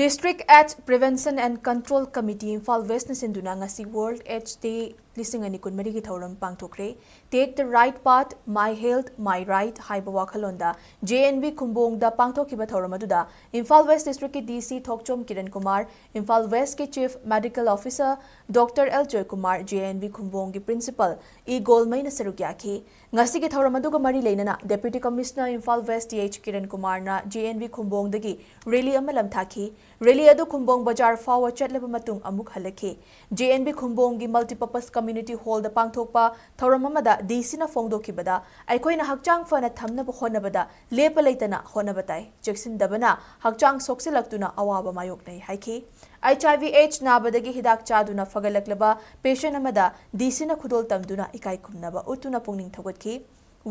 District AIDS Prevention and Control Committee, Imphal ꯋꯦꯁꯅ ꯁꯤꯟꯗꯨꯅ ꯉꯁꯤ World AIDS Day ꯂꯤꯁꯤꯡ ꯑꯅꯤ ꯀꯨꯟꯃꯔꯤꯒꯤ ꯊꯧꯔꯝ ꯄꯥꯡꯊꯣꯛꯈ꯭ꯔꯦ꯫ Take the right path, my health, my right ꯍꯥꯏꯕ ꯋꯥꯈꯜꯂꯣꯟꯗ JNV ꯈꯨꯝꯕꯣꯡꯗ ꯄꯥꯡꯊꯣꯛꯈꯤꯕ ꯊꯧꯔꯝ ꯑꯗꯨꯗ ꯏꯝꯐꯥꯜ ꯋꯦꯁ ꯗꯤꯁꯇ꯭ꯔꯤꯛꯀꯤ DC ꯊꯣꯛꯆꯣꯝ ꯀꯤꯔꯟ ꯀꯨꯃꯥꯔ, ꯏꯝꯐꯥꯜ ꯋꯦꯁꯀꯤ Chief Medical Officer Doctor L Joykumar, JNV ꯈꯨꯝꯕꯣꯡꯒꯤ Principal ꯏ ꯒꯣꯜꯃꯩꯅ ꯁꯔꯨꯛ ꯌꯥꯈꯤ꯫ ꯉꯁꯤꯒꯤ ꯊꯧꯔꯝ ꯑꯗꯨꯒ ꯃꯔꯤ ꯂꯩꯅꯅ Deputy Commissioner Imphal west T H Kiran ꯀꯨꯃꯥꯔꯅ JNV ꯈꯨꯝꯕꯣꯡꯗꯒꯤ ꯔꯦꯂꯤ ꯑꯃ ꯂꯝꯊꯥꯈꯤ꯫ ꯔꯦꯂꯤ ꯑꯗꯨ ꯈꯨꯝꯕꯣꯡ ꯕꯖꯥꯔ ꯐꯥꯎꯕ ꯆꯠꯂꯕ ꯃꯇꯨꯡ ꯑꯃꯨꯛ ꯍꯜꯂꯛꯈꯤ꯫ JNV ꯈꯨꯝꯕꯣꯡꯒꯤ Multipurpose Committee Community Hallꯗ ꯄꯥꯡꯊꯣꯛꯄ ꯊꯧꯔꯝ ꯑꯃꯗ ꯗꯤ ꯁꯤꯅ ꯐꯣꯡꯗꯣꯛꯈꯤꯕꯗ, ꯑꯩꯈꯣꯏꯅ ꯍꯛꯆꯥꯡ ꯐꯅ ꯊꯝꯅꯕ ꯍꯣꯠꯅꯕꯗ ꯂꯦꯞꯄ ꯂꯩꯇꯅ ꯍꯣꯠꯅꯕ ꯇꯥꯏ꯫ ꯆꯦꯛꯁꯤꯟꯗꯕꯅ ꯍꯛꯆꯥꯡ ꯁꯣꯛꯆꯤꯜꯂꯛꯇꯨꯅ ꯑꯋꯥꯕ ꯃꯥꯌꯣꯛꯅꯩ ꯍꯥꯏꯈꯤ꯫ ꯑꯩꯆ ꯑꯥꯏ ꯚꯤ ꯑꯦꯗꯁ ꯅꯥꯕꯗꯒꯤ ꯍꯤꯗꯥꯛ ꯆꯥꯗꯨꯅ ꯐꯒꯠꯂꯛꯂꯕ ꯄꯦꯁꯦꯟ ꯑꯃꯗ ꯗꯤ ꯁꯤꯅ ꯈꯨꯗꯣꯜ ꯇꯝꯗꯨꯅ ꯏꯀꯥꯏ ꯈꯨꯝꯅꯕ ꯎꯠꯇꯨꯅ ꯄꯨꯛꯅꯤꯡ ꯊꯧꯒꯠꯈꯤ꯫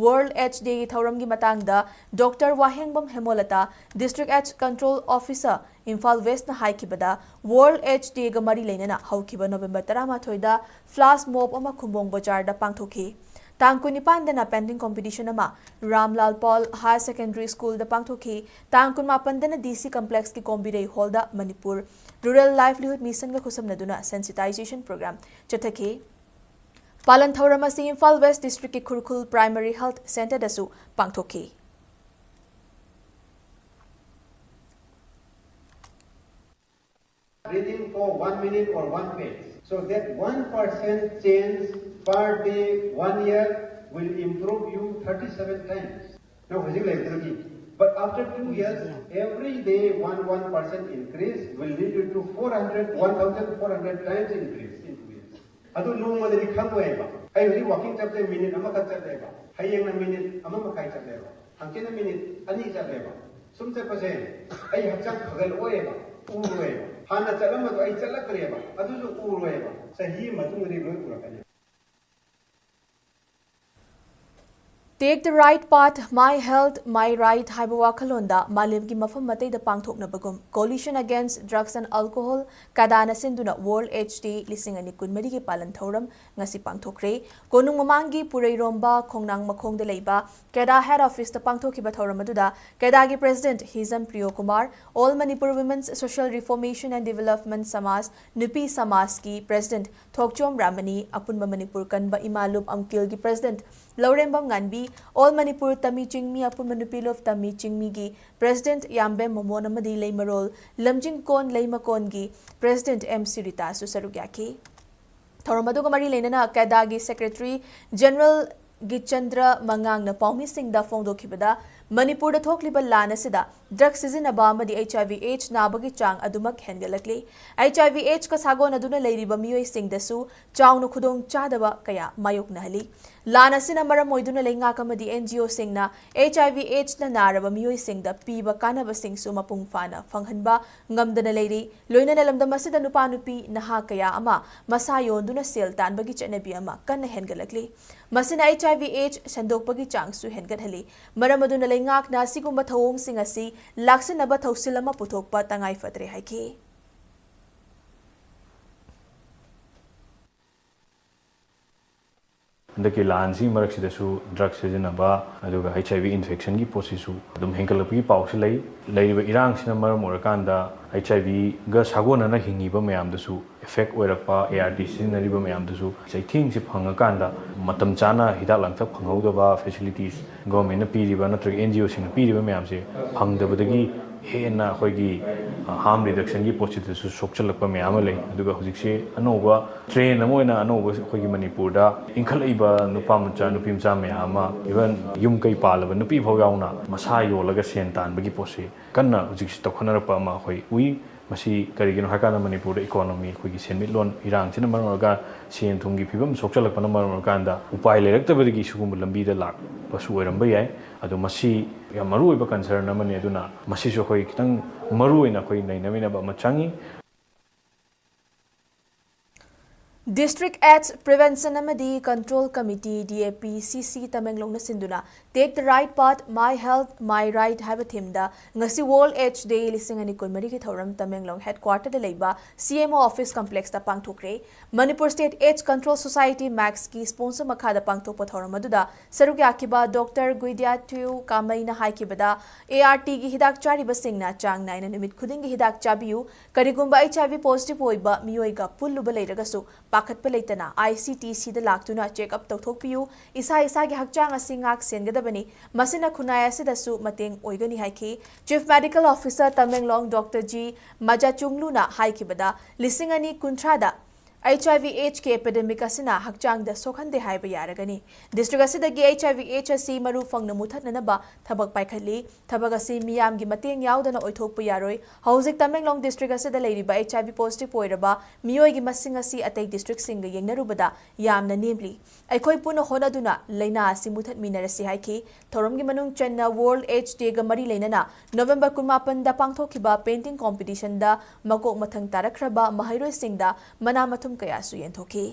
ꯋꯥꯔꯜꯗ ꯑꯦꯗꯁ ꯗꯦꯒꯤ ꯊꯧꯔꯝꯒꯤ ꯃꯇꯥꯡꯗ doctor Wahengbam Hemolata, District AIDS Control Officer, Imphal ꯋꯦꯁꯅ ꯍꯥꯏꯈꯤꯕꯗ, ꯋꯥꯔꯜꯗ ꯑꯦꯗꯁ ꯗꯦꯒ ꯃꯔꯤ ꯂꯩꯅꯅ ꯍꯧꯈꯤꯕ ꯅꯣꯕꯦꯝꯕꯔ ꯇꯔꯥꯃꯥꯊꯣꯏꯗ ꯐ꯭ꯂꯥꯁ ꯃꯣꯕ ꯑꯃ ꯈꯨꯝꯕꯣꯡ ꯕꯖꯥꯔꯗ ꯄꯥꯡꯊꯣꯛꯈꯤ꯫ ꯇꯥꯡ ꯀꯨꯟꯅꯤꯄꯥꯟꯗꯅ ꯄꯦꯟꯇꯤꯡ ꯀꯣꯝꯄꯤꯇꯤꯁꯟ ꯑꯃ ꯔꯥꯝꯂꯥꯜ ꯄꯥꯜ ꯍꯥꯌꯔ ꯁꯦꯀꯦꯟꯗꯔꯤ ꯁ꯭ꯀꯨꯜꯗ ꯄꯥꯡꯊꯣꯛꯈꯤ꯫ ꯇꯥꯡ ꯀꯨꯟꯃꯥꯄꯟꯗꯅ ꯗꯤ ꯁꯤ ꯀꯝꯄ꯭ꯂꯦꯛꯁꯀꯤ ꯀꯣꯝꯕꯤꯔꯩ ꯍꯣꯜꯗ ꯃꯅꯤꯄꯨꯔ ꯔꯨꯔꯦꯜ ꯂꯥꯏꯚꯂꯤꯍꯨꯗ ꯃꯤꯁꯟꯒ ꯈꯨꯠꯁꯝꯅꯗꯨꯅ ꯁꯦꯟꯁꯤꯇꯥꯏꯖꯦꯁꯟ ꯄ꯭ꯔꯣꯒ꯭ꯔꯥꯝ ꯆꯠꯊꯈꯤ꯫ ꯄꯥꯂꯟ ꯊꯧꯔꯝ ꯑꯁꯤ ꯏꯝꯐꯥꯜ ꯋꯦꯁ ꯗꯤꯁꯇ꯭ꯔꯤꯛꯀꯤ ꯈꯨꯔꯈꯨꯜ ꯄ꯭ꯔꯥꯏꯃꯔꯤ ꯍꯦꯜꯊ ꯁꯦꯟꯇꯔꯗꯁꯨ ꯄꯥꯡꯊꯣꯛꯈꯤ꯫ Reading for one minute or one page. So that one percent change per day, one year will improve you thirty-seven times. Now, hojik like thirty. But after two years, every day one, one percent increase will lead you to four hundred, one thousand four hundred times increase in two years. ꯑꯗꯨ ꯅꯣꯡꯃꯗꯗꯤ ꯈꯪꯉꯣꯏꯕ꯫ ꯑꯩ ꯍꯧꯖꯤꯛ ꯋꯥꯀꯤꯡ ꯆꯠꯄꯁꯦ ꯃꯤꯅꯤꯠ ꯑꯃꯈꯛ ꯆꯠꯂꯦꯕ, ꯍꯌꯦꯡꯅ ꯃꯤꯅꯤꯠ ꯑꯃ ꯃꯈꯥꯏ ꯆꯠꯂꯦꯕ, ꯍꯪꯆꯤꯠꯅ ꯃꯤꯅꯤꯠ ꯑꯅꯤ ꯆꯠꯂꯦꯕ꯫ ꯁꯨꯝ ꯆꯠꯄꯁꯦ ꯑꯩ ꯍꯛꯆꯥꯡ ꯐꯒꯠꯂꯛꯑꯣꯏꯕ, ꯎꯔꯣꯏꯕ꯫ ꯍꯥꯟꯅ ꯆꯠꯂꯝꯕꯗꯣ ꯑꯩ ꯆꯠꯂꯛꯇ꯭ꯔꯦꯕ, ꯑꯗꯨꯁꯨ ꯎꯔꯣꯏꯕ꯫ ꯆꯍꯤ ꯃꯇꯨꯡꯗꯗꯤ ꯂꯣꯏ ꯎꯔꯛꯀꯅꯤ꯫ Take the Right Path, My Health, My Right ꯍꯥꯏꯕ ꯋꯥꯈꯜꯂꯣꯟꯗ ꯃꯥꯂꯦꯝꯒꯤ ꯃꯐꯝ ꯑꯇꯩꯗ ꯄꯥꯡꯊꯣꯛꯅꯕꯒꯨꯝ Coalition Against Drugs and Alcohol, ꯀꯗꯥꯅ ꯁꯤꯟꯗꯨꯅ ꯋꯥꯔꯜꯗ ꯑꯦꯗꯁ ꯗꯦ ꯂꯤꯁꯤꯡ ꯑꯅꯤ ꯀꯨꯟꯃꯔꯤꯒꯤ ꯄꯥꯂꯟ ꯊꯧꯔꯝ ꯉꯁꯤ ꯄꯥꯡꯊꯣꯛꯈ꯭ꯔꯦ꯫ ꯀꯣꯅꯨꯡ ꯃꯃꯥꯡꯒꯤ ꯄꯨꯔꯩꯔꯣꯝꯕ ꯈꯣꯡꯅꯥꯡ ꯃꯈꯣꯡꯗ ꯂꯩꯕ ꯀꯦꯗꯥ ꯍꯦꯗ ꯑꯣꯐꯤꯁꯇ ꯄꯥꯡꯊꯣꯛꯈꯤꯕ ꯊꯧꯔꯝ ꯑꯗꯨꯗ ꯀꯦꯗꯥꯒꯤ president Hijam ꯄ꯭ꯔꯤꯌꯣ Kumar, All Manipur Women's Social Reformation and Development Samaj, ꯅꯨꯄꯤ ꯁꯃꯥꯖꯀꯤ ꯄ꯭ꯔꯦꯁꯤꯗꯦꯟꯠ ꯊꯣꯛꯆꯣꯝ ꯔꯥꯃꯅꯤ, ꯑꯄꯨꯟꯕ ꯃꯅꯤꯄꯨꯔ ꯀꯟꯕ ꯏꯃꯥ ꯂꯨꯞ ꯑꯝꯀꯤꯜꯒꯤ ꯄ꯭ꯔꯦꯁꯤꯗꯦꯟꯠ ꯂꯧꯔꯦꯝꯕꯝ ꯉꯥꯟꯕꯤ, All Manipur ꯇꯝꯃꯤ ꯆꯤꯡꯃꯤ ꯑꯄꯨꯟꯕ ꯅꯨꯄꯤ ꯂꯨꯞ ꯇꯝꯃꯤ ꯆꯤꯡꯃꯤꯒꯤ ꯄ꯭ꯔꯦꯁꯤꯗꯦꯟꯠ ꯌꯥꯝꯕꯦꯝ ꯃꯃꯣꯟ ꯑꯃꯗꯤ ꯂꯩꯃꯔꯣꯜ ꯂꯝꯖꯤꯡꯀꯣꯟ ꯂꯩꯃꯀꯣꯟꯒꯤ ꯄ꯭ꯔꯦꯁꯤꯗꯦꯟꯠ ꯑꯦꯝ ꯁꯤꯔꯤꯇꯥꯁꯨ ꯁꯔꯨꯛ ꯌꯥꯈꯤ꯫ ꯊꯧꯔꯝ ꯑꯗꯨꯒ ꯃꯔꯤ ꯂꯩꯅꯅ ꯀꯦꯗꯥꯒꯤ ꯁꯦꯀ꯭ꯔꯦꯇꯔꯤ ꯖꯦꯅꯔꯦꯜ ꯒꯤꯆꯟꯗ꯭ꯔ ꯃꯉꯥꯡꯅ ꯄꯥꯎꯃꯤꯁꯤꯡꯗ ꯐꯣꯡꯗꯣꯛꯈꯤꯕꯗ, ꯃꯅꯤꯄꯨꯔꯗ ꯊꯣꯛꯂꯤꯕ ꯂꯥꯟ ꯑꯁꯤꯗ ꯗ꯭ꯔꯒ ꯁꯤꯖꯤꯟꯅꯕ ꯑꯃꯗꯤ H I V AIDS ꯅꯥꯕꯒꯤ ꯆꯥꯡ ꯑꯗꯨꯃꯛ ꯍꯦꯟꯒꯠꯂꯛꯂꯤ꯫ H I V AIDS ꯀ ꯁꯥꯒꯣꯟꯅꯗꯨꯅ ꯂꯩꯔꯤꯕ ꯃꯤꯑꯣꯏꯁꯤꯡꯗꯁꯨ ꯆꯥꯎꯅ ꯈꯨꯗꯣꯡꯆꯥꯗꯕ ꯀꯌꯥ ꯃꯥꯌꯣꯛꯅꯍꯜꯂꯤ꯫ ꯂꯥꯟ ꯑꯁꯤꯅ ꯃꯔꯝ ꯑꯣꯏꯗꯨꯅ ꯂꯩꯉꯥꯛ ꯑꯃꯗꯤ N G O ꯁꯤꯡꯅ H I V AIDS ꯅ ꯅꯥꯔꯕ ꯃꯤꯑꯣꯏꯁꯤꯡꯗ ꯄꯤꯕ ꯀꯥꯟꯅꯕꯁꯤꯡꯁꯨ ꯃꯄꯨꯡ ꯐꯥꯅ ꯐꯪꯍꯟꯕ ꯉꯝꯗꯅ ꯂꯩꯔꯤ꯫ ꯂꯣꯏꯅꯅ ꯂꯝꯗꯝ ꯑꯁꯤꯗ ꯅꯨꯄꯥ ꯅꯨꯄꯤ ꯅꯍꯥ ꯀꯌꯥ ꯑꯃ ꯃꯁꯥ ꯌꯣꯟꯗꯨꯅ ꯁꯦꯜ ꯇꯥꯟꯕꯒꯤ ꯆꯠꯅꯕꯤ ꯑꯃ ꯀꯟꯅ ꯍꯦꯟꯒꯠꯂꯛꯂꯤ꯫ ꯃꯁꯤꯅ H I V AIDS ꯁꯟꯗꯣꯛꯄꯒꯤ ꯆꯥꯡꯁꯨ ꯍꯦꯟꯒꯠꯍꯜꯂꯤ꯫ ꯃꯔꯝ ꯑꯗꯨꯅ ꯂꯩꯉꯥꯛꯅ ꯑꯁꯤꯒꯨꯝꯕ ꯊꯧꯑꯣꯡꯁꯤꯡ ꯑꯁꯤ ꯂꯥꯛꯁꯤꯟꯅꯕ ꯊꯧꯁꯤꯜ ꯑꯃ ꯄꯨꯊꯣꯛꯄ ꯇꯉꯥꯏ ꯐꯗ꯭ꯔꯦ ꯍꯥꯏꯈꯤ꯫ ꯍꯟꯗꯛꯀꯤ ꯂꯥꯟꯁꯤꯒꯤ ꯃꯔꯛꯁꯤꯗꯁꯨ ꯗ꯭ꯔꯒ ꯁꯤꯖꯤꯟꯅꯕ, ꯑꯗꯨꯒ H I V infection ꯒꯤ ꯄꯣꯠꯁꯤꯁꯨ ꯑꯗꯨꯝ ꯍꯦꯟꯒꯠꯂꯛꯄꯒꯤ ꯄꯥꯎꯁꯤ ꯂꯩ꯫ ꯂꯩꯔꯤꯕ ꯏꯔꯥꯡꯁꯤꯅ ꯃꯔꯝ ꯑꯣꯏꯔꯀꯥꯟꯗ H I V ꯒ ꯁꯥꯒꯣꯟꯅꯅ ꯍꯤꯡꯉꯤꯕ ꯃꯌꯥꯝꯗꯁꯨ effect ꯑꯣꯏꯔꯛꯄ, A R T ꯁꯤꯖꯤꯟꯅꯔꯤꯕ ꯃꯌꯥꯝꯗꯁꯨ ꯆꯩꯊꯦꯡꯁꯤ ꯐꯪꯉꯀꯥꯟꯗ ꯃꯇꯝ ꯆꯥꯅ ꯍꯤꯗꯥꯛ ꯂꯥꯡꯊꯛ ꯐꯪꯍꯧꯗꯕ, facilities government ꯅ ꯄꯤꯔꯤꯕ ꯅꯠꯇ꯭ꯔꯒ N G O ꯁꯤꯡꯅ ꯄꯤꯔꯤꯕ ꯃꯌꯥꯝꯁꯦ ꯐꯪꯗꯕꯗꯒꯤ ꯍꯦꯟꯅ ꯑꯩꯈꯣꯏꯒꯤ, ꯑ, harm reduction ꯒꯤ ꯄꯣꯠꯁꯤꯗꯁꯨ ꯁꯣꯛꯆꯜꯂꯛꯄ ꯃꯌꯥꯝ ꯑꯃ ꯂꯩ꯫ ꯑꯗꯨꯒ ꯍꯧꯖꯤꯛꯁꯦ ꯑꯅꯧꯕ trend ꯑꯃ ꯑꯣꯏꯅ ꯑꯅꯧꯕ ꯑꯩꯈꯣꯏꯒꯤ ꯃꯅꯤꯄꯨꯔꯗ ꯏꯟꯈꯠꯂꯛꯏꯕ ꯅꯨꯄꯥ ꯃꯆꯥ, ꯅꯨꯄꯤ ꯃꯆꯥ ꯃꯌꯥꯝ ꯑꯃ, even ꯌꯨꯝ ꯀꯩ ꯄꯥꯜꯂꯕ ꯅꯨꯄꯤ ꯐꯥꯎ ꯌꯥꯎꯅ ꯃꯁꯥ ꯌꯣꯜꯂꯒ ꯁꯦꯟ ꯇꯥꯟꯕꯒꯤ ꯄꯣꯠꯁꯤ ꯀꯟꯅ ꯍꯧꯖꯤꯛꯁꯤ ꯇꯧꯈꯠꯅꯔꯛꯄ ꯑꯃ ꯑꯩꯈꯣꯏ ꯎꯏ꯫ ꯃꯁꯤ ꯀꯔꯤꯒꯤꯅꯣ ꯍꯥꯏꯀꯥꯟꯗ ꯃꯅꯤꯄꯨꯔꯗ economy, ꯑꯩꯈꯣꯏꯒꯤ ꯁꯦꯟꯃꯤꯠꯂꯣꯟ ꯏꯔꯥꯡꯁꯤꯅ ꯃꯔꯝ ꯑꯣꯏꯔꯒ ꯁꯦꯟ ꯊꯨꯝꯒꯤ ꯐꯤꯕꯝ ꯁꯣꯛꯆꯜꯂꯛꯄꯅ ꯃꯔꯝ ꯑꯣꯏꯔꯀꯥꯟꯗ ꯎꯄꯥꯏ ꯂꯩꯔꯛꯇꯕꯗꯒꯤ ꯁꯤꯒꯨꯝꯕ ꯂꯝꯕꯤꯗ ꯂꯥꯛꯄꯁꯨ ꯑꯣꯏꯔꯝꯕ ꯌꯥꯏ꯫ ꯑꯗꯣ ꯃꯁꯤ ꯌꯥꯝ ꯃꯔꯨꯑꯣꯏꯕ concern ꯑꯃꯅꯤ꯫ ꯑꯗꯨꯅ ꯃꯁꯤꯁꯨ ꯑꯩꯈꯣꯏ ꯈꯤꯇꯪ ꯃꯔꯨꯑꯣꯏꯅ ꯑꯩꯈꯣꯏ ꯅꯩꯅꯃꯤꯟꯅꯕ ꯑꯃ ꯆꯪꯉꯤ꯫ District AIDS Prevention ꯑꯃꯗꯤ Control Committee, D A P C C, ꯇꯃꯦꯡꯂꯣꯡꯅ ꯁꯤꯟꯗꯨꯅ Take the Right Path, My Health, My Right ꯍꯥꯏꯕ theme ꯗ ꯉꯁꯤ World AIDS Day ꯂꯤꯁꯤꯡ ꯑꯅꯤ ꯀꯨꯟꯃꯔꯤꯒꯤ ꯊꯧꯔꯝ ꯇꯃꯦꯡꯂꯣꯡ headquarter ꯗ ꯂꯩꯕ C M O Office Complex ꯇ ꯄꯥꯡꯊꯣꯛꯈ꯭ꯔꯦ꯫ Manipur State AIDS Control Society, MACS ꯀꯤ sponsor ꯃꯈꯥꯗ ꯄꯥꯡꯊꯣꯛꯄ ꯊꯧꯔꯝ ꯑꯗꯨꯗ ꯁꯔꯨꯛ ꯌꯥꯈꯤꯕ Doctor ꯒꯨꯏꯗ꯭ꯌꯥꯊ꯭ꯌꯨ ꯀꯥꯃꯩꯅ ꯍꯥꯏꯈꯤꯕꯗ, A R T ꯒꯤ ꯍꯤꯗꯥꯛ ꯆꯥꯔꯤꯕꯁꯤꯡꯅ ꯆꯥꯡ ꯅꯥꯏꯅ ꯅꯨꯃꯤꯠ ꯈꯨꯗꯤꯡꯒꯤ ꯍꯤꯗꯥꯛ ꯆꯥꯕꯤꯌꯨ꯫ ꯀꯔꯤꯒꯨꯝꯕ H I V positive ꯑꯣꯏꯕ ꯃꯤꯑꯣꯏꯒ ꯄꯨꯜꯂꯨꯕ ꯂꯩꯔꯒꯁꯨ, ꯄꯥꯈꯠꯄ ꯂꯩꯇꯅ I C T C ꯗ ꯂꯥꯛꯇꯨꯅ check up ꯇꯧꯊꯣꯛꯄꯤꯌꯨ꯫ ꯏꯁꯥ ꯏꯁꯥꯒꯤ ꯍꯛꯆꯥꯡ ꯑꯁꯤ ꯉꯥꯛ ꯁꯦꯟꯒꯗꯕꯅꯤ꯫ ꯃꯁꯤꯅ ꯈꯨꯟꯅꯥꯏ ꯑꯁꯤꯗꯁꯨ ꯃꯇꯦꯡ ꯑꯣꯏꯒꯅꯤ ꯍꯥꯏꯈꯤ꯫ Chief Medical Officer Tamenglong Doctor G ꯃꯖꯥꯆꯨꯡꯂꯨꯅ ꯍꯥꯏꯈꯤꯕꯗ, ꯂꯤꯁꯤꯡ ꯑꯅꯤ ꯀꯨꯟꯊ꯭ꯔꯥꯗ HIV AIDS ꯀꯤ epidemic ꯑꯁꯤꯅ ꯍꯛꯆꯥꯡꯗ ꯁꯣꯛꯍꯟꯗꯦ ꯍꯥꯏꯕ ꯌꯥꯔꯒꯅꯤ꯫ District ꯑꯁꯤꯗꯒꯤ HIV AIDS ꯑꯁꯤ ꯃꯔꯨ ꯐꯪꯅ ꯃꯨꯊꯠꯅꯅꯕ ꯊꯕꯛ ꯄꯥꯏꯈꯠꯂꯤ꯫ ꯊꯕꯛ ꯑꯁꯤ ꯃꯤꯌꯥꯝꯒꯤ ꯃꯇꯦꯡ ꯌꯥꯎꯗꯅ ꯑꯣꯏꯊꯣꯛꯄ ꯌꯥꯔꯣꯏ꯫ ꯍꯧꯖꯤꯛ ꯇꯃꯦꯡꯂꯣꯡ district ꯑꯁꯤꯗ ꯂꯩꯔꯤꯕ HIV positive ꯑꯣꯏꯔꯕ ꯃꯤꯑꯣꯏꯒꯤ ꯃꯁꯤꯡ ꯑꯁꯤ ꯑꯇꯩ district ꯁꯤꯡꯒ ꯌꯦꯡꯅꯔꯨꯕꯗ ꯌꯥꯝꯅ ꯅꯦꯝꯂꯤ꯫ ꯑꯩꯈꯣꯏ ꯄꯨꯟꯅ ꯍꯣꯠꯅꯗꯨꯅ ꯂꯩꯅꯥ ꯑꯁꯤ ꯃꯨꯊꯠꯃꯤꯟꯅꯔꯁꯤ ꯍꯥꯏꯈꯤ꯫ ꯊꯧꯔꯝꯒꯤ ꯃꯅꯨꯡ ꯆꯟꯅ World AIDS Day ꯒ ꯃꯔꯤ ꯂꯩꯅꯅ November ꯀꯨꯟꯃꯥꯄꯟꯗ ꯄꯥꯡꯊꯣꯛꯈꯤꯕ painting competition ꯗ ꯃꯀꯣꯛ ꯃꯊꯪ ꯇꯥꯔꯛꯈ꯭ꯔꯕ ꯃꯍꯩꯔꯣꯏꯁꯤꯡꯗ ꯃꯅꯥ ꯃꯊꯨꯝ ꯀꯌꯥꯁꯨ ꯌꯦꯟꯊꯣꯛꯈꯤ꯫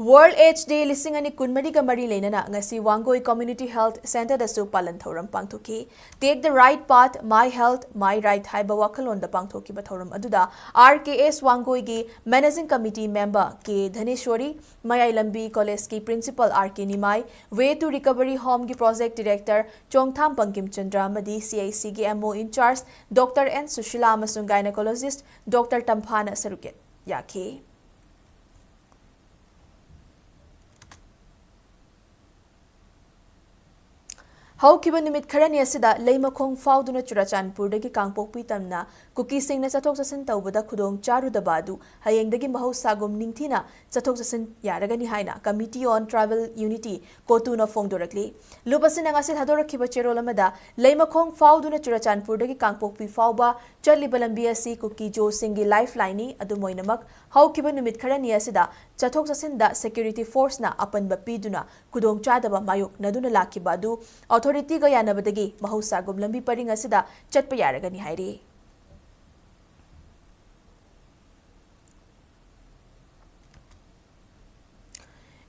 World AIDS Day ꯂꯤꯁꯤꯡ ꯑꯅꯤ ꯀꯨꯟꯃꯔꯤꯒ ꯃꯔꯤ ꯂꯩꯅꯅ ꯉꯁꯤ ꯋꯥꯡꯒꯣꯏ Community Health Centre ꯗꯁꯨ ꯄꯥꯂꯟ ꯊꯧꯔꯝ ꯄꯥꯡꯊꯣꯛꯈꯤ꯫ Take the Right Path, My Health, My Right ꯍꯥꯏꯕ ꯋꯥꯈꯜꯂꯣꯟꯗ ꯄꯥꯡꯊꯣꯛꯈꯤꯕ ꯊꯧꯔꯝ ꯑꯗꯨꯗ R K S ꯋꯥꯡꯒꯣꯏꯒꯤ Managing Committee member K ꯙꯅꯦꯁ꯭ꯋꯔꯤ, ꯃꯌꯥꯏ ꯂꯝꯕꯤ college ꯀꯤ principal R K Nimai, Way to Recovery Home ꯒꯤ project director ꯆꯣꯡꯊꯥꯝ ꯕꯪꯀꯤꯝ ꯆꯟꯗ꯭ꯔ ꯑꯃꯗꯤ C I C ꯒꯤ M O in charge Doctor N Sushila ꯑꯃꯁꯨꯡ gynecologist Doctor ꯇꯝꯐꯥꯅ ꯁꯔꯨꯛ ꯌꯥꯈꯤ꯫ ꯍꯧꯈꯤꯕ ꯅꯨꯃꯤꯠ ꯈꯔꯅꯤ ꯑꯁꯤꯗ ꯂꯩꯃꯈꯣꯡ ꯐꯥꯎꯗꯨꯅ ꯆꯨꯔꯆꯥꯟꯄꯨꯔꯗꯒꯤ ꯀꯥꯡꯄꯣꯛꯄꯤ ꯇꯝꯅ ꯀꯨꯀꯤꯁꯤꯡꯅ ꯆꯠꯊꯣꯛ ꯆꯠꯁꯤꯟ ꯇꯧꯕꯗ ꯈꯨꯗꯣꯡ ꯆꯥꯔꯨꯗꯕ ꯑꯗꯨ ꯍꯌꯦꯡꯗꯒꯤ ꯃꯍꯧꯁꯥꯒꯨꯝ ꯅꯤꯡꯊꯤꯅ ꯆꯠꯊꯣꯛ ꯆꯠꯁꯤꯟ ꯌꯥꯔꯒꯅꯤ ꯍꯥꯏꯅ Committee on Tribal Unity, ꯀꯣꯇꯨꯅ ꯐꯣꯡꯗꯣꯔꯛꯂꯤ꯫ ꯂꯨꯞ ꯑꯁꯤꯅ ꯉꯁꯤ ꯊꯥꯗꯣꯔꯛꯈꯤꯕ ꯆꯦꯔꯣꯜ ꯑꯃꯗ ꯂꯩꯃꯈꯣꯡ ꯐꯥꯎꯗꯨꯅ ꯆꯨꯔꯆꯥꯟꯄꯨꯔꯗꯒꯤ ꯀꯥꯡꯄꯣꯛꯄꯤ ꯐꯥꯎꯕ ꯆꯠꯂꯤꯕ ꯂꯝꯕꯤ ꯑꯁꯤ ꯀꯨꯀꯤ ꯖꯣꯁꯤꯡꯒꯤ lifeline ꯅꯤ꯫ ꯑꯗꯨꯝ ꯑꯣꯏꯅꯃꯛ, ꯍꯧꯈꯤꯕ ꯅꯨꯃꯤꯠ ꯈꯔꯅꯤ ꯑꯁꯤꯗ ꯆꯠꯊꯣꯛ ꯆꯠꯁꯤꯟꯗ security force ꯅ ꯑꯄꯟꯕ ꯄꯤꯗꯨꯅ ꯈꯨꯗꯣꯡꯆꯥꯗꯕ ꯃꯥꯌꯣꯛꯅꯗꯨꯅ ꯂꯥꯛꯈꯤꯕ ꯑꯗꯨ authority ꯒ ꯌꯥꯅꯕꯗꯒꯤ ꯃꯍꯧꯁꯥꯒꯨꯝ ꯂꯝꯕꯤ ꯄꯔꯤꯡ ꯑꯁꯤꯗ ꯆꯠꯄ ꯌꯥꯔꯒꯅꯤ ꯍꯥꯏꯔꯤ꯫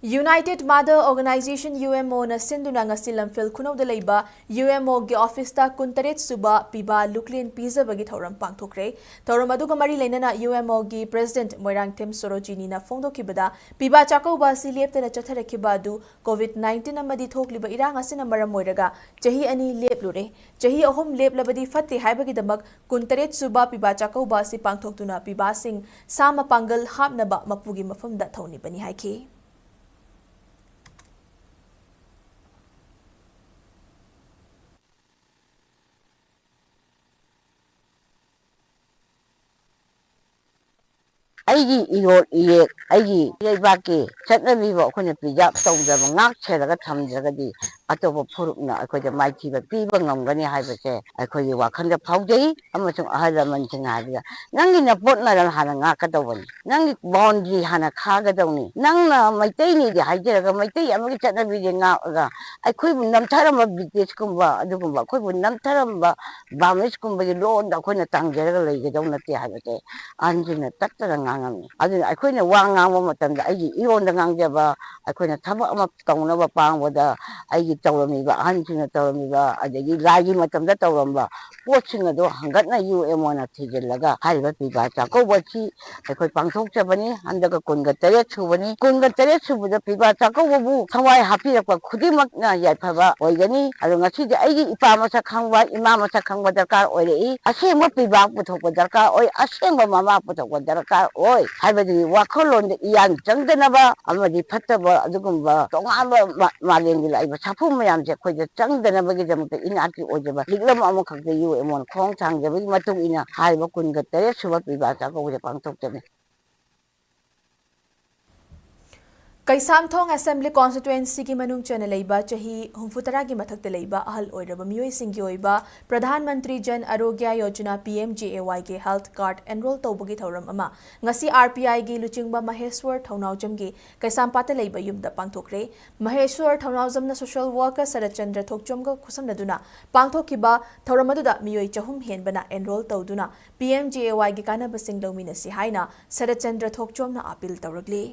United Mother Organisation, U M O ꯅ ꯁꯤꯟꯗꯨꯅ ꯉꯁꯤ ꯂꯝꯐꯦꯜ ꯈꯨꯅꯧꯗ ꯂꯩꯕ U M O ꯒꯤ office ꯇ ꯀꯨꯟꯇꯔꯦꯠ ꯁꯨꯕ ꯄꯤꯕꯥ ꯂꯨꯛꯂꯦꯟ ꯄꯤꯖꯕꯒꯤ ꯊꯧꯔꯝ ꯄꯥꯡꯊꯣꯛꯈ꯭ꯔꯦ꯫ ꯊꯧꯔꯝ ꯑꯗꯨꯒ ꯃꯔꯤ ꯂꯩꯅꯅ U M O ꯒꯤ President ꯃꯣꯏꯔꯥꯡꯊꯦꯝ ꯁꯣꯔꯣꯖꯤꯅꯤꯅ ꯐꯣꯡꯗꯣꯛꯈꯤꯕꯗ, ꯄꯤꯕꯥ ꯆꯥꯛꯀꯧꯕ ꯑꯁꯤ ꯂꯦꯞꯇꯅ ꯆꯠꯊꯔꯛꯈꯤꯕ ꯑꯗꯨ COVID nineteen ꯑꯃꯗꯤ ꯊꯣꯛꯂꯤꯕ ꯏꯔꯥꯡ ꯑꯁꯤꯅ ꯃꯔꯝ ꯑꯣꯏꯔꯒ ꯆꯍꯤ ꯑꯅꯤ ꯂꯦꯞꯂꯨꯔꯦ꯫ ꯆꯍꯤ ꯑꯍꯨꯝ ꯂꯦꯞꯂꯕꯗꯤ ꯐꯠꯇꯦ ꯍꯥꯏꯕꯒꯤꯗꯃꯛ ꯀꯨꯟꯇꯔꯦꯠ ꯁꯨꯕ ꯄꯤꯕꯥ ꯆꯥꯛꯀꯧꯕ ꯑꯁꯤ ꯄꯥꯡꯊꯣꯛꯇꯨꯅ ꯄꯤꯕꯥꯁꯤꯡ ꯁꯥ ꯃꯄꯥꯡꯒꯜ ꯍꯥꯞꯅꯕ ꯃꯄꯨꯒꯤ ꯃꯐꯝꯗ ꯊꯧꯅꯤꯕꯅꯤ ꯍꯥꯏꯈꯤ꯫ ꯑꯩꯒꯤ ꯏꯔꯣꯜ ꯏꯌꯦꯛ, ꯑꯩꯒꯤ ꯂꯩꯕꯥꯛꯀꯤ ꯆꯠꯅꯕꯤꯕꯨ ꯑꯩꯈꯣꯏꯅ preserve ꯇꯧꯗꯕ, ꯉꯥꯛ ꯁꯦꯜꯂꯒ ꯊꯝꯗ꯭ꯔꯒꯗꯤ ꯑꯇꯣꯞꯄ ꯐꯨꯔꯨꯞꯅ ꯑꯩꯈꯣꯏꯗ ꯃꯥꯏꯊꯤꯕ ꯄꯤꯕ ꯉꯝꯒꯅꯤ ꯍꯥꯏꯕꯁꯦ ꯑꯩꯈꯣꯏꯒꯤ ꯋꯥꯈꯜꯗ ꯐꯥꯎꯖꯩ꯫ ꯑꯃꯁꯨꯡ ꯑꯍꯜ ꯂꯃꯟꯁꯤꯡꯅ ꯍꯥꯏꯕꯗ, "ꯅꯪꯒꯤ ꯅꯄꯣꯠ ꯅꯔꯜ ꯍꯥꯟꯅ ꯉꯥꯛꯀꯗꯧꯕꯅꯤ, ꯅꯪꯒꯤ boundary ꯍꯥꯟꯅ ꯈꯥꯒꯗꯧꯅꯤ, ꯅꯪꯅ ꯃꯩꯇꯩꯅꯤꯗꯤ ꯍꯥꯏꯖꯔꯒ ꯃꯩꯇꯩ ꯑꯃꯒꯤ ꯆꯠꯅꯕꯤꯁꯦ ꯉꯥꯛꯑꯒ ꯑꯩꯈꯣꯏꯕꯨ ꯅꯝꯊꯔꯝꯕ ꯕ꯭ꯔꯤꯇꯤꯁꯀꯨꯝꯕ, ꯑꯗꯨꯒꯨꯝꯕ ꯑꯩꯈꯣꯏꯕꯨ ꯅꯝꯊꯔꯝꯕ ꯕꯥꯔꯃꯤꯁꯀꯨꯝꯕꯒꯤ ꯂꯣꯟꯗ ꯑꯩꯈꯣꯏꯅ ꯇꯥꯡꯖꯔꯒ ꯂꯩꯒꯗꯧ ꯅꯠꯇꯦ" ꯍꯥꯏꯕꯁꯦ ꯑꯍꯟꯁꯤꯡꯅ ꯇꯠꯇꯅ ꯉꯥꯡꯉꯝꯃꯤ꯫ ꯑꯗꯨꯅ ꯑꯩꯈꯣꯏꯅ ꯋꯥ ꯉꯥꯡꯕ ꯃꯇꯝꯗ ꯑꯩꯒꯤ ꯏꯔꯣꯟꯗ ꯉꯥꯡꯖꯕ, ꯑꯩꯈꯣꯏꯅ ꯊꯕꯛ ꯑꯃ ꯇꯧꯅꯕ ꯄꯥꯡꯕꯗ ꯑꯩꯒꯤ ꯇꯧꯔꯝꯃꯤꯕ, ꯑꯍꯟꯁꯤꯡꯅ ꯇꯧꯔꯝꯃꯤꯕ, ꯑꯗꯒꯤ ꯂꯥꯏꯒꯤ ꯃꯇꯝꯗ ꯇꯧꯔꯝꯕ ꯄꯣꯠꯁꯤꯡ ꯑꯗꯣ ꯍꯪꯒꯠꯅ ꯌꯨ ꯑꯦꯝ ꯑꯣꯅ ꯊꯤꯖꯤꯜꯂꯒ ꯍꯥꯏꯔꯤꯕ ꯄꯤꯕꯥ ꯆꯥꯛꯀꯧꯕ ꯑꯁꯤ ꯑꯩꯈꯣꯏ ꯄꯥꯡꯊꯣꯛꯆꯕꯅꯤ꯫ ꯍꯟꯗꯛꯀ ꯀꯨꯟꯒ ꯇꯔꯦꯠ ꯁꯨꯕꯅꯤ꯫ ꯀꯨꯟꯒ ꯇꯔꯦꯠ ꯁꯨꯕꯗ ꯄꯤꯕꯥ ꯆꯥꯛꯀꯧꯕꯕꯨ ꯊꯋꯥꯏ ꯍꯥꯞꯄꯤꯔꯛꯄ ꯈꯨꯗꯤꯡꯃꯛꯅ ꯌꯥꯏꯐꯕ ꯑꯣꯏꯒꯅꯤ꯫ ꯑꯗꯣ ꯉꯁꯤꯗꯤ ꯑꯩꯒꯤ ꯏꯄꯥ ꯃꯁꯛ ꯈꯪꯕ, ꯏꯃꯥ ꯃꯁꯛ ꯈꯪꯕ ꯗꯔꯀꯥꯔ ꯑꯣꯏꯔꯛꯏ꯫ ꯑꯁꯦꯡꯕ ꯄꯤꯕꯥ ꯄꯨꯊꯣꯛꯄ ꯗꯔꯀꯥꯔ ꯑꯣꯏ, ꯑꯁꯦꯡꯕ ꯃꯃꯥ ꯄꯨꯊꯣꯛꯄ ꯗꯔꯀꯥꯔ ꯑꯣꯏ ꯍꯥꯏꯕꯗꯤ ꯋꯥꯈꯜꯂꯣꯟꯗ ꯏꯌꯥꯟ ꯆꯪꯗꯅꯕ ꯑꯃꯗꯤ ꯐꯠꯇꯕ ꯑꯗꯨꯒꯨꯝꯕ ꯇꯣꯉꯥꯟꯕ ꯃꯥ-, ꯃꯥꯂꯦꯝꯒꯤ ꯂꯥꯛꯏꯕ ꯁꯥꯐꯨ ꯃꯌꯥꯝꯁꯦ ꯑꯩꯈꯣꯏꯗ ꯆꯪꯗꯅꯕꯒꯤꯗꯃꯛꯇ ꯏꯅꯥꯠꯀꯤ ꯑꯣꯏꯖꯕ ꯂꯤꯛꯂꯝ ꯑꯃꯈꯛꯇ ꯌꯨ ꯑꯦꯝ ꯑꯣꯅ ꯈꯣꯡ ꯊꯥꯡꯖꯕꯒꯤ ꯃꯇꯨꯡ ꯏꯟꯅ ꯍꯥꯏꯔꯤꯕ ꯀꯨꯟꯒ ꯇꯔꯦꯠ ꯁꯨꯕ ꯄꯤꯕꯥ ꯆꯥꯛꯀꯧꯕꯁꯦ ꯄꯥꯡꯊꯣꯛꯆꯕꯅꯤ꯫ ꯀꯩꯁꯥꯝꯊꯣꯡ Assembly Constituencyꯒꯤ ꯃꯅꯨꯡ ꯆꯟꯅ ꯂꯩꯕ ꯆꯍꯤ ꯍꯨꯝꯐꯨꯇꯔꯥꯒꯤ ꯃꯊꯛꯇ ꯂꯩꯕ ꯑꯍꯜ ꯑꯣꯏꯔꯕ ꯃꯤꯑꯣꯏꯁꯤꯡꯒꯤ ꯑꯣꯏꯕ Pradhan Mantri Jan ꯑꯔꯣꯒ꯭ꯌ Yojana, P M J A Yꯒꯤ health card enroll ꯇꯧꯕꯒꯤ ꯊꯧꯔꯝ ꯑꯃ ꯉꯁꯤ R P Iꯒꯤ ꯂꯨꯆꯤꯡꯕ ꯃꯍꯦꯁ꯭ꯋꯔ ꯊꯧꯅꯥꯎꯖꯝꯒꯤ ꯀꯩꯁꯥꯝꯄꯥꯠꯇ ꯂꯩꯕ ꯌꯨꯝꯗ ꯄꯥꯡꯊꯣꯛꯈ꯭ꯔꯦ꯫ ꯃꯍꯦꯁ꯭ꯋꯔ ꯊꯧꯅꯥꯎꯖꯝꯅ social worker ꯁꯔꯠꯆꯟꯗ꯭ꯔ ꯊꯣꯛꯆꯣꯝꯒ ꯈꯨꯠꯁꯝꯅꯗꯨꯅ ꯄꯥꯡꯊꯣꯛꯈꯤꯕ ꯊꯧꯔꯝ ꯑꯗꯨꯗ ꯃꯤꯑꯣꯏ ꯆꯍꯨꯝ ꯍꯦꯟꯕꯅ enroll ꯇꯧꯗꯨꯅ P M J A Yꯒꯤ ꯀꯥꯟꯅꯕꯁꯤꯡ ꯂꯧꯃꯤꯟꯅꯁꯤ ꯍꯥꯏꯅ ꯁꯔꯠꯆꯟꯗ꯭ꯔ ꯊꯣꯛꯆꯣꯝꯅ appeal ꯇꯧꯔꯛꯂꯤ꯫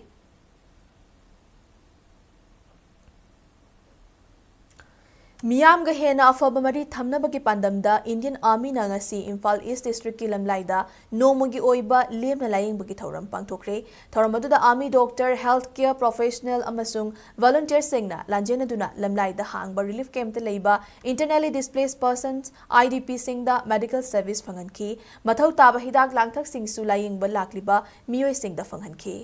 ꯃꯤꯌꯥꯝꯒ ꯍꯦꯟꯅ ꯑꯐꯕ ꯃꯔꯤ ꯊꯝꯅꯕꯒꯤ ꯄꯥꯟꯗꯝꯗ Indian Armyꯅ ꯉꯁꯤ ꯏꯝꯐꯥꯜ East Districtꯀꯤ ꯂꯝꯂꯥꯏꯗ ꯅꯣꯡꯃꯒꯤ ꯑꯣꯏꯕ ꯂꯦꯝꯅ ꯂꯥꯌꯦꯡꯕꯒꯤ ꯊꯧꯔꯝ ꯄꯥꯡꯊꯣꯛꯈ꯭ꯔꯦ꯫ ꯊꯧꯔꯝ ꯑꯗꯨꯗ Army doctor, health care professional ꯑꯃꯁꯨꯡ volunteerꯁꯤꯡꯅ ꯂꯥꯟꯖꯦꯟꯅꯗꯨꯅ ꯂꯝꯂꯥꯏꯗ ꯍꯥꯡꯕ relief campꯇ ꯂꯩꯕ internally displaced persons, IDPꯁꯤꯡꯗ medical service ꯐꯪꯍꯟꯈꯤ꯫ ꯃꯊꯧ ꯇꯥꯕ ꯍꯤꯗꯥꯛ ꯂꯥꯡꯊꯛꯁꯤꯡꯁꯨ ꯂꯥꯌꯦꯡꯕ ꯂꯥꯛꯂꯤꯕ ꯃꯤꯑꯣꯏꯁꯤꯡꯗ ꯐꯪꯍꯟꯈꯤ꯫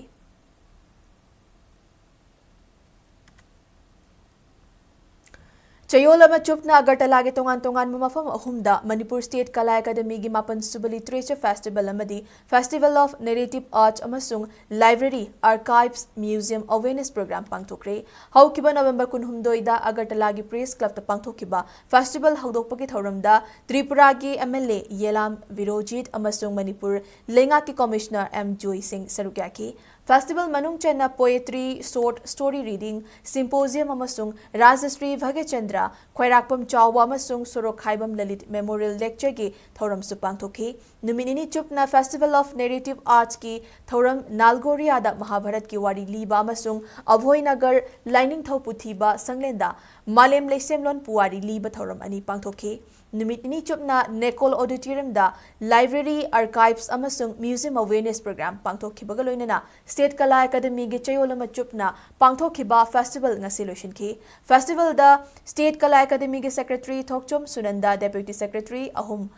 ꯆꯌꯣꯜ ꯑꯃ ꯆꯨꯞꯅ ꯑꯒꯔꯇꯂꯥꯒꯤ ꯇꯣꯉꯥꯟ ꯇꯣꯉꯥꯟꯕ ꯃꯐꯝ ꯑꯍꯨꯝꯗ ꯃꯅꯤꯄꯨꯔ ꯁ꯭ꯇꯦꯠ ꯀꯂꯥ ꯑꯦꯀꯥꯗꯃꯤꯒꯤ ꯃꯥꯄꯟ ꯁꯨꯕ ꯂꯤꯇꯔꯦꯆꯔ ꯐꯦꯁꯇꯤꯚꯦꯜ ꯑꯃꯗꯤ Festival of Narrative Arts ꯑꯃꯁꯨꯡ ꯂꯥꯏꯕ꯭ꯔꯦꯔꯤ ꯑꯥꯔꯀꯥꯏꯚꯁ ꯃ꯭ꯌꯨꯖꯤꯌꯝ ꯑꯋꯦꯔꯅꯦꯁ ꯄ꯭ꯔꯣꯒ꯭ꯔꯥꯝ ꯄꯥꯡꯊꯣꯛꯈ꯭ꯔꯦ꯫ ꯍꯧꯈꯤꯕ ꯅꯕꯦꯝꯕꯔ ꯀꯨꯟꯍꯨꯝꯗꯣꯏꯗ ꯑꯒꯔꯇꯂꯥꯒꯤ ꯄ꯭ꯔꯦꯁ ꯀ꯭ꯂꯕꯇ ꯄꯥꯡꯊꯣꯛꯈꯤꯕ ꯐꯦꯁꯇꯤꯚꯦꯜ ꯍꯧꯗꯣꯛꯄꯒꯤ ꯊꯧꯔꯝꯗ ꯇ꯭ꯔꯤꯄꯨꯔꯥꯒꯤ ꯑꯦꯝ ꯑꯦꯜ ꯑꯦ ꯌꯦꯂꯥꯝ ꯕꯤꯔꯣꯖꯤꯠ ꯑꯃꯁꯨꯡ ꯃꯅꯤꯄꯨꯔ ꯂꯩꯉꯥꯛꯀꯤ ꯀꯃꯤꯁꯅꯔ ꯑꯦꯝ ꯖꯣꯏ ꯁꯤꯡ ꯁꯔꯨꯛ ꯌꯥꯈꯤ꯫ ꯐꯦꯁꯇꯤꯚꯦꯜ ꯃꯅꯨꯡ ꯆꯟꯅ ꯄꯣꯌꯦꯇ꯭ꯔꯤ, ꯁꯣꯔꯠ ꯁ꯭ꯇꯣꯔꯤ ꯔꯤꯗꯤꯡ, ꯁꯤꯝꯄꯣꯖꯤꯌꯝ ꯑꯃꯁꯨꯡ ꯔꯥꯖꯁ꯭ꯔꯤ ꯚꯥꯒ꯭ꯌꯆꯟꯗ꯭ꯔ, ꯈ꯭ꯋꯥꯏꯔꯥꯛꯄꯝ ꯆꯥꯎꯕ ꯑꯃꯁꯨꯡ ꯁꯣꯔꯣꯛꯈꯥꯏꯕꯝ ꯂꯂꯤꯠ ꯃꯦꯃꯣꯔꯤꯌꯦꯜ ꯂꯦꯛꯆꯔꯒꯤ ꯊꯧꯔꯝꯁꯨ ꯄꯥꯡꯊꯣꯛꯈꯤ꯫ ꯅꯨꯃꯤꯠ ꯅꯤꯅꯤ ꯆꯨꯞꯅ Festival of Narrative Artsꯀꯤ ꯊꯧꯔꯝ ꯅꯥꯜꯒꯣꯔꯤꯌꯥꯗ ꯃꯍꯥꯚꯥꯔꯠꯀꯤ ꯋꯥꯔꯤ ꯂꯤꯕ ꯑꯃꯁꯨꯡ ꯑꯚꯣꯏꯅꯒꯔ ꯂꯥꯏꯅꯤꯡꯊꯧ ꯄꯨꯊꯤꯕ ꯁꯪꯂꯦꯟꯗ ꯃꯥꯂꯦꯝ ꯂꯩꯁꯦꯝꯂꯣꯟ ꯄꯨꯋꯥꯔꯤ ꯂꯤꯕ ꯊꯧꯔꯝ ꯑꯅꯤ ꯄꯥꯡꯊꯣꯛꯈꯤ꯫ ꯅꯨꯃꯤꯠ ꯅꯤꯅꯤ ꯆꯨꯞꯅ ꯅꯦꯀꯣꯜ ꯑꯣꯗꯤꯇꯣꯔꯤꯌꯝꯗ ꯂꯥꯏꯕ꯭ꯔꯦꯔꯤ, ꯑꯥꯔꯀꯥꯏꯚꯁ ꯑꯃꯁꯨꯡ ꯃ꯭ꯌꯨꯖꯤꯌꯝ ꯑꯋꯦꯔꯅꯦꯁ ꯄ꯭ꯔꯣꯒ꯭ꯔꯥꯝ ꯄꯥꯡꯊꯣꯛꯈꯤꯕꯒ ꯂꯣꯏꯅꯅ ꯁ꯭ꯇꯦꯠ ꯀꯂꯥ ꯑꯦꯀꯥꯗꯃꯤꯒꯤ ꯆꯌꯣꯜ ꯑꯃ ꯆꯨꯞꯅ ꯄꯥꯡꯊꯣꯛꯈꯤꯕ ꯐꯦꯁꯇꯤꯚꯦꯜ ꯉꯁꯤ ꯂꯣꯏꯁꯤꯟꯈꯤ꯫ ꯐꯦꯁꯇꯤꯚꯦꯜꯗ ꯁ꯭ꯇꯦꯠ ꯀꯂꯥ ꯑꯦꯀꯥꯗꯃꯤꯒꯤ ꯁꯦꯀ꯭ꯔꯦꯇꯔꯤ ꯊꯣꯛꯆꯣꯝ ꯁꯨꯅꯟꯗ, ꯗꯦꯄ꯭ꯌꯨꯇꯤ ꯁꯦꯀ꯭ꯔꯦꯇꯔꯤ ꯑꯍꯨꯝ,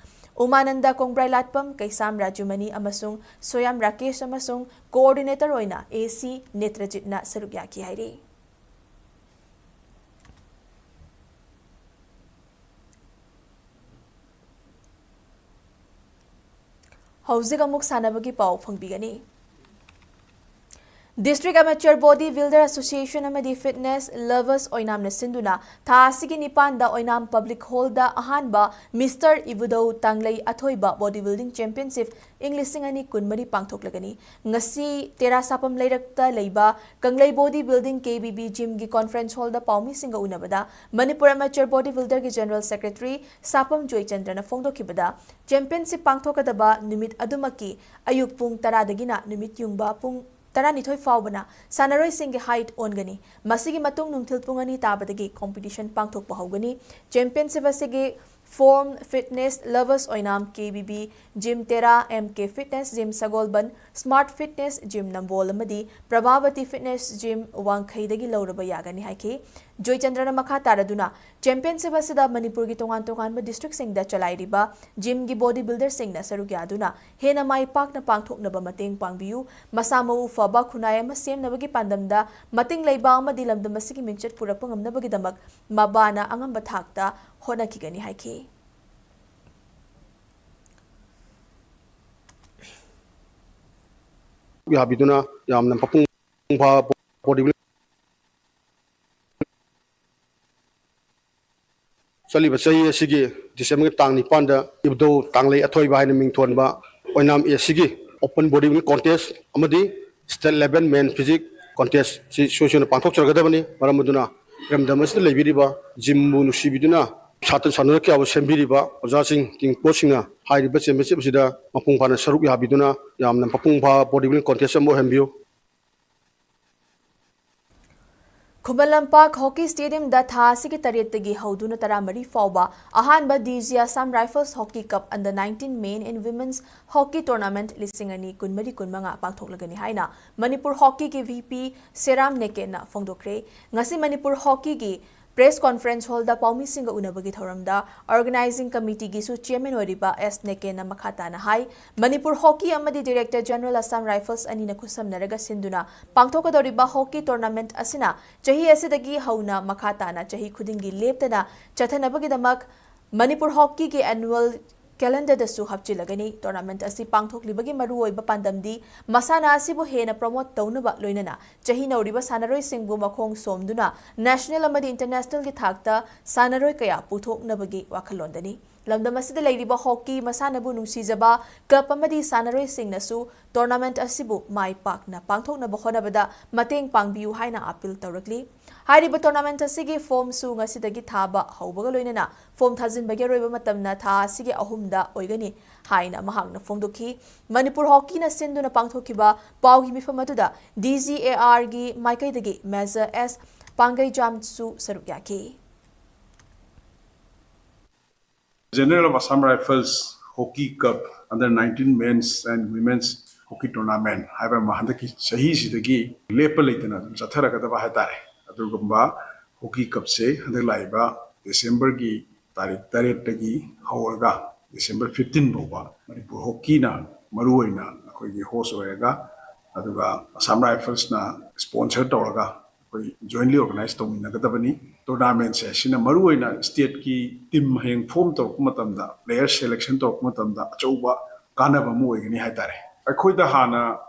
ꯎꯃꯥꯅꯟꯗ ꯀꯣꯡꯕ꯭ꯔꯥꯏꯂꯥꯠꯄꯝ, ꯀꯩꯁꯥꯝ ꯔꯥꯖꯨꯃꯅꯤ ꯑꯃꯁꯨꯡ ꯁꯣꯌꯥꯝ ꯔꯥꯀꯦꯁ ꯑꯃꯁꯨꯡ ꯀꯣꯑꯣꯔꯗꯤꯅꯦꯇꯔ ꯑꯣꯏꯅ ꯑꯦ ꯁꯤ ꯅꯦꯇ꯭ꯔꯖꯤꯠꯅ ꯁꯔꯨꯛ ꯌꯥꯈꯤ ꯍꯥꯏꯔꯤ꯫ ꯍꯧꯖꯤꯛ ꯑꯃꯨꯛ ꯁꯥꯟꯅꯕꯒꯤ ꯄꯥꯎ ꯐꯪꯕꯤꯒꯅꯤ꯫ District Amateur Body Builder Association ꯑꯃꯗꯤ Fitness Lovers ꯑꯣꯏꯅꯥꯝꯅ ꯁꯤꯟꯗꯨꯅ ꯊꯥ ꯑꯁꯤꯒꯤ ꯅꯤꯄꯥꯟꯗ ꯑꯣꯏꯅꯥꯝ Public Hallꯗ ꯑꯍꯥꯟꯕ Mister ꯏꯕꯨꯙꯧ ꯇꯥꯡꯂꯩ ꯑꯊꯣꯏꯕ Body Building Championship ꯏꯪ ꯂꯤꯁꯤꯡ ꯑꯅꯤ ꯀꯨꯟꯃꯔꯤ ꯄꯥꯡꯊꯣꯛꯂꯒꯅꯤ꯫ ꯉꯁꯤ ꯇꯦꯔꯥ ꯁꯥꯄꯝ ꯂꯩꯔꯛꯇ ꯂꯩꯕ ꯀꯪꯂꯩ Body Building K B B Gymꯒꯤ Conference Hallꯗ ꯄꯥꯎꯃꯤꯁꯤꯡꯒ ꯎꯅꯕꯗ Manipur Amateur Body Builderꯒꯤ General Secretary ꯁꯥꯄꯝ ꯖꯣꯏꯆꯟꯗ꯭ꯔꯅ ꯐꯣꯡꯗꯣꯛꯈꯤꯕꯗ, championship ꯄꯥꯡꯊꯣꯛꯀꯗꯕ ꯅꯨꯃꯤꯠ ꯑꯗꯨꯃꯛꯀꯤ ꯑꯌꯨꯛ ꯄꯨꯡ ꯇꯔꯥꯗꯒꯤꯅ ꯅꯨꯃꯤꯠ ꯌꯨꯡꯕ ꯄꯨꯡ ꯇꯔꯥꯅꯤꯊꯣꯏ ꯐꯥꯎꯕꯅ ꯁꯥꯟꯅꯔꯣꯏꯁꯤꯡꯒꯤ height ꯑꯣꯟꯒꯅꯤ꯫ ꯃꯁꯤꯒꯤ ꯃꯇꯨꯡ ꯅꯨꯡꯊꯤꯜ ꯄꯨꯡ ꯑꯅꯤ ꯇꯥꯕꯗꯒꯤ competition ꯄꯥꯡꯊꯣꯛꯄ ꯍꯧꯒꯅꯤ꯫ Championship ꯑꯁꯤꯒꯤ Form Fitness Lovers ꯑꯣꯏꯅꯥꯝ, K B B Gym ꯇꯦꯔꯥ, M K Fitness Gym ꯁꯒꯣꯜꯕꯟ, Smart Fitness Gym ꯅꯝꯕꯣꯜ ꯑꯃꯗꯤ ꯄ꯭ꯔꯚꯥꯕꯇꯤ Fitness Gym ꯋꯥꯡꯈꯩꯗꯒꯤ ꯂꯧꯔꯕ ꯌꯥꯒꯅꯤ ꯍꯥꯏꯈꯤ꯫ ꯖꯣꯏꯆꯟꯗ꯭ꯔꯅ ꯃꯈꯥ ꯇꯥꯔꯗꯨꯅ, ꯆꯦꯝꯄꯤꯌꯟꯁꯤꯞ ꯑꯁꯤꯗ ꯃꯅꯤꯄꯨꯔꯒꯤ ꯇꯣꯉꯥꯟ ꯇꯣꯉꯥꯟꯕ ꯗꯤꯁꯇ꯭ꯔꯤꯛꯁꯤꯡꯗ ꯆꯂꯥꯏꯔꯤꯕ ꯖꯤꯝꯒꯤ ꯕꯣꯗꯤ ꯕꯤꯜꯗꯔꯁꯤꯡꯅ ꯁꯔꯨꯛ ꯌꯥꯗꯨꯅ ꯍꯦꯟꯅ ꯃꯥꯏ ꯄꯥꯛꯅ ꯄꯥꯡꯊꯣꯛꯅꯕ ꯃꯇꯦꯡ ꯄꯥꯡꯕꯤꯌꯨ꯫ ꯃꯁꯥ ꯃꯎ ꯐꯕ ꯈꯨꯟꯅꯥꯏ ꯑꯃ ꯁꯦꯝꯅꯕꯒꯤ ꯄꯥꯟꯗꯝꯗ ꯃꯇꯤꯡ ꯂꯩꯕ ꯑꯃꯗꯤ ꯂꯝꯗꯝ ꯑꯁꯤꯒꯤ ꯃꯤꯡꯆꯠ ꯄꯨꯔꯛꯄ ꯉꯝꯅꯕꯒꯤꯗꯃꯛ ꯃꯕꯥꯅ ꯑꯉꯝꯕ ꯊꯥꯛꯇ ꯍꯣꯠꯅꯈꯤꯒꯅꯤ ꯍꯥꯏꯈꯤ꯫ ꯌꯥꯕꯤꯗꯨꯅ ꯌꯥꯝꯅ ꯃꯄꯨꯡ ꯐꯥꯕ ꯕꯣꯗꯤ ꯕꯤꯜꯗꯤꯡ ꯆꯠꯂꯤꯕ ꯆꯍꯤ ꯑꯁꯤꯒꯤ ꯗꯤꯁꯦꯝꯕꯔꯒꯤ ꯇꯥꯡ ꯅꯤꯄꯥꯟꯗ ꯏꯕꯨꯙꯧ ꯇꯥꯡꯂꯩ ꯑꯊꯣꯏꯕ ꯍꯥꯏꯅ ꯃꯤꯡꯊꯣꯟꯕ ꯑꯣꯏꯅꯥꯝ ꯑꯦ ꯁꯤꯒꯤ ꯑꯣꯄꯟ ꯕꯣꯗꯤ ꯕꯤꯜꯗꯤꯡ ꯀꯣꯟꯇꯦꯁ ꯑꯃꯗꯤ ꯁ꯭ꯇꯦꯠ ꯂꯦꯚꯦꯜ ꯃꯦꯟ ꯐꯤꯖꯤꯛ ꯀꯣꯟꯇꯦꯁꯁꯤ ꯁꯣꯏ ꯁꯣꯏꯅ ꯄꯥꯡꯊꯣꯛꯆꯔꯒꯗꯕꯅꯤ꯫ ꯃꯔꯝ ꯑꯗꯨꯅ ꯏꯔꯝꯗꯝ ꯑꯁꯤꯗ ꯂꯩꯕꯤꯔꯤꯕ ꯖꯤꯝꯕꯨ ꯅꯨꯡꯁꯤꯕꯤꯗꯨꯅ ꯁꯥꯇ꯭ꯔ ꯁꯥꯟꯅꯔꯣꯏ ꯀꯌꯥꯕꯨ ꯁꯦꯝꯕꯤꯔꯤꯕ ꯑꯣꯖꯥꯁꯤꯡ, team coachꯁꯤꯡꯅ ꯍꯥꯏꯔꯤꯕ ꯆꯦꯝꯄꯤꯌꯟꯁꯤꯞ ꯑꯁꯤꯗ ꯃꯄꯨꯡ ꯐꯥꯅ ꯁꯔꯨꯛ ꯌꯥꯕꯤꯗꯨꯅ ꯌꯥꯝꯅ ꯃꯄꯨꯡ ꯐꯥꯕ ꯕꯣꯗꯤ ꯕꯤꯜꯗꯤꯡ ꯀꯣꯟꯇꯦꯁ ꯑꯃ ꯑꯣꯏꯍꯟꯕꯤꯌꯨ꯫ ꯈꯨꯃꯟ ꯂꯝꯄꯥꯛ ꯍꯣꯀꯤ ꯁ꯭ꯇꯦꯗꯤꯌꯝꯗ ꯊꯥ ꯑꯁꯤꯒꯤ ꯇꯔꯦꯠꯇꯒꯤ ꯍꯧꯗꯨꯅ ꯇꯔꯥꯃꯔꯤ ꯐꯥꯎꯕ ꯑꯍꯥꯟꯕ D G Assam rifles hockey cup under nineteen men and women's hockey tournament ꯂꯤꯁꯤꯡ ꯑꯅꯤ ꯀꯨꯟꯃꯔꯤ ꯀꯨꯟꯃꯉꯥ ꯄꯥꯡꯊꯣꯛꯂꯒꯅꯤ ꯍꯥꯏꯅ ꯃꯅꯤꯄꯨꯔ ꯍꯣꯀꯤꯒꯤ ꯚꯤ ꯄꯤ ꯁꯦꯔꯥꯝ ꯅꯦꯀꯦꯟꯅ ꯐꯣꯡꯗꯣꯛꯈ꯭ꯔꯦ꯫ ꯉꯁꯤ ꯃꯅꯤꯄꯨꯔ ꯍꯣꯀꯤꯒꯤ ꯄ꯭ꯔꯦꯁ ꯀꯣꯟꯐꯔꯦꯟꯁ ꯍꯣꯜꯗ ꯄꯥꯎꯃꯤꯁꯤꯡꯒ ꯎꯅꯕꯒꯤ ꯊꯧꯔꯝꯗ ꯑꯣꯔꯒꯅꯥꯏꯖꯤꯡ ꯀꯃꯤꯇꯤꯒꯤꯁꯨ ꯆꯤꯌꯔꯃꯦꯟ ꯑꯣꯏꯔꯤꯕ ꯑꯦꯁ ꯅꯦꯀꯦꯟꯅ ꯃꯈꯥ ꯇꯥꯅ ꯍꯥꯏ, ꯃꯅꯤꯄꯨꯔ ꯍꯣꯀꯤ ꯑꯃꯗꯤ ꯗꯤꯔꯦꯛꯇꯔ ꯖꯦꯅꯔꯦꯜ ꯑꯁꯥꯝ ꯔꯥꯏꯐꯜꯁ ꯑꯅꯤꯅ ꯈꯨꯠꯁꯝꯅꯔꯒ ꯁꯤꯟꯗꯨꯅ ꯄꯥꯡꯊꯣꯛꯀꯗꯧꯔꯤꯕ ꯍꯣꯀꯤ ꯇꯣꯔꯅꯥꯃꯦꯟꯠ ꯑꯁꯤꯅ ꯆꯍꯤ ꯑꯁꯤꯗꯒꯤ ꯍꯧꯅ ꯃꯈꯥ ꯇꯥꯅ ꯆꯍꯤ ꯈꯨꯗꯤꯡꯒꯤ ꯂꯦꯞꯇꯅ ꯆꯠꯊꯅꯕꯒꯤꯗꯃꯛ ꯃꯅꯤꯄꯨꯔ ꯍꯣꯀꯤꯒꯤ ꯑꯦꯅꯨꯑꯦꯜ ꯀꯦꯂꯦꯟꯗꯔꯗꯁꯨ ꯍꯥꯞꯆꯤꯜꯂꯒꯅꯤ꯫ ꯇꯣꯔꯅꯥꯃꯦꯟꯠ ꯑꯁꯤ ꯄꯥꯡꯊꯣꯛꯂꯤꯕꯒꯤ ꯃꯔꯨꯑꯣꯏꯕ ꯄꯥꯟꯗꯝꯗꯤ ꯃꯁꯥꯟꯅ ꯑꯁꯤꯕꯨ ꯍꯦꯟꯅ ꯄ꯭ꯔꯣꯃꯣꯠ ꯇꯧꯅꯕ, ꯂꯣꯏꯅꯅ ꯆꯍꯤ ꯅꯧꯔꯤꯕ ꯁꯥꯟꯅꯔꯣꯏꯁꯤꯡꯕꯨ ꯃꯈꯣꯡ ꯁꯣꯝꯗꯨꯅ ꯅꯦꯁꯅꯦꯜ ꯑꯃꯗꯤ ꯏꯟꯇꯔꯅꯦꯁꯅꯦꯜꯒꯤ ꯊꯥꯛꯇ ꯁꯥꯟꯅꯔꯣꯏ ꯀꯌꯥ ꯄꯨꯊꯣꯛꯅꯕꯒꯤ ꯋꯥꯈꯜꯂꯣꯟꯗꯅꯤ꯫ ꯂꯝꯗꯝ ꯑꯁꯤꯗ ꯂꯩꯔꯤꯕ ꯍꯣꯀꯤ ꯃꯁꯥꯟꯅꯕꯨ ꯅꯨꯡꯁꯤꯖꯕ ꯀ꯭ꯂꯕ ꯑꯃꯗꯤ ꯁꯥꯟꯅꯔꯣꯏꯁꯤꯡꯅꯁꯨ ꯇꯣꯔꯅꯥꯃꯦꯟꯠ ꯑꯁꯤꯕꯨ ꯃꯥꯏ ꯄꯥꯛꯅ ꯄꯥꯡꯊꯣꯛꯅꯕ ꯍꯣꯠꯅꯕꯗ ꯃꯇꯦꯡ ꯄꯥꯡꯕꯤꯌꯨ ꯍꯥꯏꯅ ꯑꯥꯄꯤꯜ ꯇꯧꯔꯛꯂꯤ꯫ ꯍꯥꯏꯔꯤꯕ ꯇꯣꯔꯅꯥꯃꯦꯟꯠ ꯑꯁꯤꯒꯤ ꯐꯣꯔꯝꯁꯨ ꯉꯁꯤꯗꯒꯤ ꯊꯥꯕ ꯍꯧꯕꯒ ꯂꯣꯏꯅꯅ ꯐꯣꯔꯝ ꯊꯥꯖꯤꯟꯕꯒꯤ ꯑꯔꯣꯏꯕ ꯃꯇꯝꯅ ꯊꯥ ꯑꯁꯤꯒꯤ ꯑꯍꯨꯝꯗ ꯑꯣꯏꯒꯅꯤ ꯍꯥꯏꯅ ꯃꯍꯥꯛꯅ ꯐꯣꯡꯗꯣꯛꯈꯤ꯫ ꯃꯅꯤꯄꯨꯔ ꯍꯣꯀꯤꯅ ꯁꯤꯟꯗꯨꯅ ꯄꯥꯡꯊꯣꯛꯈꯤꯕ ꯄꯥꯎꯒꯤ ꯃꯤꯐꯝ ꯑꯗꯨꯗ ꯗꯤ ꯖꯤ ꯑꯦ ꯑꯥꯔꯒꯤ ꯃꯥꯏꯀꯩꯗꯒꯤ ꯃꯦꯖꯔ ꯑꯦꯁ ꯄꯥꯡꯒꯩꯖꯥꯝꯁꯨ ꯁꯔꯨꯛ ꯌꯥꯈꯤ꯫ General of Assam Rifles Hockey Cup under nineteen men's and women's hockey tournament ꯍꯥꯏꯕ ꯑꯃ ꯍꯟꯗꯛꯀꯤ ꯆꯍꯤꯁꯤꯗꯒꯤ ꯂꯦꯞꯄ ꯂꯩꯇꯅ ꯑꯗꯨꯝ ꯆꯠꯊꯔꯛꯀꯗꯕ ꯍꯥꯏꯇꯥꯔꯦ꯫ ꯑꯗꯨꯒꯨꯝꯕ ꯍꯣꯀꯤ ꯀꯞꯁꯦ ꯍꯟꯗꯛ ꯂꯥꯛꯏꯕ ꯗꯤꯁꯦꯝꯕꯔꯒꯤ ꯇꯥꯔꯤꯛ ꯇꯔꯦꯠꯇꯒꯤ ꯍꯧꯔꯒ ꯗꯤꯁꯦꯝꯕꯔ ꯐꯤꯐꯇꯤꯟ ꯐꯥꯎꯕ ꯃꯅꯤꯄꯨꯔ ꯍꯣꯀꯤꯅ ꯃꯔꯨꯑꯣꯏꯅ ꯑꯩꯈꯣꯏꯒꯤ ꯍꯣꯁ ꯑꯣꯏꯔꯒ, ꯑꯗꯨꯒ ꯑꯁꯥꯝ ꯔꯥꯏꯐꯜꯁꯅ ꯁ꯭ꯄꯣꯟꯁꯔ ꯇꯧꯔꯒ ꯑꯩꯈꯣꯏ ꯖꯣꯏꯟꯂꯤ ꯑꯣꯔꯒꯅꯥꯏꯖ ꯇꯧꯃꯤꯟꯅꯒꯗꯕꯅꯤ꯫ ꯇꯣꯔꯅꯥꯃꯦꯟꯁꯦ ꯑꯁꯤꯅ ꯃꯔꯨꯑꯣꯏꯅ ꯁ꯭ꯇꯦꯠꯀꯤ ꯇꯤꯝ ꯍꯌꯦꯡ ꯐꯣꯔꯝ ꯇꯧꯔꯛꯄ ꯃꯇꯝꯗ, ꯄ꯭ꯂꯦꯌꯔ ꯁꯦꯂꯦꯛꯁꯟ ꯇꯧꯔꯛꯄ ꯃꯇꯝꯗ ꯑꯆꯧꯕ ꯀꯥꯟꯅꯕ ꯑꯃ ꯑꯣꯏꯒꯅꯤ ꯍꯥꯏꯇꯥꯔꯦ꯫ ꯑꯩꯈꯣꯏꯗ ꯍꯥꯟꯅ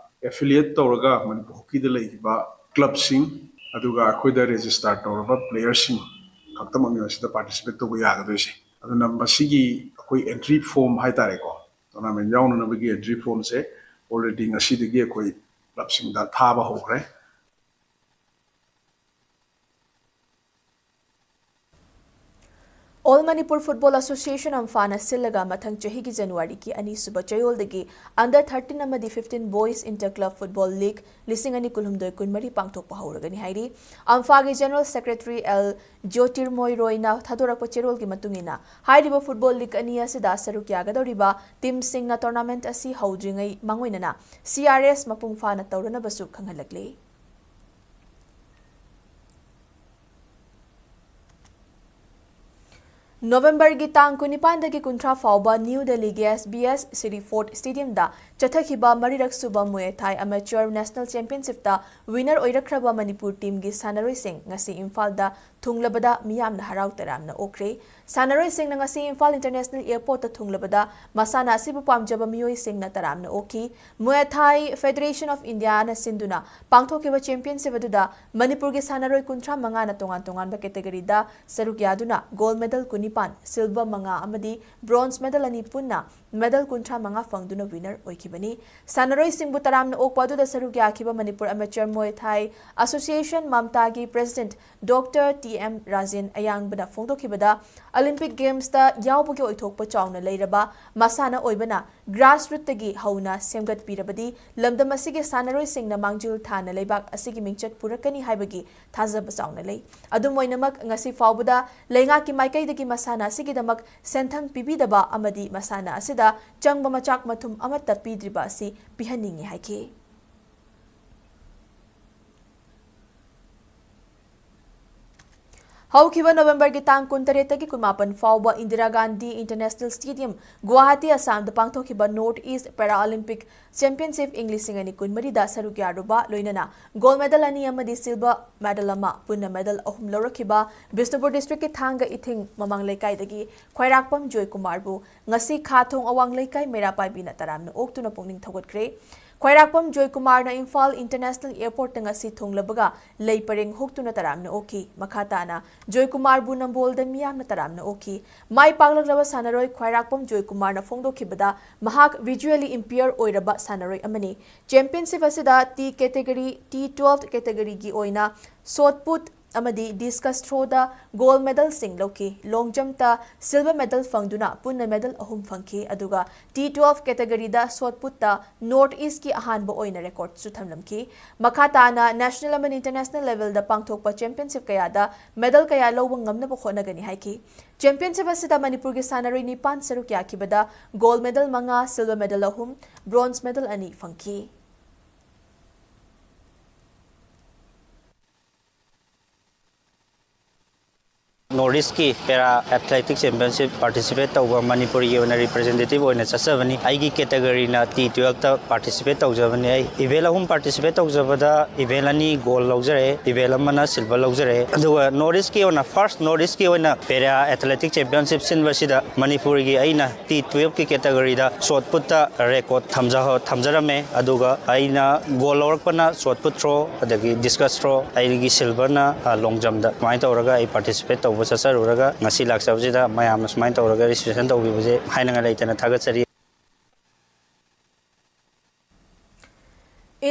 ꯑꯦꯐꯤꯂꯤꯌꯦꯠ ꯇꯧꯔꯒ ꯃꯅꯤꯄꯨꯔ ꯍꯣꯀꯤꯗ ꯂꯩꯈꯤꯕ ꯀ꯭ꯂꯕꯁꯤꯡ, ꯑꯗꯨꯒ ꯑꯩꯈꯣꯏꯗ ꯔꯦꯖꯤꯁꯇꯥꯔ ꯇꯧꯔꯕ ꯄ꯭ꯂꯦꯌꯔꯁꯤꯡ ꯈꯛꯇꯃꯛꯅꯤ ꯃꯁꯤꯗ ꯄꯥꯔꯇꯤꯁꯤꯄꯦꯠ ꯇꯧꯕ ꯌꯥꯒꯗꯣꯏꯁꯦ꯫ ꯑꯗꯨꯅ ꯃꯁꯤꯒꯤ ꯑꯩꯈꯣꯏ ꯑꯦꯟꯇ꯭ꯔꯤ ꯐꯣꯔꯝ ꯍꯥꯏꯇꯥꯔꯦꯀꯣ, ꯇꯣꯔꯅꯥꯃꯦꯟ ꯌꯥꯎꯅꯅꯕꯒꯤ ꯑꯦꯟꯇ꯭ꯔꯤ ꯐꯣꯔꯝꯁꯦ ꯑꯣꯜꯔꯦꯗꯤ ꯉꯁꯤꯗꯒꯤ ꯑꯩꯈꯣꯏ ꯀ꯭ꯂꯕꯁꯤꯡꯗ ꯊꯥꯕ ꯍꯧꯈ꯭ꯔꯦ꯫ All Manipur Football Association, ꯑꯝꯐꯥꯅ ꯁꯤꯜꯂꯒ ꯃꯊꯪ ꯆꯍꯤꯒꯤ ꯖꯅꯋꯥꯔꯤꯒꯤ ꯑꯅꯤꯁꯨꯕ ꯆꯌꯣꯜꯗꯒꯤ under thirteen ꯑꯃꯗꯤ fifteen Boys Inter Club Football League ꯂꯤꯁꯤꯡ ꯑꯅꯤ ꯀꯨꯟꯍꯨꯝꯗꯣꯏ ꯀꯨꯟꯃꯔꯤ ꯄꯥꯡꯊꯣꯛꯄ ꯍꯧꯔꯒꯅꯤ ꯍꯥꯏꯔꯤ꯫ ꯑꯝꯐꯥꯒꯤ General Secretary ꯑꯦꯜ ꯖ꯭ꯌꯣꯇꯤꯔꯃꯣꯏ ꯔꯣꯏꯅ ꯊꯥꯗꯣꯔꯛꯄ ꯆꯦꯔꯣꯜꯒꯤ ꯃꯇꯨꯡ ꯏꯟꯅ, ꯍꯥꯏꯔꯤꯕ ꯐꯨꯠꯕꯣꯜ ꯂꯤꯒ ꯑꯅꯤ ꯑꯁꯤꯗ ꯁꯔꯨꯛ ꯌꯥꯒꯗꯧꯔꯤꯕ ꯇꯤꯝꯁꯤꯡꯅ ꯇꯣꯔꯅꯥꯃꯦꯟꯠ ꯑꯁꯤ ꯍꯧꯗ꯭ꯔꯤꯉꯩ ꯃꯥꯡꯑꯣꯏꯅꯅ C R S ꯃꯄꯨꯡ ꯐꯥꯅ ꯇꯧꯔꯅꯕꯁꯨ ꯈꯪꯍꯜꯂꯛꯂꯤ꯫ ꯅꯣꯚꯦꯝꯕꯔꯒꯤ ꯇꯥꯡ ꯀꯨꯟꯅꯤꯄꯥꯟꯗꯒꯤ ꯀꯨꯟꯊ꯭ꯔꯥ ꯐꯥꯎꯕ ꯅ꯭ꯌꯨ ꯗꯦꯜꯂꯤꯒꯤ S B S City Fort Stadiumꯗ ꯆꯠꯊꯈꯤꯕ ꯃꯔꯤꯔꯛ ꯁꯨꯕ ꯃꯨꯌꯦ ꯊꯥꯏ ꯑꯃꯦꯆꯔ ꯅꯦꯁꯅꯦꯜ ꯆꯦꯝꯄꯤꯌꯟꯁꯤꯞꯇ ꯋꯤꯅꯔ ꯑꯣꯏꯔꯛꯈ꯭ꯔꯕ ꯃꯅꯤꯄꯨꯔ ꯇꯤꯝꯒꯤ ꯁꯥꯟꯅꯔꯣꯏꯁꯤꯡ ꯉꯁꯤ ꯏꯝꯐꯥꯜꯗ ꯊꯨꯡꯂꯕꯗ ꯃꯤꯌꯥꯝꯅ ꯍꯔꯥꯎ ꯇꯌꯥꯝꯅ ꯑꯣꯛꯈ꯭ꯔꯦ꯫ ꯁꯥꯟꯅꯔꯣꯏꯁꯤꯡꯅ ꯉꯁꯤ ꯏꯝꯐꯥꯜ ꯏꯟꯇꯔꯅꯦꯁꯅꯦꯜ ꯑꯦꯌꯔꯄꯣꯔꯠꯇ ꯊꯨꯡꯂꯕꯗ ꯃꯁꯥꯟꯅ ꯑꯁꯤꯕꯨ ꯄꯥꯝꯖꯕ ꯃꯤꯑꯣꯏꯁꯤꯡꯅ ꯇꯔꯥꯝꯅ ꯑꯣꯛꯈꯤ꯫ Muay Thai Federation of Indiaꯅ ꯁꯤꯟꯗꯨꯅ ꯄꯥꯡꯊꯣꯛꯈꯤꯕ ꯆꯦꯝꯄꯤꯌꯟꯁꯤꯞ ꯑꯗꯨꯗ ꯃꯅꯤꯄꯨꯔꯒꯤ ꯁꯥꯟꯅꯔꯣꯏ ꯀꯨꯟꯊ꯭ꯔꯥ ꯃꯉꯥꯅ ꯇꯣꯉꯥꯟ ꯇꯣꯉꯥꯟꯕ categoryꯗ ꯁꯔꯨꯛ ꯌꯥꯗꯨꯅ gold medal ꯀꯨꯟꯅꯤꯄꯥꯟ, silver ꯃꯉꯥ ꯑꯃꯗꯤ bronze medal ꯑꯅꯤ ꯄꯨꯟꯅ medal ꯀꯨꯟꯊ꯭ꯔꯥ ꯃꯉꯥ ꯐꯪꯗꯨꯅ winner ꯑꯣꯏꯈꯤꯕꯅꯤ꯫ ꯁꯥꯟꯅꯔꯣꯏꯁꯤꯡꯕꯨ ꯇꯔꯥꯝꯅ ꯑꯣꯛꯄ ꯑꯗꯨꯗ ꯁꯔꯨꯛ ꯌꯥꯈꯤꯕ ꯃꯅꯤꯄꯨꯔ ꯑꯃꯦꯆꯔ ꯃꯨꯌꯦ ꯊꯥꯏ ꯑꯁꯣꯁꯤꯌꯦꯁꯟ ꯃꯝꯇꯥꯒꯤ president Doctor T M Rajen ꯑꯌꯥꯡꯕꯅ ꯐꯣꯡꯗꯣꯛꯈꯤꯕꯗ, Olympic Gamesꯇ ꯌꯥꯎꯕꯒꯤ ꯑꯣꯏꯊꯣꯛꯄ ꯆꯥꯎꯅ ꯂꯩꯔꯕ ꯃꯁꯥꯟꯅ ꯑꯣꯏꯕꯅ grassrootꯇꯒꯤ ꯍꯧꯅ ꯁꯦꯝꯒꯠꯄꯤꯔꯕꯗꯤ ꯂꯝꯗꯝ ꯑꯁꯤꯒꯤ ꯁꯥꯟꯅꯔꯣꯏꯁꯤꯡꯅ ꯃꯥꯡꯖꯤꯜ ꯊꯥꯅ ꯂꯩꯕꯥꯛ ꯑꯁꯤꯒꯤ ꯃꯤꯡꯆꯠ ꯄꯨꯔꯛꯀꯅꯤ ꯍꯥꯏꯕꯒꯤ ꯊꯥꯖꯕ ꯆꯥꯎꯅ ꯂꯩ꯫ ꯑꯗꯨꯝ ꯑꯣꯏꯅꯃꯛ, ꯉꯁꯤ ꯐꯥꯎꯕꯗ ꯂꯩꯉꯥꯛꯀꯤ ꯃꯥꯏꯀꯩꯗꯒꯤ ꯃꯁꯥꯟꯅ ꯑꯁꯤꯒꯤꯗꯃꯛ ꯁꯦꯟꯊꯪ ꯄꯤꯕꯤꯗꯕ ꯑꯃꯗꯤ ꯃꯁꯥꯟꯅ ꯑꯁꯤꯗ ꯆꯪꯕ ꯃꯆꯥꯛ ꯃꯊꯨꯝ ꯑꯃꯠꯇ ꯄꯤꯗ꯭ꯔꯤꯕ ꯑꯁꯤ ꯄꯤꯍꯟꯅꯤꯡꯏ ꯍꯥꯏꯈꯤ꯫ ꯍꯧꯈꯤꯕ ꯅꯣꯕꯦꯝꯕꯔꯒꯤ ꯇꯥꯡ ꯀꯨꯟꯇꯔꯦꯠꯇꯒꯤ ꯀꯨꯟꯃꯥꯄꯟ ꯐꯥꯎꯕ ꯏꯟꯗꯤꯔꯥ ꯒꯥꯟꯙꯤ ꯏꯟꯇꯔꯅꯦꯁꯅꯦꯜ ꯁ꯭ꯇꯦꯗꯤꯌꯝ, ꯒꯨꯋꯥꯍꯥꯇꯤ, ꯑꯁꯥꯝꯗ ꯄꯥꯡꯊꯣꯛꯈꯤꯕ ꯅꯣꯔꯠ ꯏꯁ꯭ꯠ ꯄꯦꯔꯥ ꯑꯣꯂꯤꯝꯄꯤꯛ ꯆꯦꯝꯄꯤꯌꯟꯁꯤꯞ ꯏꯪ ꯂꯤꯁꯤꯡ ꯑꯅꯤ ꯀꯨꯟꯃꯔꯤꯗ ꯁꯔꯨꯛ ꯌꯥꯔꯨꯕ, ꯂꯣꯏꯅꯅ ꯒꯣꯜꯗ ꯃꯦꯗꯜ ꯑꯅꯤ ꯑꯃꯗꯤ ꯁꯤꯜꯚꯔ ꯃꯦꯗꯜ ꯑꯃ, ꯄꯨꯟꯅ ꯃꯦꯗꯜ ꯑꯍꯨꯝ ꯂꯧꯔꯛꯈꯤꯕ ꯕꯤꯁꯅꯨꯄꯨꯔ ꯗꯤꯁꯇ꯭ꯔꯤꯛꯀꯤ ꯊꯥꯡꯒ ꯏꯊꯤꯡ ꯃꯃꯥꯡ ꯂꯩꯀꯥꯏꯗꯒꯤ ꯈ꯭ꯋꯥꯏꯔꯥꯛꯄꯝ ꯖꯣꯏꯀꯨꯃꯥꯔꯕꯨ ꯉꯁꯤ ꯈꯥ ꯊꯣꯡ ꯑꯋꯥꯡ ꯂꯩꯀꯥꯏ ꯃꯩꯔꯥ ꯄꯥꯏꯕꯤꯅ ꯇꯔꯥꯝꯅ ꯑꯣꯛꯇꯨꯅ ꯄꯨꯛꯅꯤꯡ ꯊꯧꯒꯠꯈ꯭ꯔꯦ꯫ ꯈ꯭ꯋꯥꯏꯔꯥꯛꯄꯝ ꯖꯣꯏꯀꯨꯃꯥꯔꯅ ꯏꯝꯐꯥꯜ ꯏꯟꯇꯔꯅꯦꯁꯅꯦꯜ ꯑꯦꯌꯔꯄꯣꯔꯠꯇ ꯉꯁꯤ ꯊꯨꯡꯂꯕꯒ ꯂꯩ ꯄꯔꯦꯡ ꯍꯨꯛꯇꯨꯅ ꯇꯔꯥꯝꯅ ꯑꯣꯛꯈꯤ꯫ ꯃꯈꯥ ꯇꯥꯅ ꯖꯣꯏꯀꯨꯃꯥꯔꯕꯨ ꯅꯝꯕꯣꯜꯗ ꯃꯤꯌꯥꯝꯅ ꯇꯔꯥꯝꯅ ꯑꯣꯛꯈꯤ꯫ ꯃꯥꯏ ꯄꯥꯛꯂꯛꯂꯕ ꯁꯥꯟꯅꯔꯣꯏ ꯈ꯭ꯋꯥꯏꯔꯥꯛꯄꯝ ꯖꯣꯏꯀꯨꯃꯥꯔꯅ ꯐꯣꯡꯗꯣꯛꯈꯤꯕꯗ, ꯃꯍꯥꯛ visually impaired ꯑꯣꯏꯔꯕ ꯁꯥꯟꯅꯔꯣꯏ ꯑꯃꯅꯤ꯫ ꯆꯦꯝꯄꯤꯌꯟꯁꯤꯞ ꯑꯁꯤꯗ ꯇꯤ ꯀꯦꯇꯦꯒꯣꯔꯤ, ꯇꯤ ꯇꯨꯋꯦꯜꯐ ꯀꯦꯇꯦꯒꯣꯔꯤꯒꯤ ꯑꯣꯏꯅ ꯁꯣꯠ ꯄꯨꯠ ꯑꯃꯗꯤ ꯗꯤꯁꯀꯁ ꯊ꯭ꯔꯣꯗ ꯒꯣꯜꯗ ꯃꯦꯗꯜꯁꯤꯡ ꯂꯧꯈꯤ꯫ ꯂꯣꯡ ꯖꯝꯞꯇ ꯁꯤꯜꯚꯔ ꯃꯦꯗꯜ ꯐꯪꯗꯨꯅ ꯄꯨꯟꯅ ꯃꯦꯗꯜ ꯑꯍꯨꯝ ꯐꯪꯈꯤ꯫ ꯑꯗꯨꯒ ꯇꯤ ꯇꯨꯋꯦꯜꯐ ꯀꯦꯇꯦꯒꯣꯔꯤꯗ ꯁꯣꯠ ꯄꯨꯠꯇ ꯅꯣꯔꯠ ꯏꯁ꯭ꯠꯀꯤ ꯑꯍꯥꯟꯕ ꯑꯣꯏꯅ ꯔꯦꯀꯣꯔꯗꯁꯨ ꯊꯝꯂꯝꯈꯤ꯫ ꯃꯈꯥ ꯇꯥꯅ ꯅꯦꯁꯅꯦꯜ ꯑꯃꯗꯤ ꯏꯟꯇꯔꯅꯦꯁꯅꯦꯜ ꯂꯦꯚꯦꯜꯗ ꯄꯥꯡꯊꯣꯛꯄ ꯆꯦꯝꯄꯤꯌꯟꯁꯤꯞ ꯀꯌꯥꯗ ꯃꯦꯗꯜ ꯀꯌꯥ ꯂꯧꯕ ꯉꯝꯅꯕ ꯍꯣꯠꯅꯒꯅꯤ ꯍꯥꯏꯈꯤ꯫ ꯆꯦꯝꯄꯤꯌꯟꯁꯤꯞ ꯑꯁꯤꯗ ꯃꯅꯤꯄꯨꯔꯒꯤ ꯁꯥꯟꯅꯔꯣꯏ ꯅꯤꯄꯥꯟ ꯁꯔꯨꯛ ꯌꯥꯈꯤꯕꯗ ꯒꯣꯜꯗ ꯃꯦꯗꯜ ꯃꯉꯥ, ꯁꯤꯜꯚꯔ ꯃꯦꯗꯜ ꯑꯍꯨꯝ, ꯕ꯭ꯔꯣꯟꯖ ꯃꯦꯗꯜ ꯑꯅꯤ ꯐꯪꯈꯤ꯫ ꯅꯣꯔꯠ ꯏꯁ꯭ꯠꯀꯤ ꯄꯦꯔꯥ ꯑꯦꯊꯂꯦꯇꯤꯛ ꯆꯦꯝꯄꯤꯌꯟꯁꯤꯞ ꯄꯥꯔꯇꯤꯁꯤꯄꯦꯠ ꯇꯧꯕ, ꯃꯅꯤꯄꯨꯔꯒꯤ ꯑꯣꯏꯅ ꯔꯤꯄ꯭ꯔꯖꯦꯟꯇꯦꯇꯤꯚ ꯑꯣꯏꯅ ꯆꯠꯆꯕꯅꯤ꯫ ꯑꯩꯒꯤ ꯀꯦꯇꯦꯒꯣꯔꯤꯅ ꯇꯤ ꯇꯨꯋꯦꯜꯐꯇ ꯄꯥꯔꯇꯤꯁꯤꯄꯦꯠ ꯇꯧꯖꯕꯅꯤ꯫ ꯑꯩ ꯏꯚꯦꯟꯠ ꯑꯍꯨꯝ ꯄꯥꯔꯇꯤꯁꯤꯄꯦꯠ ꯇꯧꯖꯕꯗ ꯏꯚꯦꯟꯠ ꯑꯅꯤ ꯒꯣꯜꯗ ꯂꯧꯖꯔꯦ, ꯏꯚꯦꯟꯠ ꯑꯃꯅ ꯁꯤꯜꯚꯔ ꯂꯧꯖꯔꯦ꯫ ꯑꯗꯨꯒ ꯅꯣꯔꯠ ꯏꯁ꯭ꯠꯀꯤ ꯑꯣꯏꯅ, ꯐꯥꯔꯁ ꯅꯣꯔꯠ ꯏꯁ꯭ꯠꯀꯤ ꯑꯣꯏꯅ ꯄꯦꯔꯥ ꯑꯦꯊꯂꯦꯇꯤꯛ ꯆꯦꯝꯄꯤꯌꯟꯁꯤꯞ ꯁꯤꯟꯕꯁꯤꯗ ꯃꯅꯤꯄꯨꯔꯒꯤ ꯑꯩꯅ ꯇꯤ ꯇꯨꯋꯦꯜꯐꯀꯤ ꯀꯦꯇꯦꯒꯣꯔꯤꯗ ꯁꯣꯠ ꯄꯨꯠꯇ ꯔꯦꯀꯣꯔꯗ ꯊꯝꯖ-, ꯊꯝꯖꯔꯝꯃꯦ꯫ ꯑꯗꯨꯒ ꯑꯩꯅ ꯒꯣꯜꯗ ꯂꯧꯔꯛꯄꯅ ꯁꯣꯠ ꯄꯨꯠ ꯊ꯭ꯔꯣ, ꯑꯗꯒꯤ ꯗꯤꯁꯀꯁ ꯊ꯭ꯔꯣ, ꯑꯩꯒꯤ ꯁꯤꯜꯚꯔꯅ, ꯑ, ꯂꯣꯡ ꯖꯝꯞꯇ꯫ ꯁꯨꯃꯥꯏꯅ ꯇꯧꯔꯒ ꯑꯩ ꯄꯥꯔꯇꯤꯁꯤꯄꯦꯠ ꯇꯧꯕ ꯆꯠꯆꯔꯨꯔꯒ ꯉꯁꯤ ꯂꯥꯛꯆꯕꯁꯤꯗ ꯃꯌꯥꯝꯅ ꯁꯨꯃꯥꯏꯅ ꯇꯧꯔꯒ ꯔꯦꯖꯤꯁꯇ꯭ꯔꯦꯁꯟ ꯇꯧꯕꯤꯕꯁꯦ ꯍꯥꯏꯅꯤꯡꯉꯥꯏ ꯂꯩꯇꯅ ꯊꯥꯒꯠꯆꯔꯤ꯫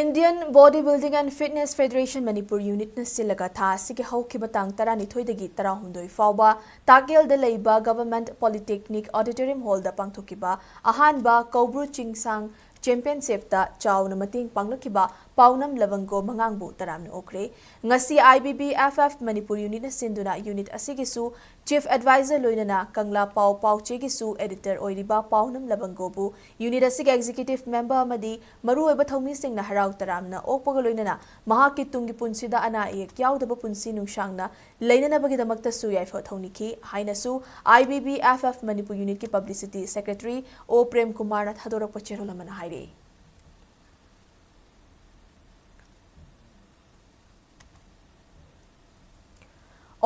Indian Body Building and Fitness Federation Manipur Unitꯅ ꯁꯤꯜꯂꯒ ꯊꯥ ꯑꯁꯤꯒꯤ ꯍꯧꯈꯤꯕ ꯇꯥꯡ ꯇꯔꯥꯅꯤꯊꯣꯏꯗꯒꯤ ꯇꯔꯥꯍꯨꯝꯗꯣꯏ ꯐꯥꯎꯕ ꯇꯥꯛꯌꯦꯜꯗ ꯂꯩꯕ Government Polytechnic Auditorium Hallꯗ ꯄꯥꯡꯊꯣꯛꯈꯤꯕ ꯑꯍꯥꯟꯕ ꯀꯧꯕ꯭ꯔꯨ ꯆꯤꯡꯁꯥꯡ ꯆꯦꯝꯄꯤꯌꯟꯁꯤꯞꯇ ꯆꯥꯎꯅ ꯃꯇꯦꯡ ꯄꯥꯡꯂꯛꯈꯤꯕ ꯄꯥꯎꯅꯝ ꯂꯕꯪꯒꯣ ꯃꯉꯥꯡꯕꯨ ꯇꯔꯥꯝꯅ ꯑꯣꯛꯈ꯭ꯔꯦ꯫ ꯉꯁꯤ I B B F F Manipur unit ꯅ ꯁꯤꯟꯗꯨꯅ unit ꯑꯁꯤꯒꯤꯁꯨ Chief Advisor ꯂꯣꯏꯅꯅ ꯀꯪꯂꯥ ꯄꯥꯎ ꯄꯥꯎꯆꯦꯒꯤꯁꯨ editor ꯑꯣꯏꯔꯤꯕ ꯄꯥꯎꯅꯝ ꯂꯕꯪꯒꯣꯕꯨ unit ꯑꯁꯤꯒꯤ executive member ꯑꯃꯗꯤ ꯃꯔꯨꯑꯣꯏꯕ ꯊꯧꯃꯤꯁꯤꯡꯅ ꯍꯔꯥꯎ ꯇꯔꯥꯝꯅ ꯑꯣꯛꯄꯒ ꯂꯣꯏꯅꯅ ꯃꯍꯥꯛꯀꯤ ꯇꯨꯡꯒꯤ ꯄꯨꯟꯁꯤꯗ ꯑꯅꯥ ꯑꯌꯦꯛ ꯌꯥꯎꯗꯕ ꯄꯨꯟꯁꯤ ꯅꯨꯡꯁꯥꯡꯅ ꯂꯩꯅꯅꯕꯒꯤꯗꯃꯛꯇꯁꯨ ꯌꯥꯏꯐ ꯊꯧꯅꯤꯈꯤ ꯍꯥꯏꯅꯁꯨ I B B F F Manipur unit ꯀꯤ publicity secretary ꯑꯣ ꯄ꯭ꯔꯦꯝ ꯀꯨꯃꯥꯔꯅ ꯊꯥꯗꯣꯔꯛꯄ ꯆꯦꯔꯣꯜ ꯑꯃꯅ ꯍꯥꯏꯔꯤ꯫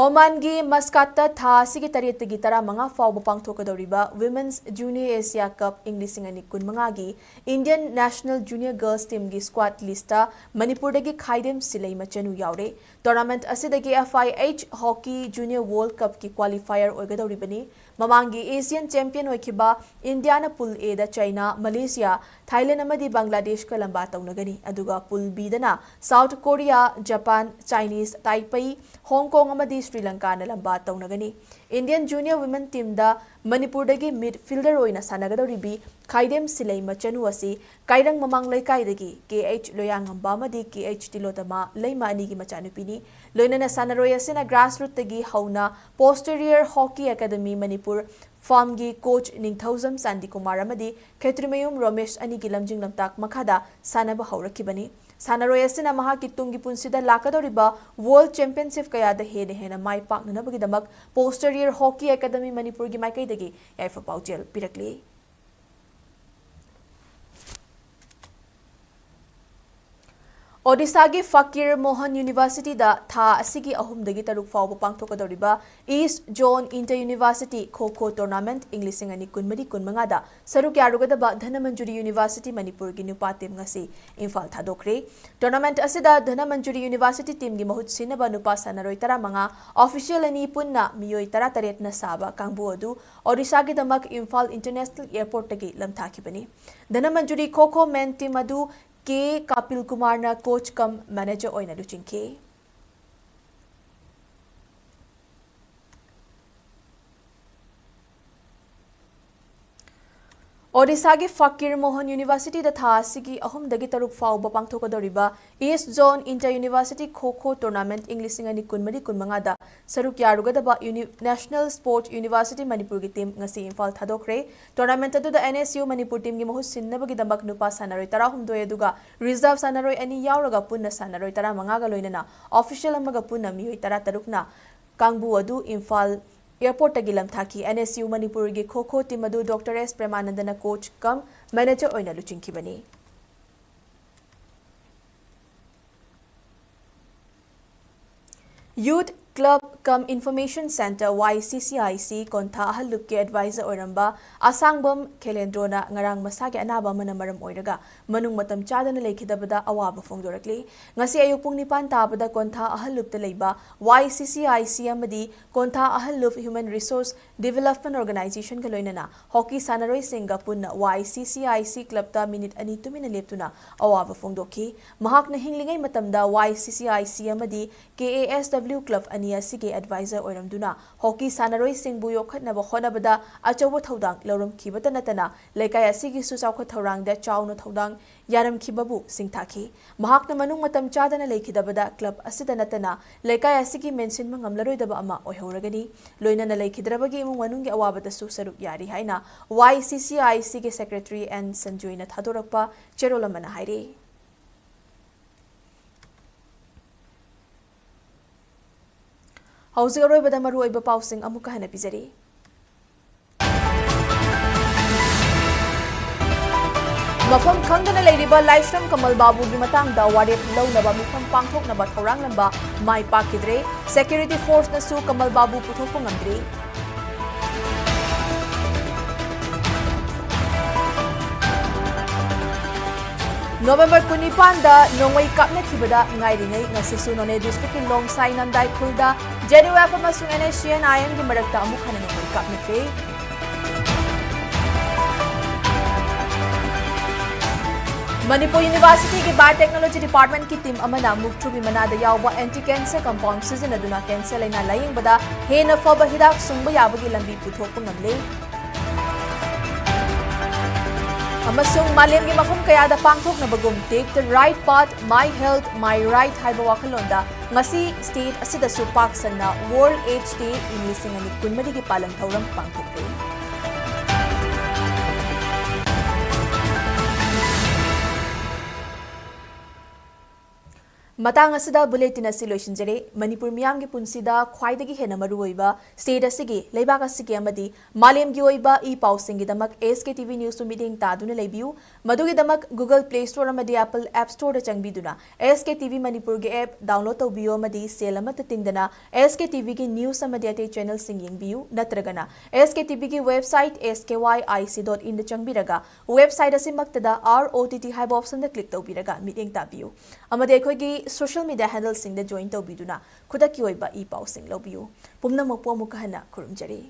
ꯑꯣꯃꯥꯟꯒꯤ ꯃꯁꯀꯥꯠꯇ ꯊꯥ ꯑꯁꯤꯒꯤ ꯇꯔꯦꯠꯇꯒꯤ ꯇꯔꯥꯃꯉꯥ ꯐꯥꯎꯕ ꯄꯥꯡꯊꯣꯛꯀꯗꯧꯔꯤꯕ Women's Junior Asia Cup ꯏꯪ ꯂꯤꯁꯤꯡ ꯑꯅꯤ ꯀꯨꯟꯃꯉꯥꯒꯤ Indian National Junior Girls Team ꯒꯤ squad list ꯇ ꯃꯅꯤꯄꯨꯔꯗꯒꯤ ꯈꯥꯏꯗꯦꯝ ꯁꯤꯂꯩ ꯃꯆꯅꯨ ꯌꯥꯎꯔꯦ꯫ Tournament ꯑꯁꯤꯗꯒꯤ F I H Hockey Junior World Cup ꯀꯤ qualifier ꯑꯣꯏꯒꯗꯧꯔꯤꯕꯅꯤ꯫ ꯃꯃꯥꯡꯒꯤ Asian champion ꯑꯣꯏꯈꯤꯕ ꯏꯟꯗꯤꯌꯥꯅ Pool A the China, Malaysia, Thailand ꯑꯃꯗꯤ ꯕꯪꯒ꯭ꯂꯥꯗꯦꯁꯀ ꯂꯝꯕꯥ ꯇꯧꯅꯒꯅꯤ, ꯑꯗꯨꯒ Pool B ꯗꯅ ꯁꯥꯎꯠ ꯀꯣꯔꯤꯌꯥ, ꯖꯄꯥꯟ, ꯆꯥꯏꯅꯤꯁ ꯇꯥꯏꯄꯩ, ꯍꯣꯡ ꯀꯣꯡ ꯑꯃꯗꯤ ꯁ꯭ꯔꯤ ꯂꯪꯀꯥꯅ ꯂꯝꯕꯥ ꯇꯧꯅꯒꯅꯤ꯫ Indian Junior Women Team ꯗ ꯃꯅꯤꯄꯨꯔꯗꯒꯤ midfielder ꯑꯣꯏꯅ ꯁꯥꯟꯅꯒꯗꯧꯔꯤꯕꯤ ꯈꯥꯏꯗꯦꯝ ꯁꯤꯂꯩ ꯃꯆꯅꯨ ꯑꯁꯤ ꯀꯥꯏꯔꯪ ꯃꯃꯥꯡ ꯂꯩꯀꯥꯏꯗꯒꯤ K H ꯂꯣꯌꯥꯉꯝꯕ ꯑꯃꯗꯤ K H ꯇꯤꯂꯣꯇꯃꯥ ꯂꯩꯃ ꯑꯅꯤꯒꯤ ꯃꯆꯥꯅꯨꯄꯤꯅꯤ꯫ ꯂꯣꯏꯅꯅ ꯁꯥꯟꯅꯔꯣꯏ ꯑꯁꯤꯅ grassroot ꯇꯒꯤ ꯍꯧꯅ Posterior Hockey Academy Manipur farm ꯒꯤ coach ꯅꯤꯡꯊꯧꯖꯝ ꯆꯥꯟꯗꯤꯀꯨꯃꯥꯔ ꯑꯃꯗꯤ ꯈꯦꯇ꯭ꯔꯤꯃꯌꯨꯝ ꯔꯣꯃꯦꯁ ꯑꯅꯤꯒꯤ ꯂꯝꯖꯤꯡ ꯂꯝꯇꯥꯛ ꯃꯈꯥꯗ ꯁꯥꯟꯅꯕ ꯍꯧꯔꯛꯈꯤꯕꯅꯤ꯫ ꯁꯥꯟꯅꯔꯣꯏ ꯑꯁꯤꯅ ꯃꯍꯥꯛꯀꯤ ꯇꯨꯡꯒꯤ ꯄꯨꯟꯁꯤꯗ ꯂꯥꯛꯀꯗꯧꯔꯤꯕ World Championship ꯀꯌꯥꯗ ꯍꯦꯟꯅ ꯍꯦꯟꯅ ꯃꯥꯏ ꯄꯥꯛꯅꯅꯕꯒꯤꯗꯃꯛ Posterior Hockey Academy ꯃꯅꯤꯄꯨꯔꯒꯤ ꯃꯥꯏꯀꯩꯗꯒꯤ ꯌꯥꯏꯐ ꯄꯥꯎꯖꯦꯜ ꯄꯤꯔꯛꯂꯤ꯫ ꯑꯣꯗꯤꯁꯥꯒꯤ ꯐꯀꯤꯔ ꯃꯣꯍꯟ University ꯗ ꯊꯥ ꯑꯁꯤꯒꯤ ꯑꯍꯨꯝꯗꯒꯤ ꯇꯔꯨꯛ ꯐꯥꯎꯕ ꯄꯥꯡꯊꯣꯛꯀꯗꯧꯔꯤꯕ East Zone Inter University ꯈꯣ ꯈꯣ Tournament ꯏꯪ ꯂꯤꯁꯤꯡ ꯑꯅꯤ ꯀꯨꯟꯃꯔꯤ ꯀꯨꯟꯃꯉꯥꯗ ꯁꯔꯨꯛ ꯌꯥꯔꯨꯒꯗꯕ ꯙꯅꯃꯟꯖꯨꯔꯤ University ꯃꯅꯤꯄꯨꯔꯒꯤ ꯅꯨꯄꯥ team ꯉꯁꯤ ꯏꯝꯐꯥꯜ ꯊꯥꯗꯣꯛꯈ꯭ꯔꯦ꯫ Tournament ꯑꯁꯤꯗ ꯙꯅꯃꯟꯖꯨꯔꯤ University team ꯒꯤ ꯃꯍꯨꯠ ꯁꯤꯟꯅꯕ ꯅꯨꯄꯥ ꯁꯥꯟꯅꯔꯣꯏ ꯇꯔꯥꯃꯉꯥ, official ꯑꯅꯤ ꯄꯨꯟꯅ ꯃꯤꯑꯣꯏ ꯇꯔꯥꯇꯔꯦꯠꯅ ꯁꯥꯕ ꯀꯥꯡꯕꯨ ꯑꯗꯨ ꯑꯣꯗꯤꯁꯥꯒꯤꯗꯃꯛ ꯏꯝꯐꯥꯜ International Airport ꯇꯒꯤ ꯂꯝꯊꯥꯈꯤꯕꯅꯤ꯫ ꯙꯅꯃꯟꯖꯨꯔꯤ ꯈꯣ ꯈꯣ men team ꯑꯗꯨ ꯀꯦ ꯀꯥꯄꯤꯜ ꯀꯨꯃꯥꯔꯅ coach cum manager ꯑꯣꯏꯅ ꯂꯨꯆꯤꯡꯈꯤ꯫ ꯑꯣꯗꯤꯁꯥꯒꯤ ꯐꯀꯤꯔ ꯃꯣꯍꯟ ꯌꯨꯅꯤꯚꯔꯁꯤꯇꯤꯗ ꯊꯥ ꯑꯁꯤꯒꯤ ꯑꯍꯨꯝꯗꯒꯤ ꯇꯔꯨꯛ ꯐꯥꯎꯕ ꯄꯥꯡꯊꯣꯛꯀꯗꯧꯔꯤꯕ East Zone Inter University Kho Kho Tournament ꯏꯪ ꯂꯤꯁꯤꯡ ꯑꯅꯤ ꯀꯨꯟꯃꯔꯤ ꯀꯨꯟꯃꯉꯥꯗ ꯁꯔꯨꯛ ꯌꯥꯔꯨꯒꯗꯕ ꯌꯨꯅꯤ-, National Sport University ꯃꯅꯤꯄꯨꯔꯒꯤ team ꯉꯁꯤ ꯏꯝꯐꯥꯜ ꯊꯥꯗꯣꯛꯈ꯭ꯔꯦ꯫ Tournament ꯑꯗꯨꯗ N S U ꯃꯅꯤꯄꯨꯔ teamꯒꯤ ꯃꯍꯨꯠ ꯁꯤꯟꯅꯕꯒꯤꯗꯃꯛ ꯅꯨꯄꯥ ꯁꯥꯟꯅꯔꯣꯏ ꯇꯔꯥꯍꯨꯝꯗꯣꯏ ꯑꯗꯨꯒ reserve ꯁꯥꯟꯅꯔꯣꯏ ꯑꯅꯤ ꯌꯥꯎꯔꯒ ꯄꯨꯟꯅ ꯁꯥꯟꯅꯔꯣꯏ ꯇꯔꯥꯃꯉꯥꯒ ꯂꯣꯏꯅꯅ official ꯑꯃꯒ ꯄꯨꯟꯅ ꯃꯤꯑꯣꯏ ꯇꯔꯥꯇꯔꯨꯛꯅ ꯀꯥꯡꯕꯨ ꯑꯗꯨ ꯏꯝꯐꯥꯜ airportꯇꯒꯤ ꯂꯝꯊꯥꯈꯤ꯫ N S U ꯃꯅꯤꯄꯨꯔꯒꯤ ꯈꯣ ꯈꯣ team ꯑꯗꯨ Doctor S ꯄ꯭ꯔꯦꯃꯥꯅꯟꯗꯅ coach cum manager ꯑꯣꯏꯅ ꯂꯨꯆꯤꯡꯈꯤꯕꯅꯤ꯫ Youth Club cum Information Centre, Y C C I C, ꯀꯣꯟꯊꯥ ꯑꯍꯜ ꯂꯨꯞꯀꯤ advisor ꯑꯣꯏꯔꯝꯕ ꯑꯁꯥꯡꯕꯝ ꯈꯦꯂꯦꯟꯗ꯭ꯔꯣꯅ ꯉꯔꯥꯡ ꯃꯁꯥꯒꯤ ꯑꯅꯥꯕ ꯑꯃꯅ ꯃꯔꯝ ꯑꯣꯏꯔꯒ ꯃꯅꯨꯡ ꯃꯇꯝ ꯆꯥꯗꯅ ꯂꯩꯈꯤꯗꯕꯗ ꯑꯋꯥꯕ ꯐꯣꯡꯗꯣꯔꯛꯂꯤ꯫ ꯉꯁꯤ ꯑꯌꯨꯛ ꯄꯨꯡ ꯅꯤꯄꯥꯟ ꯇꯥꯕꯗ ꯀꯣꯟꯊꯥ ꯑꯍꯜ ꯂꯨꯞꯇ ꯂꯩꯕ Y C C I C ꯑꯃꯗꯤ ꯀꯣꯟꯊꯥ ꯑꯍꯜ ꯂꯨꯞ Human Resource Development Organizationꯒ ꯂꯣꯏꯅꯅ hockey ꯁꯥꯟꯅꯔꯣꯏꯁꯤꯡꯒ ꯄꯨꯟꯅ Y C C I C clubꯇ minute ꯑꯅꯤ ꯇꯨꯃꯤꯟꯅ ꯂꯦꯞꯇꯨꯅ ꯑꯋꯥꯕ ꯐꯣꯡꯗꯣꯛꯈꯤ꯫ ꯃꯍꯥꯛꯅ ꯍꯤꯡꯂꯤꯉꯩ ꯃꯇꯝꯗ Y C C I C ꯑꯃꯗꯤ K A S W club ꯑꯅꯤ ꯑꯁꯤꯒꯤ advisor ꯑꯣꯏꯔꯝꯗꯨꯅ hockey ꯁꯥꯟꯅꯔꯣꯏꯁꯤꯡꯕꯨ ꯌꯣꯛꯈꯠꯅꯕ ꯍꯣꯠꯅꯕꯗ ꯑꯆꯧꯕ ꯊꯧꯗꯥꯡ ꯂꯧꯔꯝꯈꯤꯕꯇ ꯅꯠꯇꯅ ꯂꯩꯀꯥꯏ ꯑꯁꯤꯒꯤ ꯁꯨ ꯆꯥꯎꯈꯠ ꯊꯧꯔꯥꯡꯗ ꯆꯥꯎꯅ ꯊꯧꯗꯥꯡ ꯌꯥꯔꯝꯈꯤꯕꯕꯨ ꯁꯤꯡꯊꯥꯈꯤ꯫ ꯃꯍꯥꯛꯅ ꯃꯅꯨꯡ ꯃꯇꯝ ꯆꯥꯗꯅ ꯂꯩꯈꯤꯗꯕꯗ club ꯑꯁꯤꯗ ꯅꯠꯇꯅ ꯂꯩꯀꯥꯏ ꯑꯁꯤꯒꯤ ꯃꯦꯟꯁꯤꯟꯕ ꯉꯝꯂꯔꯣꯏꯗꯕ ꯑꯃ ꯑꯣꯏꯍꯧꯔꯒꯅꯤ꯫ ꯂꯣꯏꯅꯅ ꯂꯩꯈꯤꯗ꯭ꯔꯕꯒꯤ ꯏꯃꯨꯡ ꯃꯅꯨꯡꯒꯤ ꯑꯋꯥꯕꯗꯁꯨ ꯁꯔꯨꯛ ꯌꯥꯔꯤ ꯍꯥꯏꯅ Y C C I Cꯒꯤ secretary N ꯁꯟꯖꯣꯏꯅ ꯊꯥꯗꯣꯔꯛꯄ ꯆꯦꯔꯣꯜ ꯑꯃꯅ ꯍꯥꯏꯔꯤ꯫ ꯍꯧꯖꯤꯛ ꯑꯔꯣꯏꯕꯗ ꯃꯔꯨꯑꯣꯏꯕ ꯄꯥꯎꯁꯤꯡ ꯑꯃꯨꯛꯀ ꯍꯟꯅ ꯄꯤꯖꯔꯤ꯫ ꯃꯐꯝ ꯈꯪꯗꯅ ꯂꯩꯔꯤꯕ ꯂꯥꯏꯁ꯭ꯔꯝ ꯀꯃꯜ ꯕꯥꯕꯨꯒꯤ ꯃꯇꯥꯡꯗ ꯋꯥꯔꯦꯞ ꯂꯧꯅꯕ ꯃꯤꯐꯝ ꯄꯥꯡꯊꯣꯛꯅꯕ ꯊꯧꯔꯥꯡꯂꯝꯕ ꯃꯥꯏ ꯄꯥꯛꯈꯤꯗ꯭ꯔꯦ꯫ Security forceꯅꯁꯨ ꯀꯃꯜ ꯕꯥꯕꯨ ꯄꯨꯊꯣꯛꯄ ꯉꯝꯗ꯭ꯔꯤ꯫ ꯅꯣꯕꯦꯝꯕꯔ ꯀꯨꯟꯅꯤꯄꯥꯟꯗ ꯅꯣꯡꯃꯩ ꯀꯥꯞꯅꯈꯤꯕꯗ ꯉꯥꯏꯔꯤꯉꯩ ꯉꯁꯤꯁꯨ ꯅꯣꯅꯦ districtꯀꯤ ꯂꯣꯡꯁꯥꯏ ꯅꯝꯗꯥꯏ ꯈꯨꯜꯗ Z U F ꯑꯃꯁꯨꯡ N S C N I Mꯒꯤ ꯃꯔꯛꯇ ꯑꯃꯨꯛ ꯍꯟꯅ ꯅꯣꯡꯃꯩ ꯀꯥꯞꯅꯈ꯭ꯔꯦ꯫ ꯃꯅꯤꯄꯨꯔ Universityꯒꯤ Biotechnology Departmentꯀꯤ team ꯑꯃꯅ ꯃꯨꯛꯊ꯭ꯔꯨꯕꯤ ꯃꯅꯥꯗ ꯌꯥꯎꯕ anti cancer compound ꯁꯤꯖꯤꯟꯅꯗꯨꯅ cancer ꯂꯩꯅꯥ ꯂꯥꯌꯦꯡꯕꯗ ꯍꯦꯟꯅ ꯐꯕ ꯍꯤꯗꯥꯛ ꯁꯨꯡꯕ ꯌꯥꯕꯒꯤ ꯂꯝꯕꯤ ꯄꯨꯊꯣꯛꯄ ꯉꯝꯂꯦ꯫ ꯑꯃꯁꯨꯡ ꯃꯥꯂꯦꯝꯒꯤ ꯃꯐꯝ ꯀꯌꯥꯗ ꯄꯥꯡꯊꯣꯛꯅꯕꯒꯨꯝ Take the Right Path, My Health, My Right ꯍꯥꯏꯕ ꯋꯥꯈꯜꯂꯣꯟꯗ ꯉꯁꯤ state ꯑꯁꯤꯗꯁꯨ ꯄꯥꯛ ꯁꯟꯅ World AIDS Day ꯏꯪ ꯂꯤꯁꯤꯡ ꯑꯅꯤ ꯀꯨꯟꯃꯔꯤꯒꯤ ꯄꯥꯂꯟ ꯊꯧꯔꯝ ꯄꯥꯡꯊꯣꯛꯂꯤ꯫ ꯃꯇꯥꯡ ꯑꯁꯤꯗ bulletin ꯑꯁꯤ ꯂꯣꯏꯁꯤꯟꯖꯔꯦ꯫ ꯃꯅꯤꯄꯨꯔ ꯃꯤꯌꯥꯝꯒꯤ ꯄꯨꯟꯁꯤꯗ ꯈ꯭ꯋꯥꯏꯗꯒꯤ ꯍꯦꯟꯅ ꯃꯔꯨꯑꯣꯏꯕ state ꯑꯁꯤꯒꯤ, ꯂꯩꯕꯥꯛ ꯑꯁꯤꯒꯤ ꯑꯃꯗꯤ ꯃꯥꯂꯦꯝꯒꯤ ꯑꯣꯏꯕ E ꯄꯥꯎꯁꯤꯡꯒꯤꯗꯃꯛ S K T V Newsꯇꯨ ꯃꯤꯠꯌꯦꯡ ꯇꯥꯗꯨꯅ ꯂꯩꯕꯤꯌꯨ꯫ ꯃꯗꯨꯒꯤꯗꯃꯛ Google Play Store ꯑꯃꯗꯤ Apple App Storeꯗ ꯆꯪꯕꯤꯗꯨꯅ S K T V ꯃꯅꯤꯄꯨꯔꯒꯤ app download ꯇꯧꯕꯤꯌꯨ ꯑꯃꯗꯤ ꯁꯦꯜ ꯑꯃꯠꯇ ꯇꯤꯡꯗꯅ S K T Vꯒꯤ news ꯑꯃꯗꯤ ꯑꯇꯩ channelꯁꯤꯡ ꯌꯦꯡꯕꯤꯌꯨ꯫ ꯅꯠꯇ꯭ꯔꯒꯅ S K T Vꯒꯤ website S K Y I C dot inꯗ ꯆꯪꯕꯤꯔꯒ website ꯑꯁꯤꯃꯛꯇꯗ R O T T ꯍꯥꯏꯕ optionꯗ click ꯇꯧꯕꯤꯔꯒ ꯃꯤꯠꯌꯦꯡ ꯇꯥꯕꯤꯌꯨ꯫ ꯑꯃꯗꯤ ꯑꯩꯈꯣꯏꯒꯤ social media handleꯁꯤꯡꯗ join ꯇꯧꯕꯤꯗꯨꯅ ꯈꯨꯗꯛꯀꯤ ꯑꯣꯏꯕ ꯏ ꯄꯥꯎꯁꯤꯡ ꯂꯧꯕꯤꯌꯨ꯫ ꯄꯨꯝꯅꯃꯛꯄꯨ ꯑꯃꯨꯛꯀ ꯍꯟꯅ ꯈꯨꯔꯨꯝꯖꯔꯤ꯫